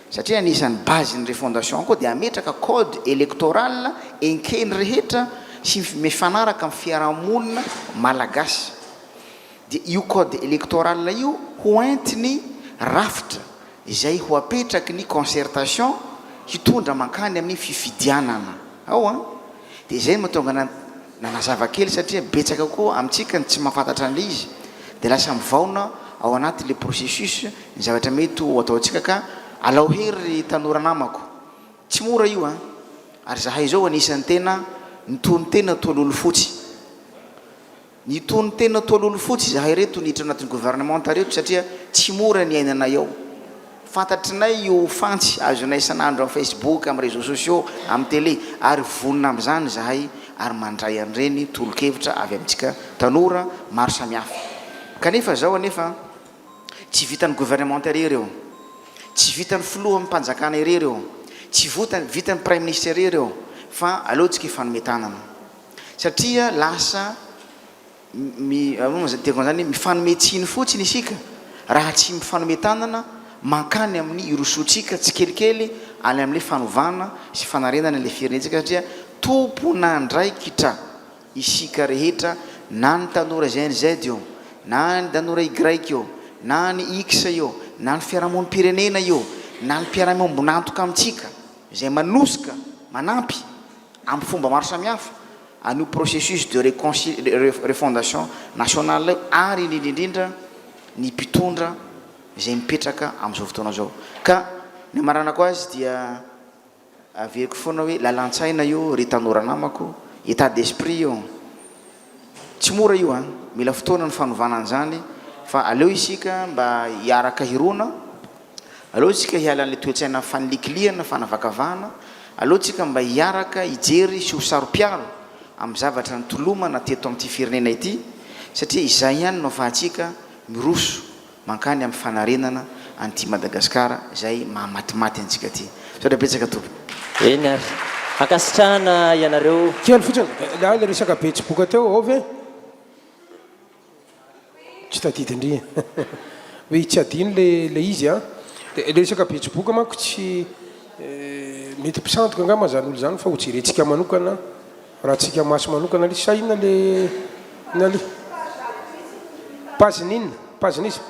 Speaker 7: satria anisan'ny base ny refondation koa dia hametraka code électoral enkeny rehetra sy mifanaraka amin'ny fiarahamonina malagasy dia io code électoral io ho entiny rafitra izay ho apetraky ny concertation hitondra mankany amin'ny fifidianana ao an! Dia izay no mahatonga ana nanazava kely satria betsaka koa amintsika ny tsy mahafantatra an'ilay izy dia lasa mivaona ao anatin'ilay processus ny zavatra mety ho ataontsika ka alao hery ry tanora namako tsy mora io an! Ary zahay izao anisan'ny tena nitonon-tena toa lolo fotsy. Nitonon-tena toa lolo fotsy izahay ireto niditra anatin'ny gouvernementa ireto satria tsy mora ny iainanay ao. Fantatrinay io fantsy azonay isan'andro amin'ny Facebook, amin'ny réseaux sociaux, amin'ny télé ary vonona amin'izany izahay ary mandray an'ireny tolo-kevitra avy amintsika tanora maro samihafa. Kanefa izao anefa tsy vitan'ny gouvernementa irery io, tsy vitan'ny filoham-panjakana irery io, tsy vitan'ny praiminisitra irery io fa aleo tsika hifanome tanana. Satria lasa mi, ahoana moa teniko an'izany, mifanome tsiny fotsiny isika raha tsy mifanome tanana mankany amin'ny hirosoantsika tsikelikely any amin'ilay fanovana sy fanarenana ilay firenentsika satria tompon'andraikitra isika rehetra na ny tanora Gen Z io, Na ny tanora Y io, na ny X io, na ny fiarahamonim-pirenena io, na ny mpiara-miombon'antoka amintsika izay manosika, manampy amin'ny fomba maro samihafa an'io processus de reconci refondation nationale io ary indrindra indrindra ny mpitondra izay mipetraka amin'izao fotoana izao. Ka ny hamaranako azy dia Averiko foana hoe lalan-tsaina io ry tanora namako, état d'esprit io. Tsy mora io an, mila fotoana ny fanovana an'izany fa aleo isika mba hiaraka hirona, aleo isika hiala an'ilay toe-tsaina fanilikilihana, fanavakavahana, aleo tsika mba hiaraka hijery sy ho saro-piaro amin'ny zavatra nitolomana teto amin'ity firenena ity satria izay ihany no afahantsika miroso mankany amin'ny fanarenana an'ity Madagasikara izay mahamatimaty antsika ity. Misaotra betsaka tompoko.
Speaker 3: Eny ary. Ankasitrahana ianareo.
Speaker 9: Kely fotsiny, ilay resaka Betsiboka teo ao ve? Tsy tadidy ndry. Hoe tsy adino le le izy an. Dia ilay resaka Betsiboka manko tsy mety mpisandoka angamba izany olona izany fa ho jerentsika manokana raha tsika maso manokana le sa inona le inona le page n'inona page n'iza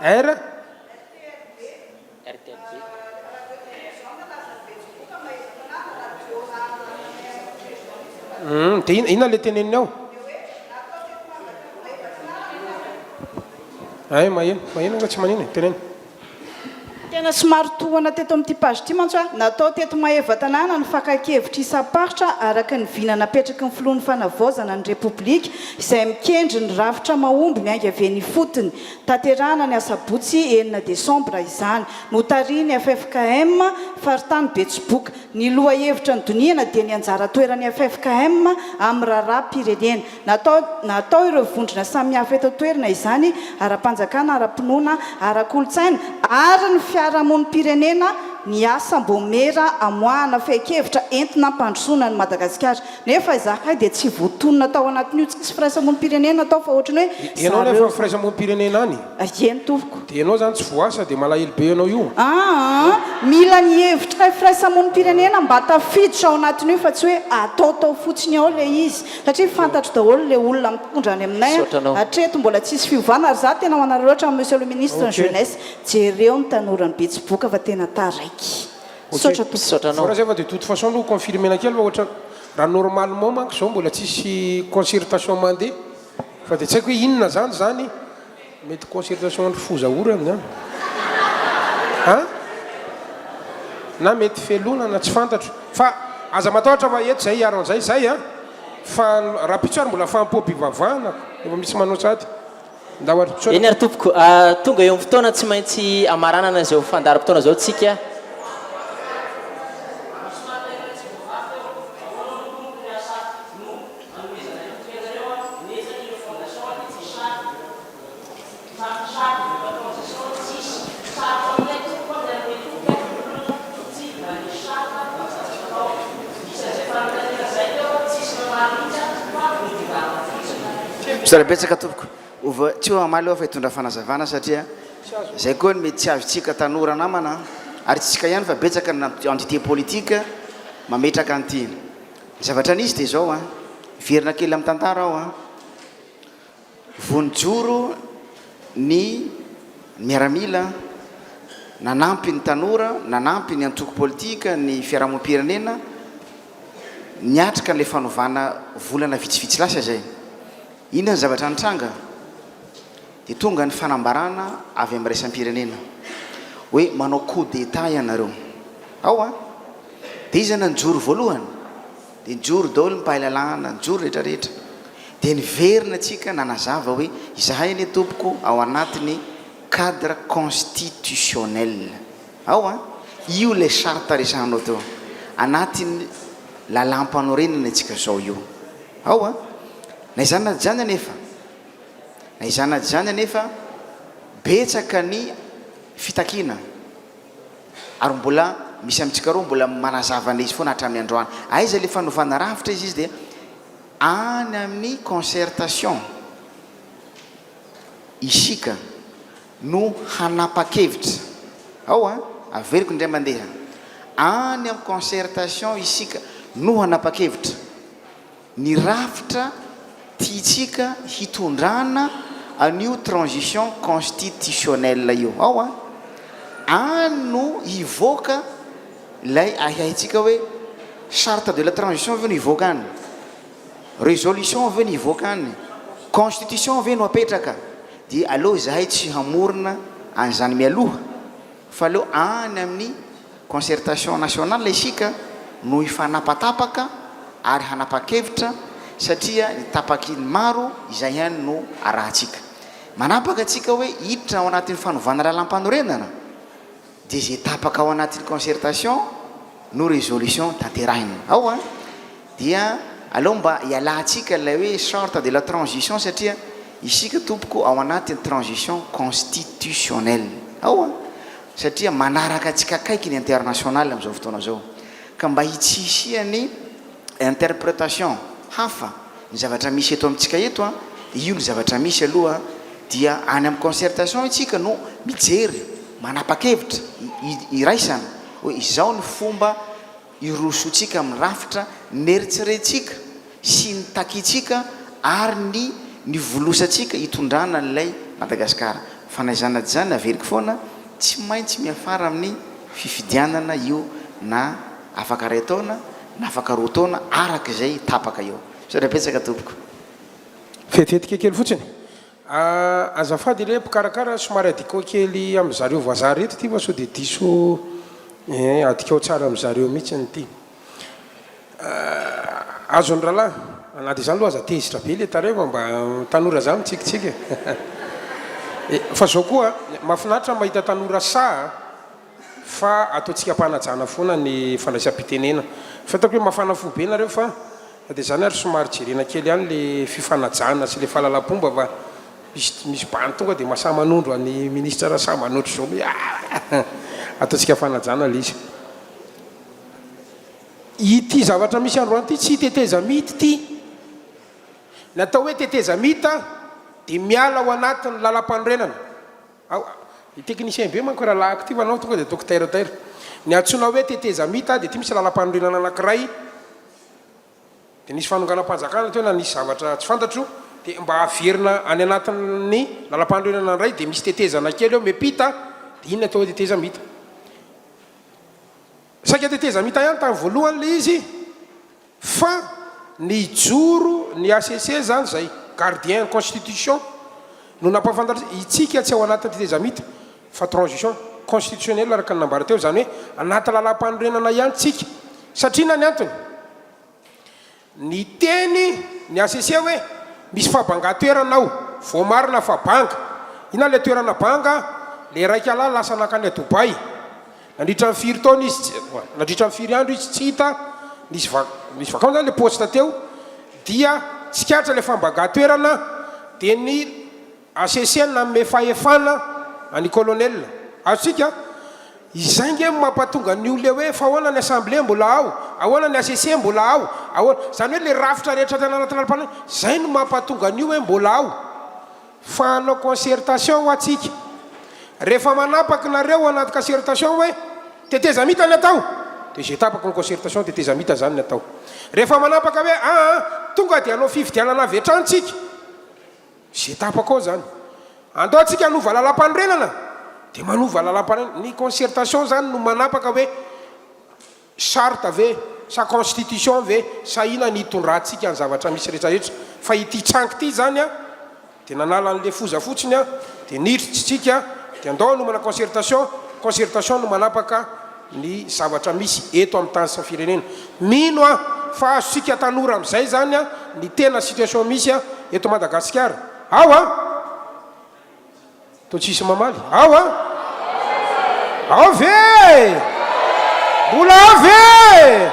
Speaker 9: R Hum, dia inona le teneniny ao? Ay, maheno, maheno nga tsy manino e, teneno.
Speaker 13: Tena somary tohana teto amin'ity page ity mantsy aho. Natao teto Maevatanàna ny fakan-kevitra isam-paritra araka ny vina napetraky ny Filohan'ny Fanavaozana ny Repoblika izay mikendry ny rafitra mahomby miainga avy eny ifotony. Tanterahana ny asabotsy enina desambra izany. Notarihin'ny ffkm faritany Betsiboka. Ny lohahevitra nodinihana dia ny anjara toeran'ny ffkm amin'ny raharaham-pirenena. Natao natao ireo vondrona samihafa eto an-toerana izany, ara-panjakana, ara-pinoana, ara-kolontsaina ary ny fiarahamonim-pirenena ny asam-baomiera amoahana fehin-kevitra entina hampandrosoana an'i Madagasikara. Nefa izahay dia tsy voatonona tao anatin'io, tsisy firaisamonim-pirenena tao fa ohatran'ny hoe
Speaker 9: Ianao nefa
Speaker 13: zareo.
Speaker 9: firaisamonim-pirenena any.
Speaker 13: Eny tompoko.
Speaker 9: Dia ianao izany tsy voasa dia malahelo be ianao io.
Speaker 13: Aa mila ny hevitray firaisamonim-pirenena mba tafiditra ao anatin'io fa tsy hoe ataotao fotsiny ao ilay izy satria fantatro daholo ilay olona mitondra any aminay
Speaker 3: Misaotra anao.
Speaker 13: hatreto mbola tsisy fiovana ary za tena manararaotra amin'i Monsieur le Ministre ny
Speaker 9: Ok.
Speaker 13: Jeunesse jereo ny tanoran'i Betsiboka fa tena taraiky.
Speaker 9: Ok.
Speaker 13: Misaotra tompoko.
Speaker 3: Misaotra anao.
Speaker 9: Voaraha zay fa de toute façon aloha confirmer-na kely fa ohatra raha normalement manko zao mbola tsisy concertation mandeha fa de tsy haiko hoe inona zany zany Mety concertation andry foza orana zany an! Na mety felonana tsy fantatro fa aza matahotra fa eto zay hiaro an'izay zay an! Fa rahampitso ary mbola fahampoam-pivavahana ko efa misy manao sahady. Ndao ary misaotra
Speaker 3: Eny ary tompoko, tonga eo amin'ny fotoana tsy maintsy hamaranana izao fandaharam-potoana izao tsika.
Speaker 7: Misaotra betsaka tompoko. Ova, tsy ho hamaly aho fa hitondra fanazavana satria izay koa ny mety tsy azontsika tanora namana ary tsy tsika ihany fa betsaka ny entité politique mametraka an'ity. Ny zavatra nisy dia izao an, miverina kely amin'ny tantara aho an. Vao nijoro ny miaramila nanampy ny tanora, nanampy ny antoko politika, ny fiarahamonim-pirenena niatrika an'ilay fanovana volana vitsivitsy lasa izay. Inona ny zavatra nitranga? Dia tonga ny fanambarana avy amin'ny iraisam-pirenena hoe manao coup d'état ianareo. Ao an! Dia iza no nijoro voalohany? Dia nijoro daholo ny mpahay lalàna, nijoro rehetra rehetra. Dia niverina tsika nanazava hoe izahay anie tompoko ao anatin'ny cadre constitutionnel. Ao an! Io ilay charte resahanao teo. Anatin'ny lalàm-panorenana isika izao io. Ao an! Na izany na izany anefa, na izany na izany anefa, betsaka ny fitakiana. Ary mbola misy amintsika roa mbola manazava an'ilay izy foana hatramin'ny androany. Aiza ilay fanovana rafitra izy izy dia any amin'ny concertation isika no hanapa-kevitra. Ao an, averiko indray mandeha. Any amin'ny concertation isika no hanapa-kevitra ny rafitra. tiantsika hitondrana an'io transition constitutionnelle io. Ao an! Any no hivoaka ilay ahiahintsika hoe charte de la transition ve no hivoaka any? Résolution ve no hivoaka any? Constitution ve no apetraka? Dia aleo izahay tsy hamorona an'izany mialoha fa aleo any amin'ny concertation nationale isika no hifanapatapaka ary hanapa-kevitra satria ny tapaky ny maro izay ihany no arahantsika. Manapaka antsika hoe hiditra ao anatin'ny fanovana lalampanorenana dia izay tapaka ao anatin'ny concertation no résolution tanterahina. Ao an! Dia aleo mba hialantsika ilay hoe charte de la transition satria isika tompoko ao anatin'ny transition constitutionnelle. Ao an! Satria manaraka antsika akaiky ny international amin'izao fotoana izao. Ka mba tsy hisian'ny interpretation hafa ny zavatra misy eto amintsika eto an, dia io ny zavatra misy aloha dia any amin'ny concertation isika no mijery, manapa-kevitra iraisana hoe izao ny fomba hirosoantsika amin'ny rafitra neritserentsika sy ny takintsika ary ny nivolosantsika hitondrana an'ilay Madagasikara. Fa na izany na tsy izany, averiko foana, tsy maintsy miafara amin'ny fifidianana io na afaka iray taona na afaka roa taona araka izay tapaka eo. Misaotra betsaka tompoko.
Speaker 9: Vetivety kely fotsiny. Azafady le mpikarakara somary adikao kely am zareo vazaha reto ty fa sao de diso eh adikao tsara am zareo mihitsiny ty. Azony rahalahy, na dia izany aloha aza tezitra be le tarehy fa mba tanora za mitsikitsiky e. Fa zao koa mahafinaritra mahita tanora sahy a. Fa ataontsika am-panajana foana ny fandraisam-pitenena. Fantako hoe mafana fo be nareo fa na dia izany ary somary jerena kely ihany le fifanajana sy le fahalalam-pomba fa misy misy bandy tonga dia masahy manondro an'i ministra Rasambany ohatr'izao hoe ah! Ataontsika fanajana le izy. Ity zavatra misy androany ity tsy tetezamita ity. Ny atao hoe tetezamita dia miala ao anatin'ny lalampanorenana. Ao, i technicien be manko rahalahiko ity fa anao tonga dia ataoko tairataira. Ny antsoina hoe tetezamita dia ity misy lalam-panorenana anankiray dia nisy fanonganam-panjakana teo na nisy zavatra tsy fantatro dia mba averina any anatin'ny lalam-panorenana indray dia misy tetezana kely eo miampita dia iny ny atao hoe tetezamita. Saika tetezamita ihany tamin'ny voalohany ilay izy fa nijoro ny HCC zany izay gardien ny constitution no nampahafantatra itsika tsy ao anatin'ny tetezamita fa transition constitutionnelle araka ny nambara teo izany hoe anaty lalam-panorenana ihany tsika satria na ny antony Niteny ny HCC hoe misy fahabangan-toerana ao, voamarina fa banga. Inona ilay toerana banga? Ilay iraika lahy lasa nankany à Dubaï. Nandritra ny firy taona izy tsy, nandritra ny firy andro izy tsy hita, nisy va, nisy vacance zany ilay poste teo, dia tsikaritra ilay fahabangan-toerana, dia ny HCC nanome fahefana an'i Colonel. Azontsika? Izay nge no mampatonga ny olona hoe fa ahoana ny assemblée mbola ao, ahoana ny HCC mbola ao, ahoana. Izany hoe le rafitra rehetra tena anaty lalam-panorenana, izay no mampatonga an'io hoe mbola ao. Fa hanao concertation hoa tsika. Rehefa manapaky nareo ao anaty concertation hoe tetezamita ny atao, dia izay tapaky ny concertation tetezamita izany ny atao. Rehefa manapaka hoe aa tonga dia hanao fifidianana avy hatrany tsika, Ze tapaka ao zany. Andao tsika hanova lalampanorenana de manova lalampanorenana. Ny concertation zany no manapaka hoe charte ve sa constitution ve sa ina ny hitondrantsika ny zavatra misy rehetra rehetra. Fa ity trango ity zany an de nanala an'le foza fotsiny an de niditra tsika de andao hanomana concertation, concertation no manapaka ny zavatra misy eto amin'ny tany sy ny firenena. Mino aho fa azontsika tanora amin'izay izany ny tena situation misy eto Madagasikara. Ao an! Toa tsisy mamaly. Ao an! Ao ve e! Mbola ao ve e!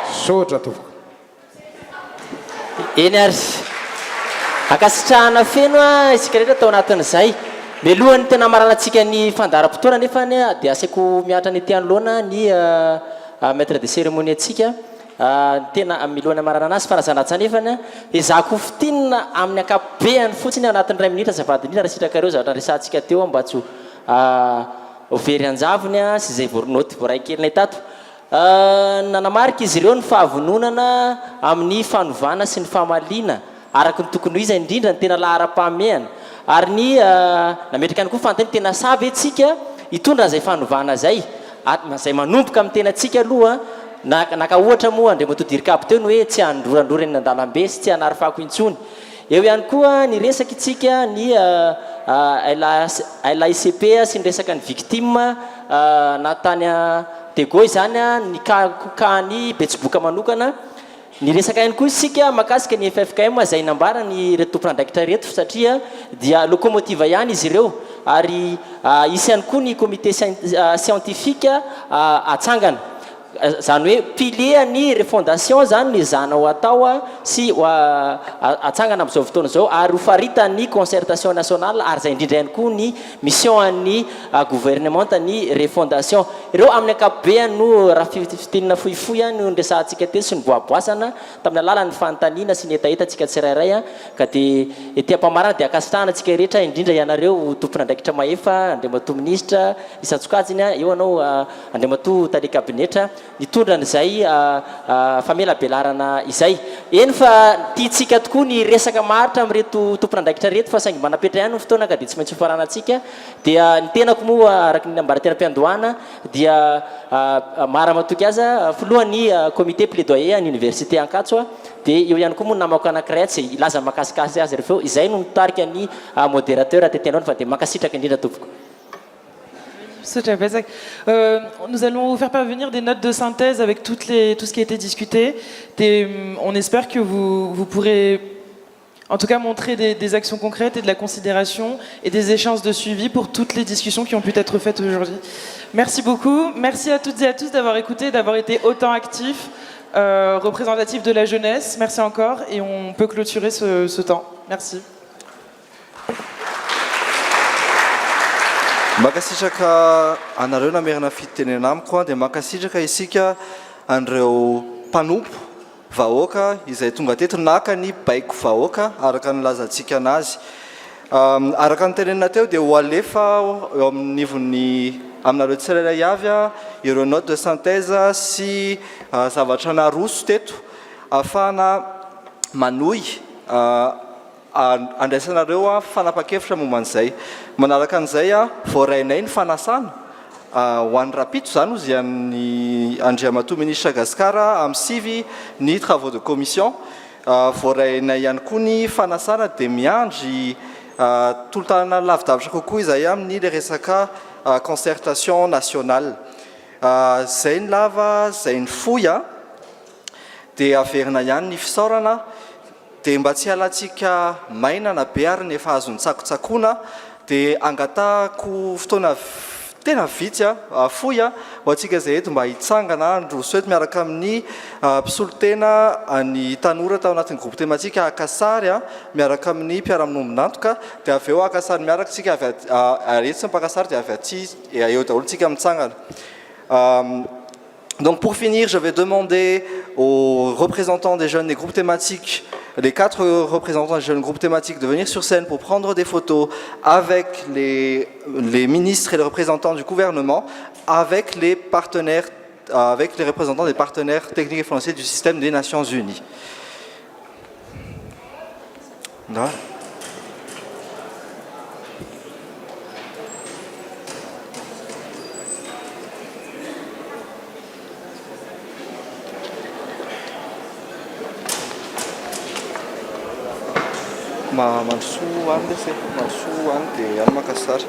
Speaker 9: Misaotra tompoko.
Speaker 3: Eny ary. Ankasitrahana feno isika rehetra tao anatin'izay. Mialohan'ny tena hamaranantsika ny fandaharam-potoana anefa dia asaiko miaritra ny ety anoloana ny maître de cérémonie antsika. Ny tena mialohan'ny hamaranana azy, fanazana-tsa anefa, ezahako ho fintinina amin'ny ankapobeany fotsiny ao anatin'ny iray minitra azafady indrindra raha sitrakareo zavatra niresahantsika teo mba tsy ho very an-javony sy izay naoty voaray kelinay tato. Nanamarika izy ireo ny fahavononana amin'ny fanovana sy ny famaliana araka ny tokony ho izy indrindra ny tena laharam-pahamehana ary ny nametraka ihany koa fanontaniana tena sahy ve tsika hitondra an'izay fanovana izay izay manomboka amin'ny tenantsika aloha naka ohatra moa Andriamatoa Dircab teo ny hoe tsy handrorandrora eny an-dalambe sy tsy hanary fako intsony. Eo ihany koa ny resaka itsika ny LAICP sy ny resaka ny victime na tany Diego izany ny cas an'i Betsiboka manokana. Niresaka ihany koa isika mahakasika ny ffkm izay nambaran'ireto tompon'andraikitra ireto satria dia locomotive ihany izy ireo ary hisy ihany koa ny comité scientifique hatsangana. Izany hoe pilier ny refondation izany no ezahana ho atao sy ho atsangana amin'izao fotoana izao ary ho faritan'ny concertation nationale ary izay indrindra ihany koa ny mission an'ny gouvernementa ny refondation. Ireo amin'ny ankapobeany no raha fintinina fohifohy no niresahantsika teto sy nivoaboasana tamin'ny alalan'ny fanontaniana sy ny hetahetantsika tsirairay ka dia ety am-pamarana dia ankasitrahana antsika rehetra indrindra ianareo tompon'andraikitra mahefa Andriamatoa Minisitra isan-tsokajiny eo anao Andriamatoa Tale Kabinetra nitondra an'izay famelabelarana izay. Eny fa tiantsika tokoa ny hiresaka maharitra amin'ireto tompon'andraikitra ireto fa saingy manapetra ihany ny fotoana ka dia tsy maintsy hofaranantsika. Dia ny tenako moa araka ny nambara teny am-piandohana dia maha ramatoa aza filohan'ny comité plaidoyer an'ny université Ankatso dia eo ihany koa moa ny namako anankiray atsy hilaza mahakasikasy azy rehefa eo izay no nitarika ny modérateur tety anoloana fa dia mankasitraka indrindra tompoko.
Speaker 2: Misaotra betsaka. Nous allons vous faire parvenir des notes de synthèse avec toutes les, tout ce qui a été discuté. Dia on espère que vous, vous pourrez en tout cas montrer des, des actions concrètes et de la considération et des échanges de suivi pour toutes les discussions qui ont pu être faites aujourd'hui. Merci beaucoup. Merci à toutes et à tous d'avoir écouté, d'avoir été autant actifs, représentatifs de la jeunesse. Merci encore et on peut clôturer ce, ce temps. Merci.
Speaker 1: Mankasitraka anareo namerina fitenenana amiko dia mankasitraka isika an'ireo mpanompo vahoaka izay tonga teto naka ny baiko vahoaka araka ny nilazantsika anazy. Araka ny tenenina teo dia ho alefa eo amin'ny nivon'ny aminareo tsirairay avy ireo note de synthèse sy zavatra naroso teto ahafahana manohy andraisanareo fanapan-kevitra momba an'izay. Manaraka an'izay, voarainay ny fanasana ho an'ny rahampitso izany hozy an'i Andriamatoa Minisitra Gascar amin'ny sivy ny travaux de commission. Voarainay ihany koa ny fanasana dia miandry tolo-tanana lavidavitra kokoa izahay amin'ny ilay resaka concertation nationale. Izay ny lava, izay ny fohy dia averina ihany ny fisaorana. Dia mba tsy hialantsika maina na be ary ny efa azon'ny tsakotsakoana dia angatahako fotoana tena vitsy fohy ho antsika izay eto mba hitsangana handroso eto miaraka amin'ny mpisolo tena ny tanora tao anatin'ny groupe thématique haka sary miaraka amin'ny mpiara-miombon'antoka dia avy eo haka sary miaraka isika avy ary etsy ny mpaka sary dia avy aty eo daholo isika mitsangana. Donc pour finir, je vais demander aux représentants des jeunes des groupes thématiques, les quatre représentants des jeunes groupes thématiques, de venir sur scène pour prendre des photos avec les, les ministres et les représentants du gouvernement, avec les partenaires, avec les représentants des partenaires techniques et financiers du système des Nations Unies. Là. Mandrosoa any lesy e, mandrosoa any dia any maka sary.